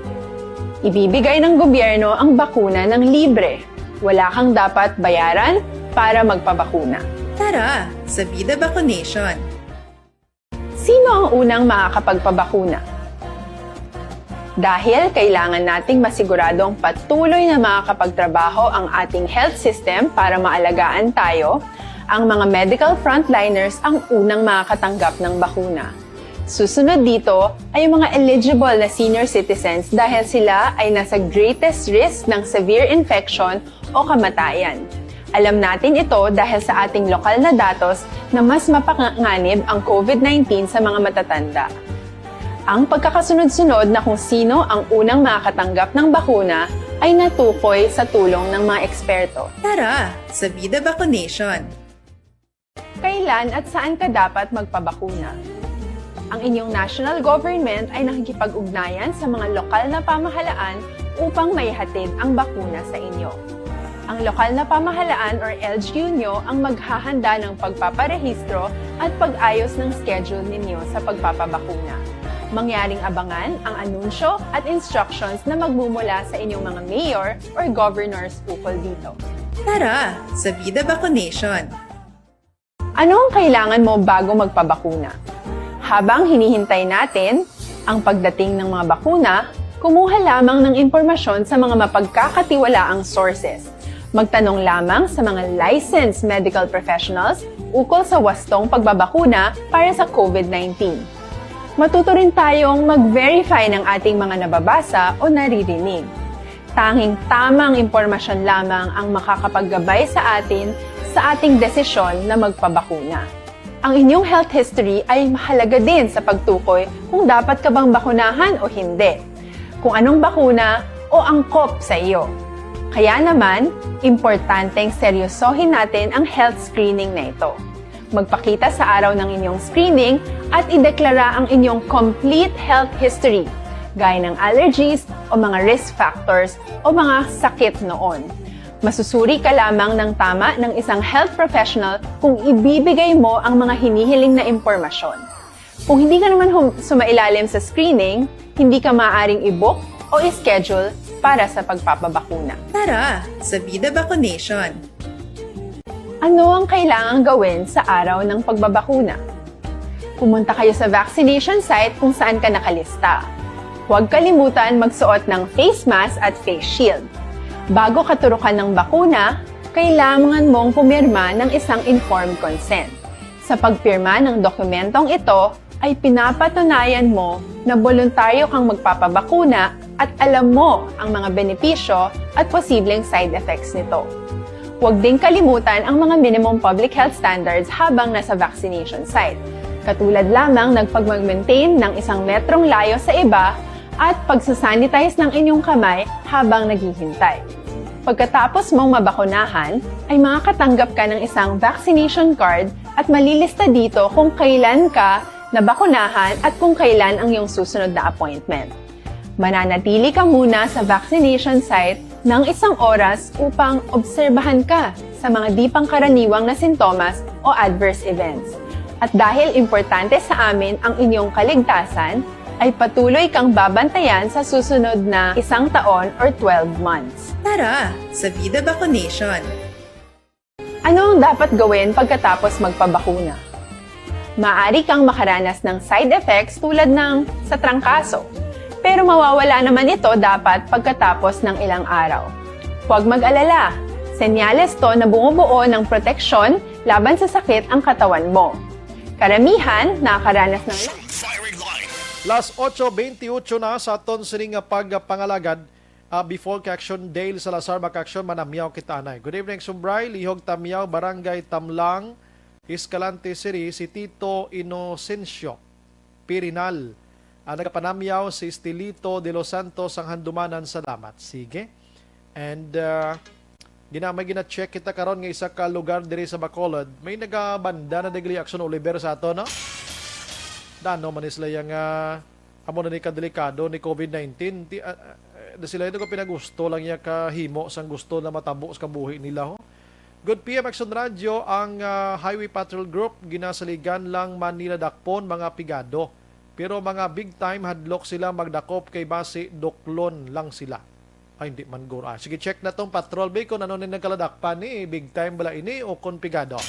Ibibigay ng gobyerno ang bakuna ng libre. Wala kang dapat bayaran para magpabakuna. Tara sa Vida Vaccination! Sino ang unang makakapagpabakuna? Dahil kailangan nating masiguradong patuloy na makakapagtrabaho ang ating health system para maalagaan tayo, ang mga medical frontliners ang unang makakatanggap ng bakuna. Susunod dito ay ang mga eligible na senior citizens dahil sila ay nasa greatest risk ng severe infection o kamatayan. Alam natin ito dahil sa ating lokal na datos na mas mapanganib ang COVID-nineteen sa mga matatanda. Ang pagkakasunod-sunod na kung sino ang unang makakatanggap ng bakuna ay natukoy sa tulong ng mga eksperto. Tara sa Vida Vaccination! Kailan at saan ka dapat magpabakuna? Ang inyong national government ay nakikipag-ugnayan sa mga lokal na pamahalaan upang maihatid ang bakuna sa inyo. Ang lokal na pamahalaan or L G U nyo ang maghahanda ng pagpaparehistro at pag-ayos ng schedule ninyo sa pagpapabakuna. Mangyaring abangan ang anunsyo at instructions na magmumula sa inyong mga mayor or governors ukol dito. Tara sa Vida Vaccination! Ano ang kailangan mo bago magpabakuna? Habang hinihintay natin ang pagdating ng mga bakuna, kumuha lamang ng impormasyon sa mga mapagkakatiwalaang sources. Magtanong lamang sa mga licensed medical professionals ukol sa wastong pagbabakuna para sa COVID-nineteen. Matuto rin tayong mag-verify ng ating mga nababasa o naririnig. Tanging tamang impormasyon lamang ang makakapaggabay sa atin sa ating desisyon na magpabakuna. Ang inyong health history ay mahalaga din sa pagtukoy kung dapat ka bang bakunahan o hindi, kung anong bakuna o angkop sa iyo. Kaya naman, importanteng seryosohin natin ang health screening na ito. Magpakita sa araw ng inyong screening at ideklara ang inyong complete health history, gaya ng allergies o mga risk factors o mga sakit noon. Masusuri ka lamang ng tama ng isang health professional kung ibibigay mo ang mga hinihiling na impormasyon. Kung hindi ka naman hum- sumailalim sa screening, hindi ka maaaring i-book o i-schedule para sa pagpapabakuna. Tara sa Vida Vaccination! Ano ang kailangang gawin sa araw ng pagbabakuna? Pumunta kayo sa vaccination site kung saan ka nakalista. Huwag kalimutan magsuot ng face mask at face shield. Bago ka turukan ng bakuna, kailangan mong pumirma ng isang informed consent. Sa pagpirma ng dokumentong ito ay pinapatunayan mo na boluntaryo kang magpapabakuna at alam mo ang mga benepisyo at posibleng side effects nito. Huwag ding kalimutan ang mga minimum public health standards habang nasa vaccination site, katulad lamang ng pagmag-maintain ng isang metrong layo sa iba at pagsasanitize ng inyong kamay habang naghihintay. Pagkatapos mong mabakunahan, ay makakatanggap ka ng isang vaccination card at malilista dito kung kailan ka nabakunahan at kung kailan ang iyong susunod na appointment. Mananatili ka muna sa vaccination site ng isang oras upang obserbahan ka sa mga di pangkaraniwang na sintomas o adverse events. At dahil importante sa amin ang inyong kaligtasan, ay patuloy kang babantayan sa susunod na isang taon or twelve months. Tara sa Vida Vaccination! Ano ang dapat gawin pagkatapos magpabakuna? Maaari kang makaranas ng side effects tulad ng sa trangkaso, pero mawawala naman ito dapat pagkatapos ng ilang araw. Huwag mag-alala, senyales to na bumubuo ng proteksyon laban sa sakit ang katawan mo. Karamihan nakakaranas ng Las ocho veintiocho na sa aton sining nga pagpangalagad. Ah, before kay Action Dale Salazar, maka-action, manamyaw kita anay. Good evening, Sumbray. Lihog Tamyaw, Barangay Tamlang, Escalante City, si Tito Inocencio Pirinal. Ah, nagapanamyaw si Estelito de los Santos, ang Handumanan. Salamat. Sige. And ah, gina may gina-check kita karon nga isa ka lugar diri sa Bacolod. May nagabanda na diri, Action Oliver, sa ato, no? Dano man ni sila yang ah, amo na ni kadelikado ni COVID nineteen. Ti, ah, ah, da sila ito ko pinagusto lang niya kahimo sang gusto na matabo sa kabuhi nila, ho. Good P M Action Radio, ang ah, Highway Patrol Group, ginasaligan lang man nila dakpon mga pigado. Pero mga big time, hadlok sila magdakop kay basi duklon lang sila. Ay, hindi man guro. Ah, sige, check na tong patrol, be, kung ano ni nagkaladakpan ni, big time bala ini o kon pigado.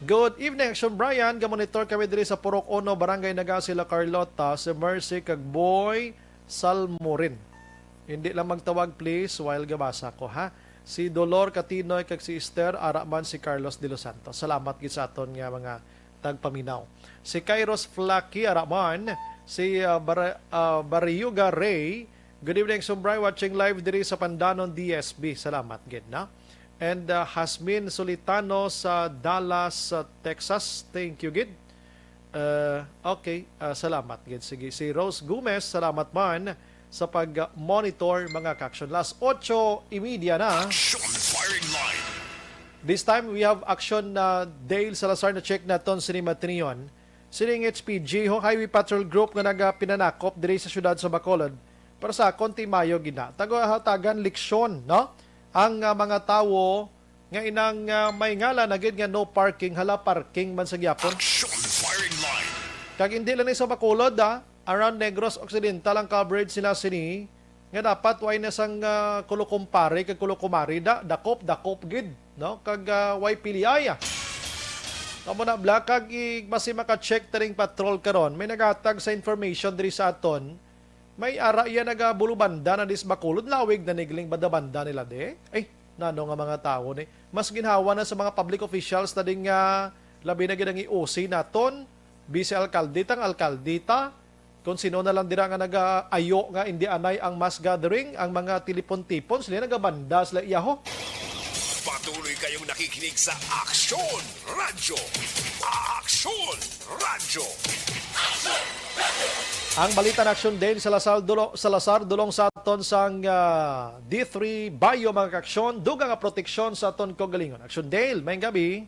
Good evening, Action Brian. Gamonitor kami diri sa Purok Uno, Barangay Naga, sila Carlota, si Mercy, kag Boy Salmorin. Hindi lang magtawag, please, while gabasa ko, ha. Si Dolor Katinoy kag si Esther, ara man si Carlos de los Santos. Salamat gid sa aton nga mga tagpaminaw. Si Kairos Flacky, ara man. Si, ah, Bar-, ah, Barriuga Ray, good evening, Sumbray, watching live diri sa Pandanon, D S B. Salamat gid, no? And, ah, Hasmin Solitano sa Dallas, sa Texas. Thank you gid. Uh, okay, uh, salamat gid. Sige, si Rose Gomez, salamat man sa pag-monitor, mga ka-action. Las otso y media na. Action firing line. This time, we have Action, uh, Dale Salazar na check naton sini Matrion. Sining H P G, ho, Highway Patrol Group nga nagapinanakop diri sa siyudad sa Bacolod. Para sa akon, timayo gina. Tago hatagan leksyon, no? Ang, uh, mga tawo nga inang, ah, may ngalan na gid nga no parking, hala, parking man sa gyapon. Action firing line. Kag hindi lang ni sa Bacolod, ah, around Negros Occidental ang coverage sila sini, nga dapat way na sang, ah, kulo kumpare kag kulo kumari da, dakop, dakop gid, no? Kag, ah, way piliay, ah. Amo na, Black, kag i-, basi maka-check ta ring patrol karon. May naghatag sa information diri sa aton. May ara iya nagabulubanda na dis Bacolod, lawig na nigling banda-banda nila di. Ay, nano nga mga tawo ni. Mas ginhawa na sa mga public officials na ding, ah, labi na gid ang i-O C naton, vice alkalde, tang alkalde ta. Kung sino na lang dira nga nagaayo nga indi anay ang mass gathering, ang mga tilipon-tipon, sila nagabanda sila iyaho. Patuloy kayong nakikinig sa Aksyon Radyo. Aksyon Radyo. Ang balita na Action Dale Salazar Dulo-, Salazar dulong sa aton sang, ah, D three Bayo, mga ka-aksyon, dugang nga proteksyon sa aton kaugalingon. Action Dale, may gabi.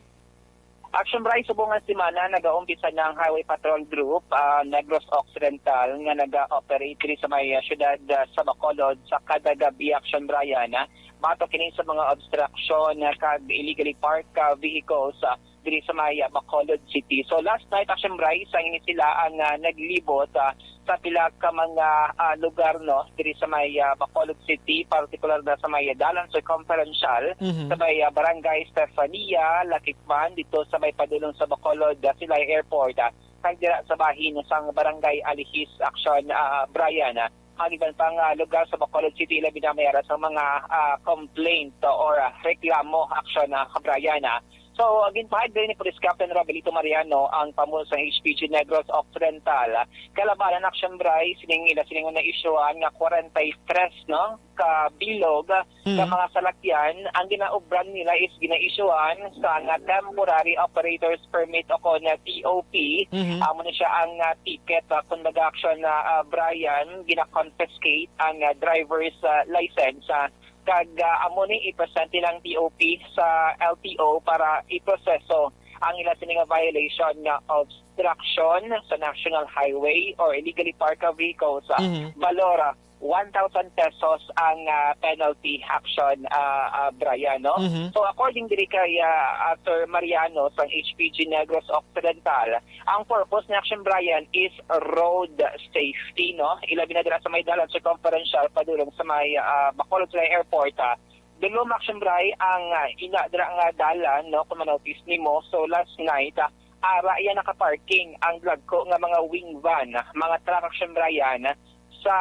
Action Bryce, subong nga semana nagaumpisa na ang Highway Patrol Group, ah, Negros Occidental nga naga-operate diri sa may, ah, siyudad, ah, sa Bacolod sa kada gabi, Action Brian, ah. Batok kini sa mga obstruction, ah, kag illegally parked, ah, vehicles, ah, diri sa may, ah, Bacolod City. So, last night, Action Bryce, ang ini sila ang, ah, naglibot, ah, sa pila ka mga, ah, lugar, no, diri sa may, ah, Bacolod City, partikular na sa may, ah, Dalan Circumferential, Mhm. sa may, ah, Barangay Stefania, Lakikman, dito sa may padulong sa Bacolod, ah, Silay Airport, ah, kag dira sa bahin sang Barangay Alihis, Action, ah, Brian, ah. Ang iban pang, ah, lugar sa Bacolod City, labi na may ara sa mga, ah, complaint or, ah, reklamo, Action, ah, Brian, ah. So, ginpahayag diri ni Police Captain Rabelito Mariano, ang pamuno sang H P G Negros Occidental, kalabanan, Action Bryce, sining ila sining na-issuehan nga forty-three, no, ka bilog, ka Mm. mga salakyan. Ang ginaobran nila is gina-issuehan sa nga temporary operator's permit o kon T O P. Mhm. Amo na siya ang, ah, ticket, ah, kung nag-action na, ah, Brian, gina-confiscate ang, ah, driver's, ah, license, ah, kag, ah, amo ni i-present nilang T O P sa L T O para iproseso ang ila sini nga violation nga obstruction sa National Highway or illegally parked vehicles, ah, Mhm. balor, ah, one thousand pesos ang, ah, penalty, Action, ah, ah, Brian, no? Mhm. So, according diri kay, ah, Sir Mariano sang H P G Negros Occidental, ang purpose ni Action Brian is road safety, no? Ilabi na dira sa may Dalan Circumferential padulong sa may, ah, Bacolod sa Airport, ah. Dulom, Action Bry, ang, ah, ina dira nga dalan, no, kung ma-notice nimo. So, last night, ah, ara iya nakaparking ang dagko nga mga wing van, ah, mga truck, Action Brian, ah, sa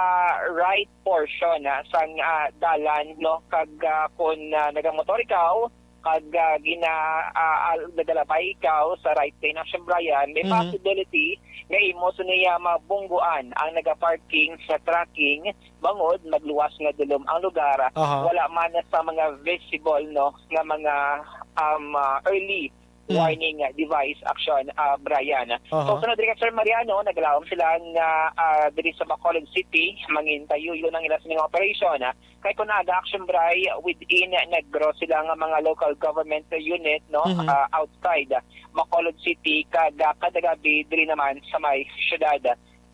right portion, ah, sang, ah, dalan, no, kag, ah, kung, ah, nagamotor ikaw, kag, ah, gina-, ah, al-, nagalabay ikaw sa right lane, Action Brian, may Mhm. possibility nga imo sini, ah, mabungguan ang nagaparking sa trucking bangod magluwas nga dulom ang lugar. Aha. Wala man sa mga visible, no, nga mga, um, ah, early Mm. warning, ah, device, Action, ah, Brian. Aha. So, sunod rin, Sir Mariano, naglaom sila nga, ah, diri sa Bacolod City, mangin tayo yun ang ila sining operation, ah. Kay kung aga, Action Bry, within Negros sila nga mga local government unit, no, Mhm. ah, outside Bacolod City, kag, ah, kada gabi diri naman sa may syudad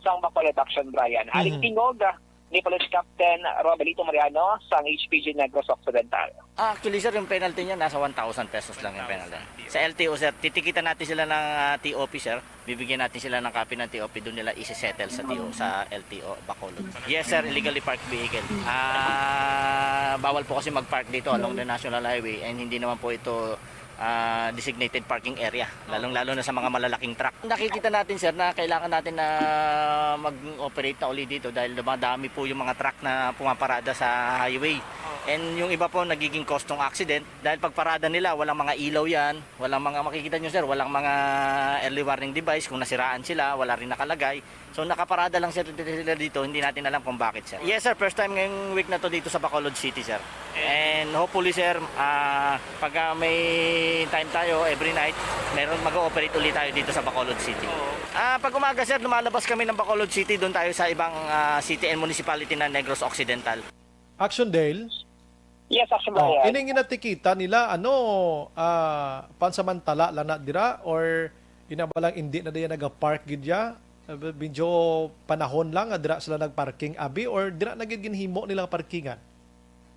sang Bacolod, Action Brian. Aling Mhm. tingog, ah, ni Police Captain Robelito Mariano sang H P G Negros Occidental. Ah, actually, sir, yung penalty niya nasa one thousand pesos lang yung penalty. Sa L T O, sir, titikitan natin sila ng, ah, T O P, sir. Bibigyan natin sila ng copy ng T O P, doon nila isi-settle sa T O, sa L T O, Bacolod. Yes, sir, illegally parked vehicle. Ah, bawal po kasi mag-park dito along the National Highway, and hindi naman po ito, ah, designated parking area, lalong-lalo na sa mga malalaking truck. Nakikita natin, sir, na kailangan natin na mag-operate na uli dito dahil dumadami po yung mga truck na pumaparada sa highway. And yung iba po nagiging cause ng accident dahil pagparada nila, walang mga ilaw yan, walang mga, makikita nyo, sir, walang mga early warning device kung nasiraan sila, wala rin nakalagay. So, nakaparada lang, sir, sila dito, hindi natin alam kung bakit, sir. Yes, sir, first time ngayong week na to dito sa Bacolod City, sir. And hopefully, sir, ah, pag, ah, may time tayo, every night, meron, mag-ooperate ulit tayo dito sa Bacolod City. Ah, pag umaga, sir, lumalabas kami ng Bacolod City, doon tayo sa ibang, ah, city and municipality na Negros Occidental. Action Dale? Yes, Action Oh, Brian. Ining ginatikita nila, ano, ah, pansamantala lang na dira, or ina ba lang, hindi na diya nagapark gid ya? Ah, medyo panahon lang nga dira sila nagparking, abi, or dira na gid ginhimo nilang parkingan?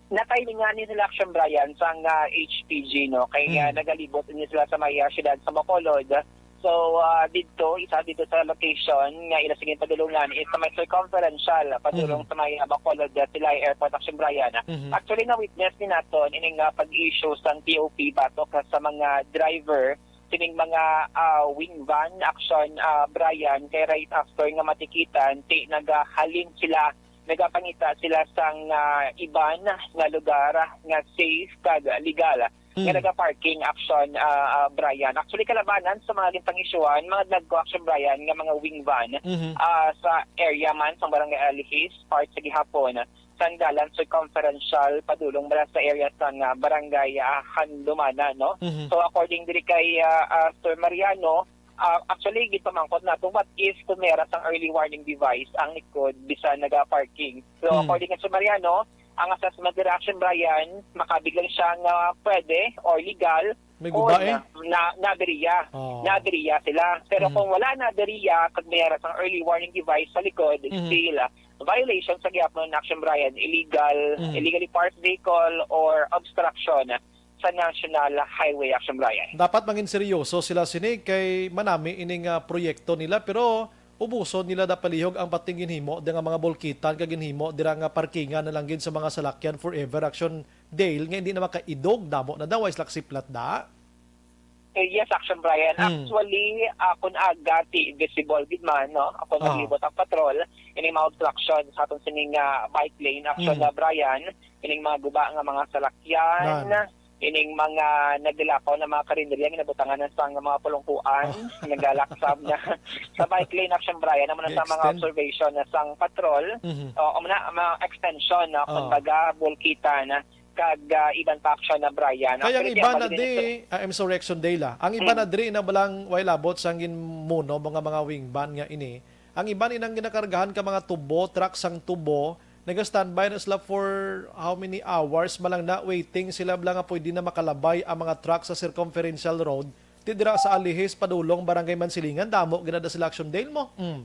Nataylingani sila, Action Brian, sang, ah, H P G, no? Kay, ah, Mm. nagalibot ini sila sa may, ah, siyudad sa Bacolod. So, ah, didto, isa didto sa location nga ila sige padulungan is sa may circumferential, padulong Mhm. sa may, ah, Bacolod, ah, Silay Airport, Action Brian. Mhm. Actually, na-witness ni naton ining, ah, pag-issue sang T O P batok sa mga driver sining mga, ah, wing van, Action, ah, Brian, kay right after nga matikitan, ti nagahalin sila, nagapangita sila sang, ah, iban nga lugar nga safe kag legal nga Mm. naga-parking, Action, ah, ah, Brian. Actually, kalabanan sa mga ginpangisyuhan, mga nagko, Action Brian, nga mga wing van, Mhm. ah, sa area man sang Barangay Alihis, part sa gihapon sang dalan circumferential padulong bala sa area sang, ah, Barangay, ah, Hanlumana, no? Mhm. So, according diri kay, ah, ah, Sir Mariano, ah, actually, gipamangkot nato, what if kung may ara sang early warning device ang likod bisan naga-parking? So, Mm. according kay Sir Mariano, ang assessment diri, Action Brian, makabig lang siya nga pwede or legal May kung guba, eh. na, na, naberiya. Oh. Naberiya sila. Pero Mm. kung wala naberiya, kag may ara sang early warning device sa likod, Mhm. still, ah, violation sa gihapon, Action Brian, illegal, Mm. illegally parked vehicle or obstruction sa National Highway, Action Brian. Dapat mangin seryoso sila sini kay manami ining, ah, proyekto nila, pero ubuson nila da palihog ang pating ginhimo dira nga mga bulkitan kag ginhimo dira nga parkingan na lang gid sa mga salakyan forever, Action Dale, nga hindi na makaidog, damo na daw, ay slaksiplat da. Eh, yes, Action Brian. Hmm. Actually, ah, kung aga, ti visible gid man, no? Kung Ah. naglibot ang patrol, ining mga obstruction sa aton sining, ah, bike lane, Action Hmm. na, Brian, ining mga guba nga mga salakyan, Nan. ining mga naglakaw na mga karinderya, ginabutangan na sa mga pulungkuan, Oh. nagalaksab na sa bike lane, Action Brian, naman sa mga Extend. observation na sang patrol, Mhm. o, o na, mga extension, no? Ah. Kumbaga, bulkitan, kag, ah, iban pa, Action na, Brian. Kaya ang Actually, iba kaya na mali din di, ito. ah, I'm sorry, Action Dale, ah. Ang iba Mm. na diri na balang way labot sang ginmuno mga, mga wing van nga ini. Ang iba ni nang ginakargahan ka mga tubo, truck sang tubo, naga-standby na sila for how many hours, malang na waiting sila bala nga pwede na makalabay ang mga truck sa circumferential road. Ti dira sa Alihis, padulong Barangay Mansilingan, damo ginada sila, Action Dale, mo. Mm.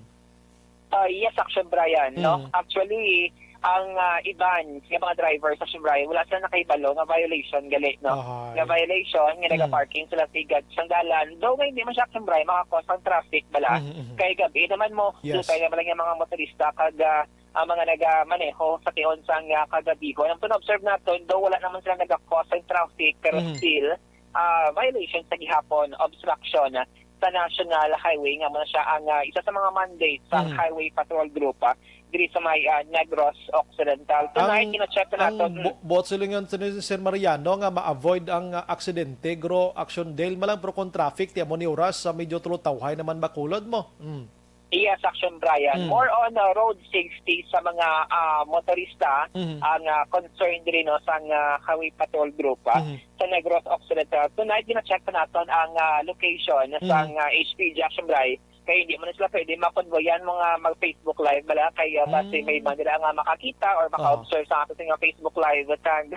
Ah, yes, Action Brian, no? Mm. Actually, ang, ah, iban nga mga driver sa Action Brian, wala sila nakahibalo nga violation gali, no? Ahay. Nga violation, nga Mm. nagaparking sila sa higad sang dalan. Though nga hindi man siya, Action Brian, maka-cause ang traffic bala. Mm, mm. Kay gabi naman mo, Yes. dugay naman lang yung mga motorista kag, ah, ang mga nagamaneho sa tion sang, ah, kagabihon. Ang pina-observe naton, though wala naman sila naga-cause ang traffic, pero Mm. still, ah, violation sa gihapon, obstruction sa National Highway, nga muna siya ang, ah, isa sa mga mandate sa Mm. Highway Patrol Group, ah, diri sa may, ah, Negros Occidental. Tonight, Ang, gina-check na ang naton. bu-, buot silingan ni Sir Mariano nga ma-avoid ang, ah, aksidente, gro, Action Dale, malang, pero kung traffic, ti amo ni oras sa medyo tulutawhay naman, Bacolod, mo. Mm. Yes, Action Brian. Mm. More on, uh, road safety sa mga, ah, motorista Mhm. ang, ah, concern diri, no, sang, ah, Highway Patrol Group, ah, Mhm. sa Negros Occidental. Tonight, gina-check pa naton ang, ah, location Mm. sang, ah, H P G, Action Brian, Kay hindi mo na sila pwede makonvoyan mo nga mag-Facebook Live bala, kay, ah, basi may Mm. iba nila nga makakita or Oo. maka-observe sa ato sa Facebook Live, kag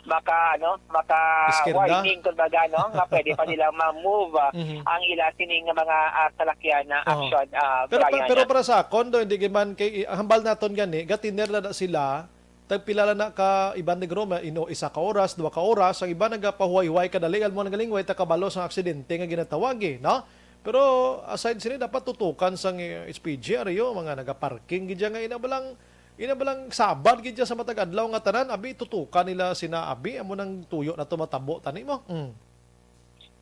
maka, ano, Iskirda? maka-warning, kumbaga, no, nga pwede pa nila ma-move, ah, Mhm. ang ila sining mga, ah, salakyan na Oo. action, ah, Pero pa-, Brian. pero para sa akon, do, hindi man kay, ang hambal naton gani, gatiner na, na sila, tagpila lang na ka, iban ni Grom, ino, isa ka oras, dua ka oras, ang iban nagapahuway-huway kadali, alam mo, nagaling way ta kabalo sa aksidente nga ginatawag, eh, no? Pero aside sini, dapat tutukan sang, eh, S P G, ariyo, mga nagaparking gid dyan nga ina balang, ina balang sabad gid dyan sa matag adlaw nga tanan, abi, tutukan nila sina, abi, amo nang tuyo na to matabo, tani mo? Mm.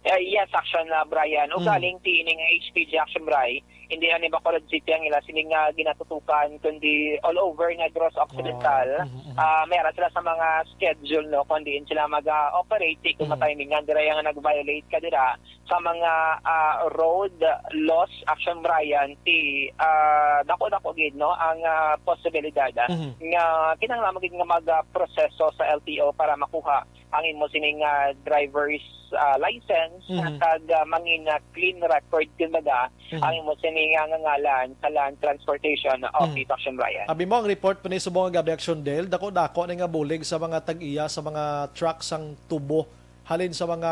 Eh, yes, action na, Brian. Mm. Ugaling ti ini nga H P G action, Bri, hindi lang ni Bacolod City ang ila sini nga ginatutukan, kundi all over Negros Occidental. Oh, mm, mm. Ah, may ara sila sa mga schedule, no, kung diin sila mag-operate, kung Mm. matimingan dira nga nag-violate ka dira sa mga, ah, road laws, action, Brian, ti, ah, dako-dako gid, no, ang, ah, posibilidad, ah, Mhm. nga kinahanglan mo gid nga mag, ah, proseso sa L T O para makuha ang imo sining, ah, driver's, ah, license, Mhm. kag, ah, mangin, ah, clean record, kumbaga, Mhm. ang imo sining, ah, nga ngalan sa Land Transportation Mhm. Office, action, Brian. Abi mo, ang report pa ni subong nga gabi, action, Del, dako-dako ni nga bulig sa mga tag-iya sa mga truck sang tubo halin sa mga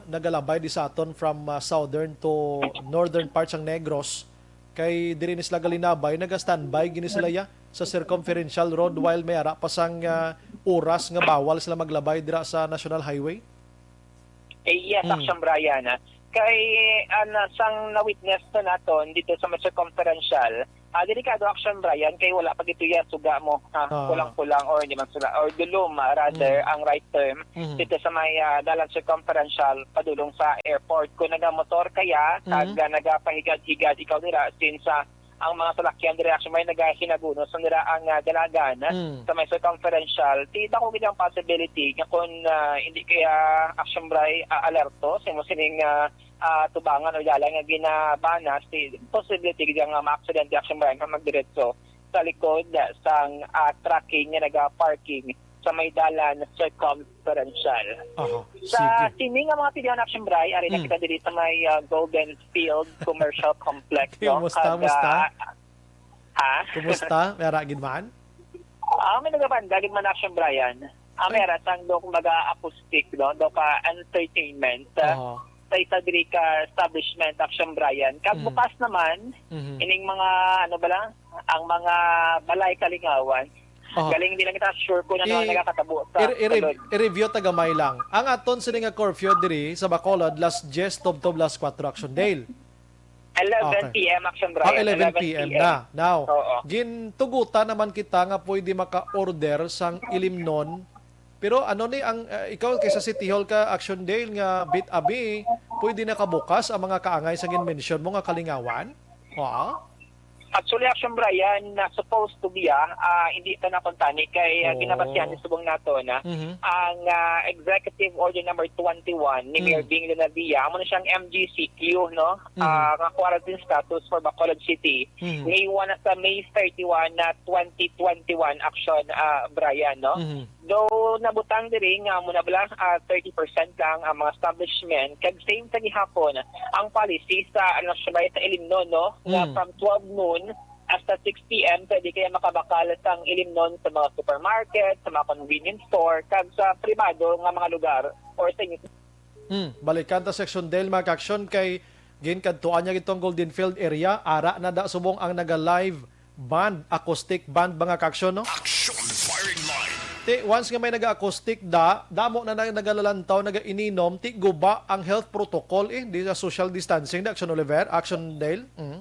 nagalabay di sa aton from, ah, southern to northern parts sang Negros. Kay diri ni sila galinabay, naga-standby gini sila ya sa Circumferential Road while may ara pa sang, ah, oras nga bawal sila maglabay dira sa National Highway. Eh, yes, Mm. action, Brian, ah. Kay, ah, na, sang na-witness na naton dito sa may Circumferential, ah, delikado, action, Brian, kay wala pa gito ya suga mo, ha? Ah. Kulang-kulang or hindi man sila, or dulom, ah, rather, Mm. ang right term, Mhm. dito sa may, ah, dalan Circumferential, padulong sa airport. Kung nagamotor kaya, Mhm. kag, ah, nagapahigad-higad ikaw dira, since, ah, ang mga salakyan diri, action, may nagahinagunos na nira ang, ah, dalagan, ah, Mm. sa may Circumferential, ti dako gid ang possibility nga kung, ah, hindi kaya, action, Bri, ah, alerto sa imo sining, ah, ah, tubangan o dalan nga ginabanas, ti possibility gid nga maaksidente, action, Bri, nga magdiretso sa likod sang, ah, trucking nga nagaparking sa may dalan Circumferential. Aha, Sa sige. sini nga mga pilihan, action, Bri, ari na Mm. kita diri sa may, ah, Golden Field Commercial Complex, no? Kumusta, Kag, musta? ah, ha? Kumusta? May ara gid man? Ah, may nagabanda gid man, action, Brian. Ah, may Ay. ara sang do, kumbaga, acoustic, no? Do ka entertainment, ah, Aha. sa isa diri ka establishment, action, Brian. Kag Mm. bukas naman, Mhm. ining mga, ano ba lang, ang mga balay kalingawan. Aha. Galing, hindi lang kita sure kung ano ang I-, nagakatabo sa i-, i-, sulod. I-review ta gamay lang. Ang aton sini nga curfew diri sa Bacolod, las diyes tubtob las kuwatro, action, Dale. Eleven Okay. P M, action, Brian. Ah, eleven P M Eleven P M. na. Now, Oo. gintugutan naman kita nga pwede maka-order sang ilimnon. Pero ano ni ang, uh, ikaw kay sa City Hall ka, action, Dale, nga bit abi, pwede nakabukas ang mga kaangay sa gin-mention mo nga kalingawan? Wa? Actually, action, Brian, na supposed to be, ah, ah, hindi pa nakuntani kay, ah, Oh. ginabasihan ni subong nato na Mhm. ang, ah, Executive Order number twenty-one ni Mm. Mayor Bing Lunavia, amo na siyang M G C Q, no? Mhm. Ah, nga quarantine status for Bacolod City. Mhm. May one na sa May thirty-one na twenty twenty-one, action, ah, Brian, no? Mhm. Though nabutang diri nga amo na bala, ah, thirty percent lang ang mga establishment, kag same sa gihapon ang policy sa, ano, sa Ilimnon, no, nga Mm. from twelve noon hasta six P M pwede kaya makabakal sang Ilimnon sa mga supermarket, sa mga convenience store, kag sa pribado nga mga lugar or sa inyo. Hmm, balikan ta, action, Del, mga ka-action, kay ginkadtuan niya gid tong Golden Field area. Ara na da subong ang naga-live band, acoustic band, mga ka-action, no? Action Firing Line. Ti, once nga may naga-acoustic da, damo na, na nagalalantaw, naga-ininom, ti guba ang health protocol, eh, di sa social distancing, da, action, Oliver, action, Dale. Mhm.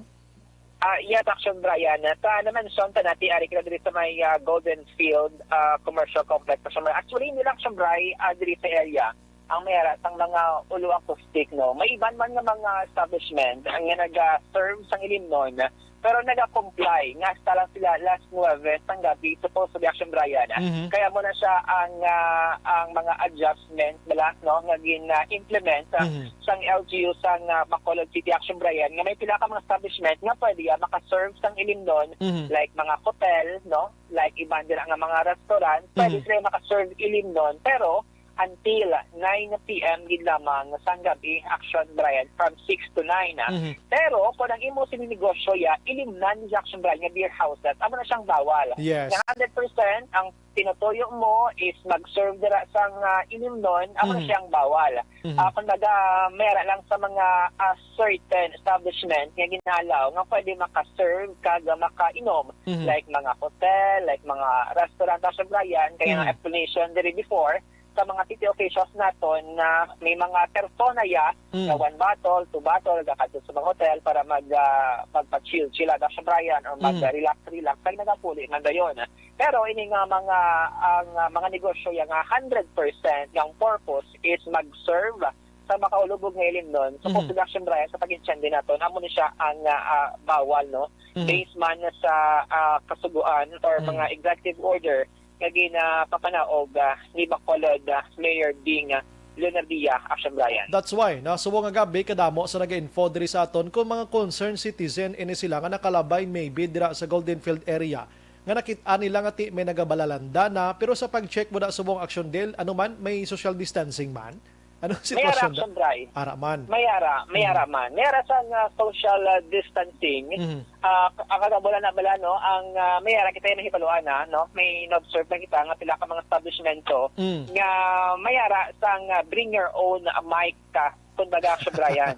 Ah, yes, action, Brian. Sa na-mention ta na, ti ari kita diri sa may, ah, Golden Field, ah, Commercial Complex. Actually, hindi lang, action, Bri, ah, diri sa area ang may ara sang mga ulo acoustic, no? May iban man nga mga establishment ang nga naga-serve sang ilimnon, pero naga-comply nga hasta lang sila las nuwebe sang gabi, supposed to be, action, Brian. Mhm. Kaya mo na siya ang, ah, ang mga adjustment bala, no, nga gin, ah, implement, ah, Mhm. sang L G U sang, ah, Bacolod City, action, Brian, nga may pila ka mga establishment nga pwede, ah, maka-serve sang ilimnon, Mhm. like mga hotel, no, like iban dira nga mga restaurant, pwede Mhm. sila maka-serve ilimnon, pero until nine p m gid lamang sang gabi, Action Brian, from six to nine, ah. Mhm. Pero kung ang imo sini negosyo ya, ilimnan ni Action Brian nga beer houses, amo na siyang bawal. Yes. Nga hundred percent ang tinutuyo mo is mag-serve dira sang, ah, ilimnon, amo na Mhm. siyang bawal. Mhm. Ah, kumbaga, may ara lang sa mga, ah, certain establishment nga ginalaw nga pwede maka-serve kag makainom, Mhm. like mga hotel, like mga restaurant, Action Brian, kaya nga Mhm. explanation diri before, sa mga city occasions naton na may mga persona ya Mm. na one bottle, two bottle, gakadto sa mga hotel para mag, ah, magpa-chill-chill, Action Brian, or Mm. mag-relax-relax, kag nagapuli man dayon. Pero ini nga mga, ang, ah, mga negosyo ya nga hundred percent nga ang purpose is mag-serve sa makaulubog nga ilimnon. So, Mhm. Action Brian, sa pag-intindi naton, amo ni siya ang, ah, ah, bawal, no? Mhm. Based man sa, ah, kasugoan or Mhm. mga executive order nga ginapapanaog, ah, ni Bacolod, ah, Mayor Ding, ah, Leonardia, Action Brian. That's why, no, subong nga gabi, kadamo sa naga-info diri sa aton kung mga concerned citizen ini sila nga nakalabay maybe dira sa Golden Field area nga nakit-an nila nga ti may nagabalalandana, pero sa pag-check mo na subong, Action Dale, ano man, may social distancing man? Ano ang May ara, sitwasyon da? Action Brian. Ara man. May ara, may Mm. ara man. May ara sang, ah, social, ah, distancing. Mhm. Ah, ang kagabula na bala, no, ang, ah, may ara kita yung nahibaluan na, no, may na-observe na kita nga pila ka mga establishmento Mm. nga may ara sang, ah, bring your own mic ka, kumbaga, Action Brian.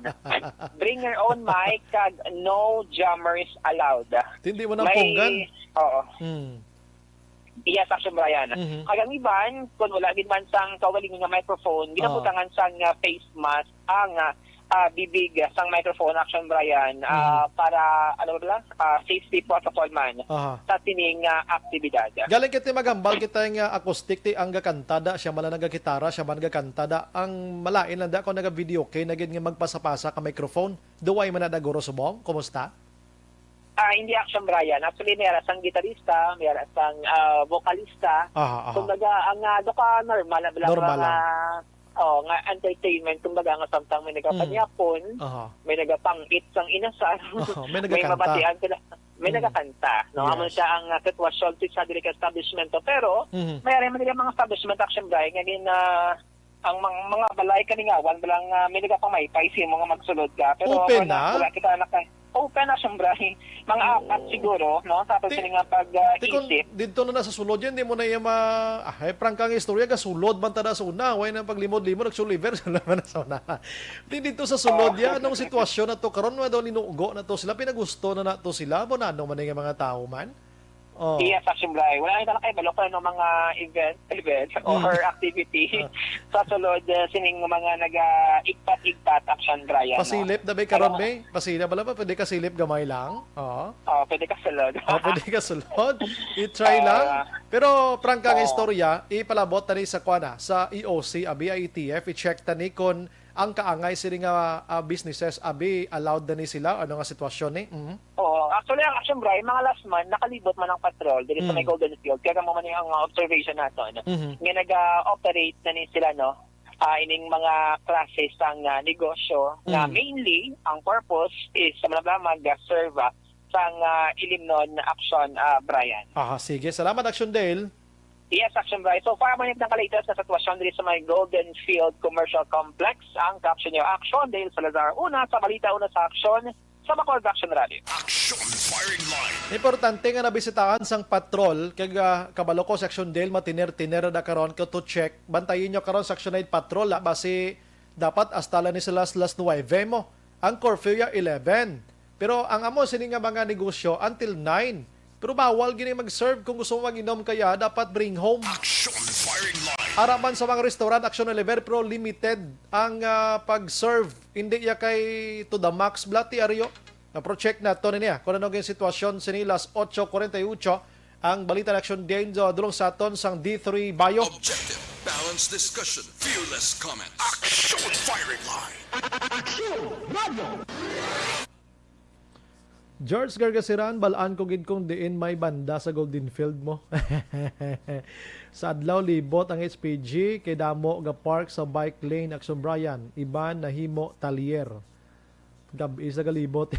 Bring your own mic kag no jammers allowed. Hindi mo nang May, punggan? Oo. Mm. Yes, Action Brian. Mhm. Kag ang iban, kung wala gid man sang kaugalingon nga microphone, Oo. ginabutangan sang, ah, face mask ang, ah, ah, bibig sang microphone, Action Brian, ah, Mhm. para, ano ba, ah, safety protocol man Aha. sa sining, ah, aktibidad. Galing kita magambal kita nga acoustic ti ang gakanta da, siya man lang nagagitara, siya man nagakanta da. Ang malain lang da kung naga-video kay na gid nga magpasa-pasa ka microphone. Duway man na da, Guro Subong. Kumusta? Ah, hindi, Action Brian. Actually, may ara sang gitarista, may ara sang, ah, vocalista. Aha, aha. Kumbaga, ang, ah, do ka normal, wala Normal mga, lang. oh, nga entertainment. Kumbaga, nga samtang may Mm. nagapanyapon, Aha. may nagapangit sang inasal, Oh, may may nagakanta. mabatian sila, may Mm. nagakanta. No? Amo Yes. siya ang, ah, sitwasyon sa diri ka establishment. Pero, Mhm. may ara man diri mga establishment, Action Brian, nga gin, ah, ang mga, mga balay kalingawan, walang, ah, may nagapamaypay sa imo nga magsulod ka. Pero Open wala, na? wala kita anak na. Open na, siyempre. Mga Oo. apat siguro, no? Tapos Ti-, sila nga pag, ah, ti kung isip. didto na na sa sulod yan, di mo na iya ma-, ah, ay, prangka nga istorya, gasulod man tada sa una, way na paglimod-limod, nagsuliver, sa laman na sa una. Di didto sa sulod Oo. yan, anong sitwasyon na to? Karon na daw ninugo na to sila, pinagusto na na to sila, mo na ano man nga mga tao man? Oh. Iya, sa Siyempre, wala na lang kayo, balo ko, ano, mga event, event Mm. or activity Ah. sa sulod, eh, sining mga naga-igpat-igpat, Action Brian, no? Pasilip na ba karon, Alam mo may? Pasilip, wala ba? Pwede ka silip gamay lang? Oo. Oh, pwede ka sulod. Oh, pwede ka sulod. I-try Ah. lang. Pero, prangka nga Oo. istorya, ipalabot tani sa kuan, ah, sa E O C, abi, I T F, i-check tani kung ang kaangay sini nga, ah, businesses, abi, allowed na ni sila? Ano nga sitwasyon ni? Mhm. Oo. Actually, ang Action Brian, mga last month, nakalibot man ang patrol diri sa may Mm. Golden Field. Kaya mo man yung, ah, observation naton. Mhm. Nga nag-operate na ni sila, no? Ah, ining mga klase sang, ah, negosyo na Mm. mainly ang purpose is sa mga mag-serve, ah, sang, ah, ilimnon, Action, ah, Brian. Aha, sige. Salamat, Action Dale. Yes, Action Brian. So far, mo yung latest na sitwasyon diri sa may Golden Field Commercial Complex. Ang caption niyo, Action Dale Salazar. Una sa balita, una sa aksyon, sa Bacolod Action Radio. Action Firing Line. Importante nga nabisitahan sang patrol, kag, ah, kabalo ko, Section Dale, matiner-tiner na karon ka to check. Bantayin nyo karon, Section eight Patrol, ah, basi dapat hasta lang ni sila las, las nuwebe mo. Ang curfew ya eleven. Pero ang amo sini nga mga negosyo until nine. Pero bawal gini mag-serve, kung gusto mo mag-inom kaya, dapat bring home. Action Firing Line. Ara man sa mga restaurant, Action Oliver, pero limited ang, ah, pag-serve. Hindi ya kay to the max, Blati, Ario. Na-project na to niya. Kung ano yung sitwasyon, sini las otso kuwarenta y otso, ang balita na Action Dale, ah, dulong sa aton sang D three Bayo. Objective, balanced discussion, fearless comments. Action Firing Line. Action Radio. George Gargasiran, balaan ko gid kung diin may banda sa Golden Field mo. Sa adlaw, libot ang H P G, kay damo ga park sa bike lane, Action Brian. Iban nahimo talyer. Gabi sa galibot.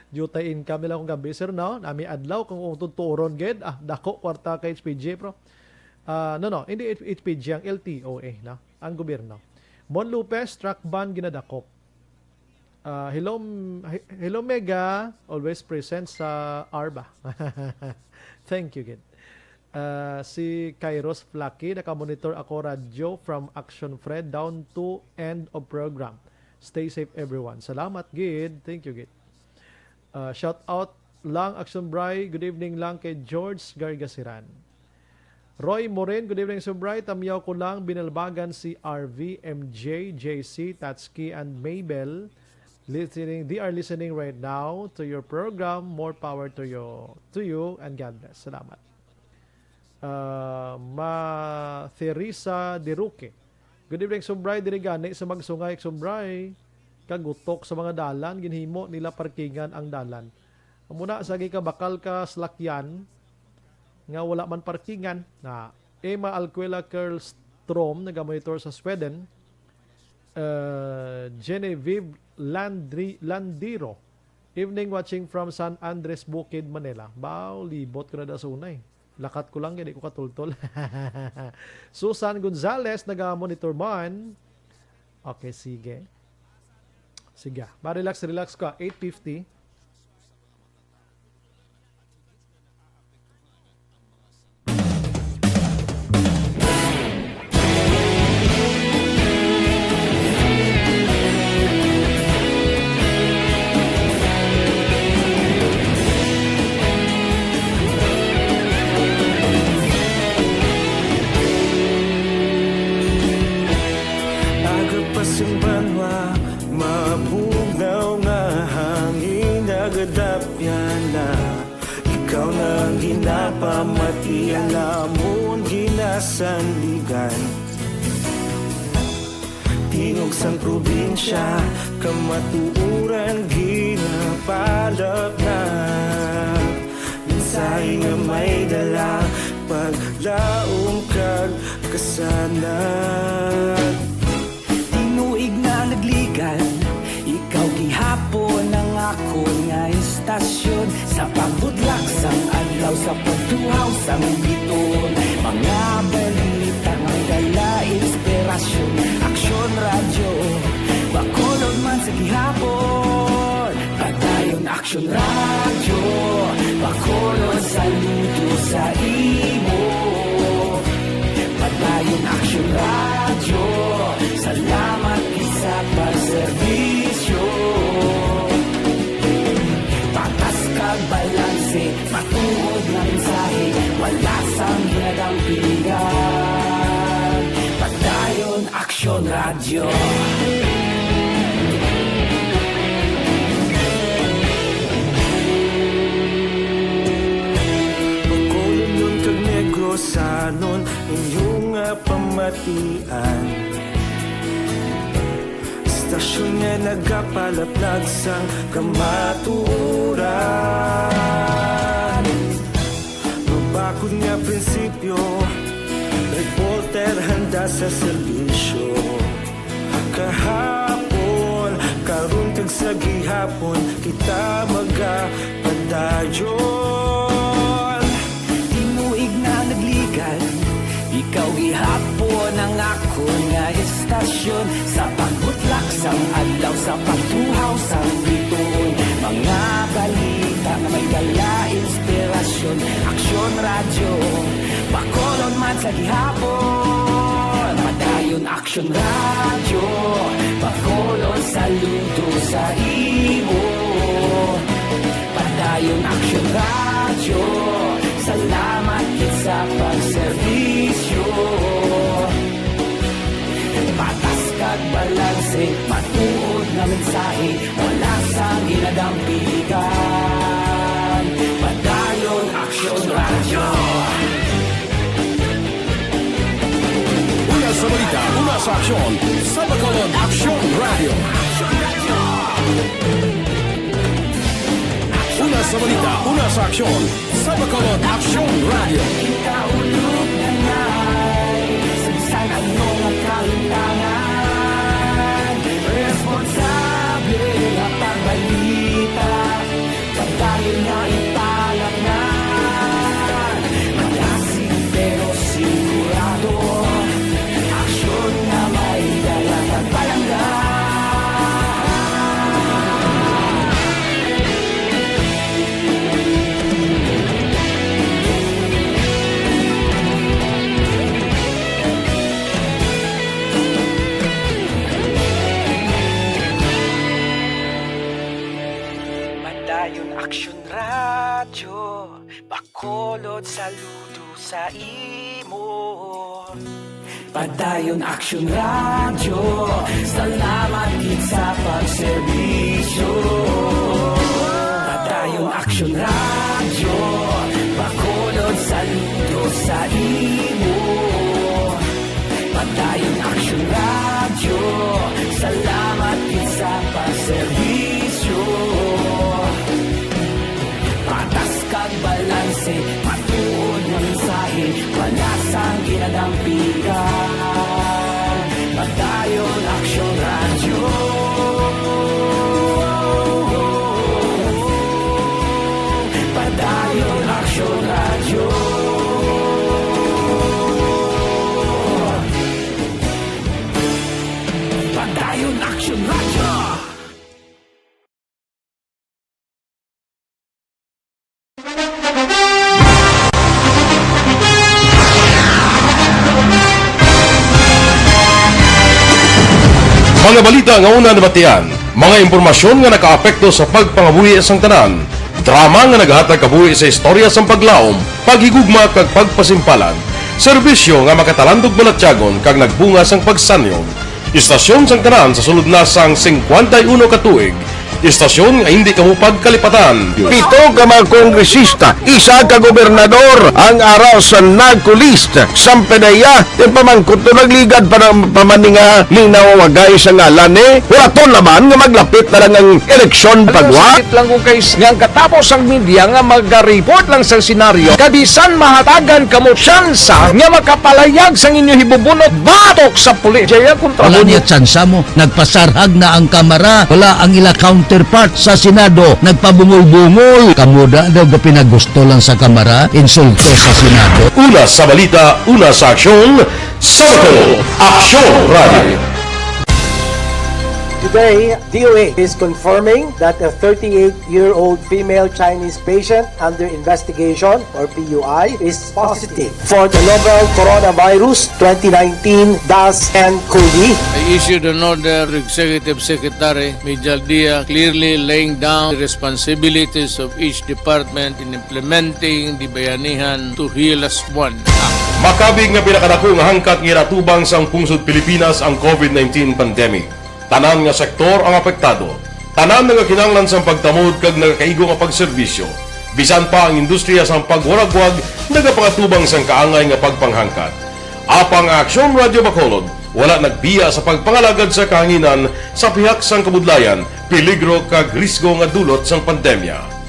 Jutay income nila kung gabi, sir, no? Nami adlaw kung, kung tuturon gid. Ah, dako kwarta kay H P G, bro. Ah, no, no, hindi H P G ang L T O A, no? Ang gobyerno. Mon Lopez, truck ban ginadakop. Ah, hello, m-, he-, hello, Mega. Always present sa Arba. Thank you, gid. Ah, si Kairos Flaky, "Nakamonitor ako radyo from Action Fred down to end of program. Stay safe, everyone." Salamat, gid. Thank you, gid. Ah, shout out lang, Action Bray. Good evening lang kay George Gargasiran. Roy Morin, good evening, Subray. Tamyaw ko lang, binalbagan si R V, M J, J C, Tatski, and Mabel. Listening, they are listening right now to your program. More power to you, to you, and God bless. Salamat. Ah, Ma Theresa De Roque. Good evening, Subray. Diri gani sa Magsungay, Subray. Kagutok sa mga dalan, ginhimo nila parkingan ang dalan. Amo na, sa gikabakal ka salakyan, nga wala man parkingan. Na Emma Alcuela Kerlstrom, nagamonitor sa Sweden. Uh, Genevieve Landri-, Landiro, "Evening, watching from San Andres Bukid, Manila." Baw, libot ko na dasuna eh. Lakat ko lang, hindi ko katultol. Susan Gonzalez, nagamonitor man. Okay, sige. Sige, ma-relax, relax ka. Eight fifty. Aga pa sing banwa, mabugnaw nga hangin nagadapyan na. Ikaw na ang ginapamati, ang amon ginasandigan. Tingog sang probinsya, kamatuoran ginapalap na. Mensahe nga may dala, paglaom kag kasanag. Tinuig na nagligan, ikaw gihapon ang akon nga istasyon. Sa pagbutlak sang adlaw, sa pagtuhaw sang bituon, mga balita nga may dala inspirasyon. Aksyon Radyo, Bacolod man sa gihapon. Padayon Aksyon Radyo, Bacolod, saludo sa imo. Padayon Aksyon Radyo, salamat gid sa pagserbisyo. Patas kag balanse, matuod nga mensahe, wala sang ginadampigan. Padayon Aksyon Radyo. Bacolodnon kag Negrosanon, inyo nga pamatian. Istasyon nga nagapalaplag sang kamatuoran. Mabakod nga prinsipyo, reporter handa sa serbisyo. Kahapon, karon, kag sa gihapon, kita magapadayon. Tinuig na nagligan, ikaw gihapon ang akon nga istasyon. Sa pagbutlak sang adlaw, sa pagtuhaw sang bituon, mga balita nga may dala inspirasyon. Aksyon Radyo, Bacolod man sa gihapon. Padayon Aksyon Radyo, Bacolod, saludo sa imo. Padayon Aksyon Radyo, salamat gid sa pagserbisyo. Patas kag balanse, matuod nga mensahe, wala sang ginadampigan. Padayon Aksyon Radyo. Una sa balita, una sa aksyon, sa Bacolod Aksyon Radyo. Una sa balita, una sa aksyon, sa Bacolod Aksyon Radyo. Kita ulog na ngay, sa bisan ano nga kalimtangan, responsable nga pagbalita, padayon nga ipalapnan. Magasig pero siguro. Saludo sa imo. Padayon Aksyon Radyo, salamat gid sa pagserbisyo. Padayon Aksyon Radyo, Bacolod, saludo sa imo. Padayon Aksyon Radyo, salamat gid sa pagserbisyo. Patas kag balanse, matuod nga mensahe, wala sang ginadampigan. Padayon Aksyon Radyo. Padayon Aksyon Radyo. Padayon Aksyon Radyo. Mga balita nga una nabatian, mga impormasyon nga nakaapekto sa pagpangabuhi sang tanan, drama nga nagahatag kabuhi sa istorya sang paglaom, paghigugma kag pagpasimpalan, serbisyo nga makatalandog balatyagon kag nagbunga sang pagsanyog. Istasyon sang tanan sa sulod na sang singkwenta y uno ka tuig. Istasyon nga indi kamo pagkalipatan. Pito ka mga kongresista, isa ka gobernador ang ara sa NACO list. Sampanaya, ti pamangkot to nagligad pa na, pa man ni nga linawagay sa ngalan ni. Wala to laban nga maglapit na lang ang eleksyon pagwa. Sakit lang kung kay nga ang katapos ang media nga magareport lang sa senaryo, kabisan mahatagan kamo tsansa nga makapalayag sang inyo hibubunot batok sa pulis. Jaya kontra Wala mo. Niya tsansa mo. Nagpasarhag na ang Kamara. Wala ang ila counterpart sa Senado. Nagpabungol-bungol. Kamo da daw ga pinagusto lang sa Kamara. Insulto sa Senado. Una sa balita, una sa aksyon, sa Bacolod, Aksyon Radio. Today, D O A is confirming that a thirty-eight-year-old female Chinese patient under investigation, or P U I, is positive for the novel coronavirus twenty nineteen dash N cov. I issued an order to Executive Secretary Mijal Dia, clearly laying down the responsibilities of each department in implementing the Bayanihan to Heal As One Act. Makabig nga pinakadako nga hangkat nga ginatubang sang pungsod Pilipinas ang COVID nineteen pandemic. Tanan nga sektor ang apektado. Tanan nagakinahanglan sang pagtamod kag nagakaigo nga pagserbisyo. Bisan pa ang industriya sang pagwaragwag nagapangatubang sang kaangay nga pagpanghangkat. Apang ang Aksyon Radyo Bacolod wala nagbiya sa pagpangalagad sa kahanginan sa pihak sang kabudlayan, peligro kag risgo nga dulot sang pandemya.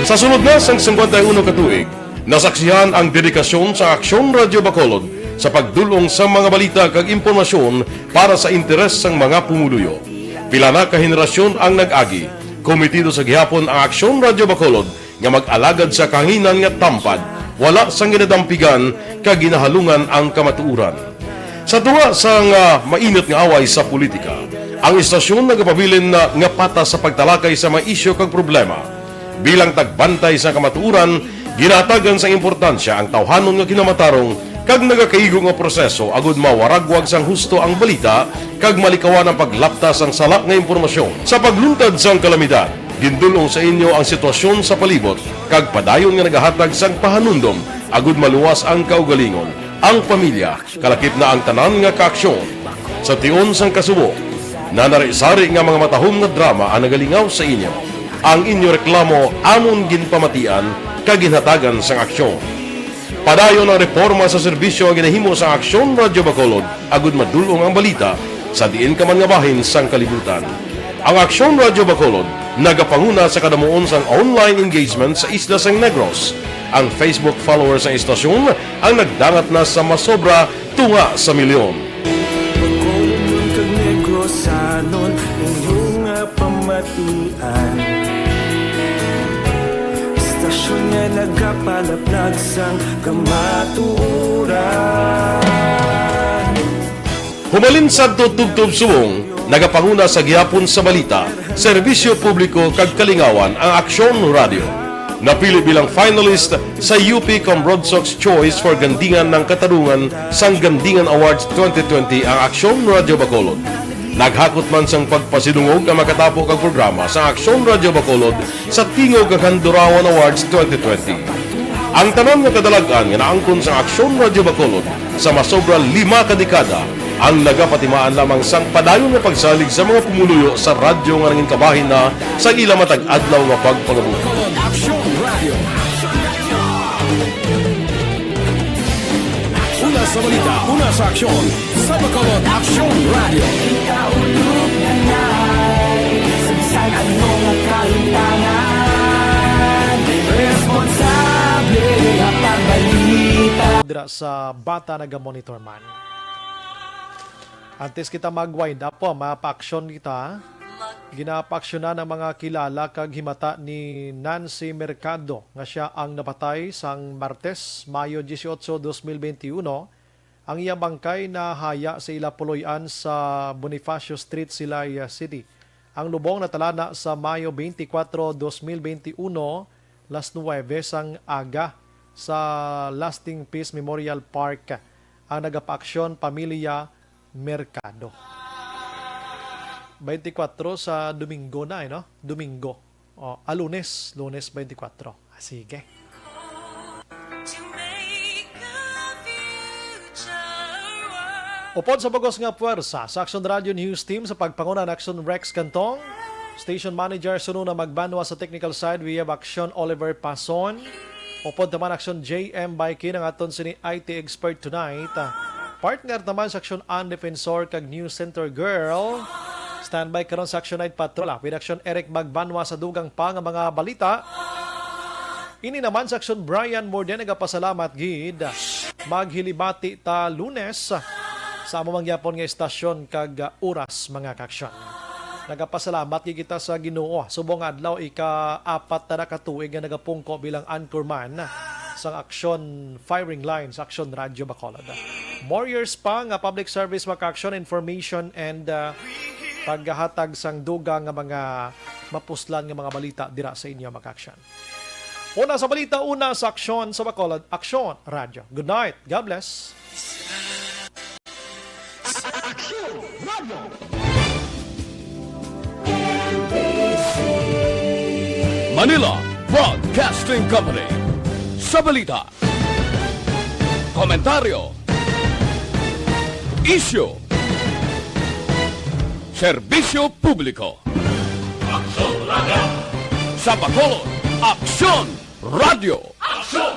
Sa sulod na sang singkwenta y uno ka tuig, nasaksihan ang dedikasyon sa Aksyon Radyo Bacolod sa pagdul-ong sa mga balita kag impormasyon para sa interes sang mga pumuluyo. Pila na ka henerasyon ang nag-agi, kometido sa gihapon ang Aksyon Radyo Bacolod nga mag-alagad sa kahanginan nga tampad, wala sang ginadampigan kag ginahalungan ang kamatuoran. Sa tunga sang, ah, mainit nga away sa politika, ang istasyon nagapabilin na nga patas sa pagtalakay sa mga isyu kag problema. Bilang tagbantay sa kamatuoran, ginahatagan sang importansya ang tawhanon nga kinamatarong kag nagakaigo nga proseso agud mawaragwag sang husto ang balita kag malikawan ang paglapta sang sala nga impormasyon. Sa pagluntad sang kalamidad, gindul-ong sa inyo ang sitwasyon sa palibot kag padayon nga nagahatag sang pahanumdom agud maluwas ang kaugalingon, ang pamilya, kalakip na ang tanan nga kaaksyon. Sa tion sang kasubo, nanari-sari nga mga matahom nga drama ang nagalingaw sa inyo. Ang inyo reklamo amon ginpamatian kag ginhatagan sang aksyon. Padayon ang reporma sa serbisyo nga ginahimo sang Aksyon Radyo Bacolod agud madul-ong ang balita sa diin ka man nga bahin sang kalibutan. Ang Aksyon Radyo Bacolod nagapanguna sa kadamuon sang online engagement sa isla sang Negros. Ang Facebook followers sang istasyon ang nagdangat na sa masobra tunga sa milyon. Bacolodnon kag Negrosanon, inyo nga pamatian. Istasyon nga nagapalaplag sang kamatuoran. Humalin sadto tubtob subong, nagapanguna sa gihapon sa balita, serbisyo publiko kag kalingawan ang Aksyon Radyo. Napili bilang finalist sa U P Cambroadsox Choice for Gandingan ng Katarungan sang Gandingan Awards twenty twenty ang Aksyon Radyo Bacolod. Naghakot man sang pagpasidungog ang makatapo kag programa sa Aksyon Radyo Bacolod sa Tingog kag Handurawan Awards twenty twenty. Ang tanan nga kadalag-an nga naangkon sa Aksyon Radyo Bacolod sa masobra lima ka dekada ang nagapatimaan lamang sang padayon nga pagsalig sa mga pumuluyo sa radyo nga nangin kabahin na sa ila matag adlaw nga pagpangabuhi. Aksyon Radio. Una sa balita, una sa aksyon. Sa Bacolod, Aksyon Radio. Dira sa Bata Naga Monitor man. Antes kita mag-wind up po, mapaaksyon kita. Ginapaaksyonan ang mga kilala kag himata ni Nancy Mercado nga sia ang napatay sang Martes, Mayo dieciocho, dos mil benti uno. Ang iya bangkay nahaya sa ila puloy-an sa Bonifacio Street, Silay City. Ang lubong natalana sa Mayo twenty-four, dos mil twenty-one, las nuwebe sang aga sa Lasting Peace Memorial Park. Ang nagapaaksyon, pamilya Mercado. Twenty-four sa Domingo na, eh, no? Domingo. O, ah, Lunes, Lunes twenty-four. Ah, sige. Upod sa bugos nga puwersa sa Aksyon Radio News Team sa pagpanguna ni Aksyon Rex Cantong, Station Manager Sununa Magbanwa, sa technical side we have Aksyon Oliver Pason. Upod naman Aksyon J M Baikin ang aton sini I T expert tonight. Partner naman sa Aksyon Ann Defensor kag News Center Girl. Standby karon sa Aksyon Night Patrol, ah, with Aksyon Eric Magbanwa sa dugang pa nga mga balita. Ini naman sa Aksyon Brian Morden, nagapasalamat gid. Maghilibati ta Lunes sa amo man gyapon nga estasyon kag, ah, oras, mga kaaksyon. Nagapasalamat gid kita sa Ginoo. Subong adlaw, ika-apat na ka tuig nga nagapungko bilang anchorman sang Aksyon Firing Line sa Aksyon Radyo Bacolod. More years pa nga public service, mga kaaksyon, information and, ah, paghatag sang dugang nga mga mapuslan nga mga balita dira sa inyo, mga kaaksyon. Una sa balita, una sa aksyon sa Bacolod, Aksyon Radyo. Good night. God bless. Aksyon Radyo. Manila Broadcasting Company. Sa balita, komentaryo, isyu, serbisyo publiko. Aksyon Radyo. Sa Bacolod, Aksyon Radyo. Aksyon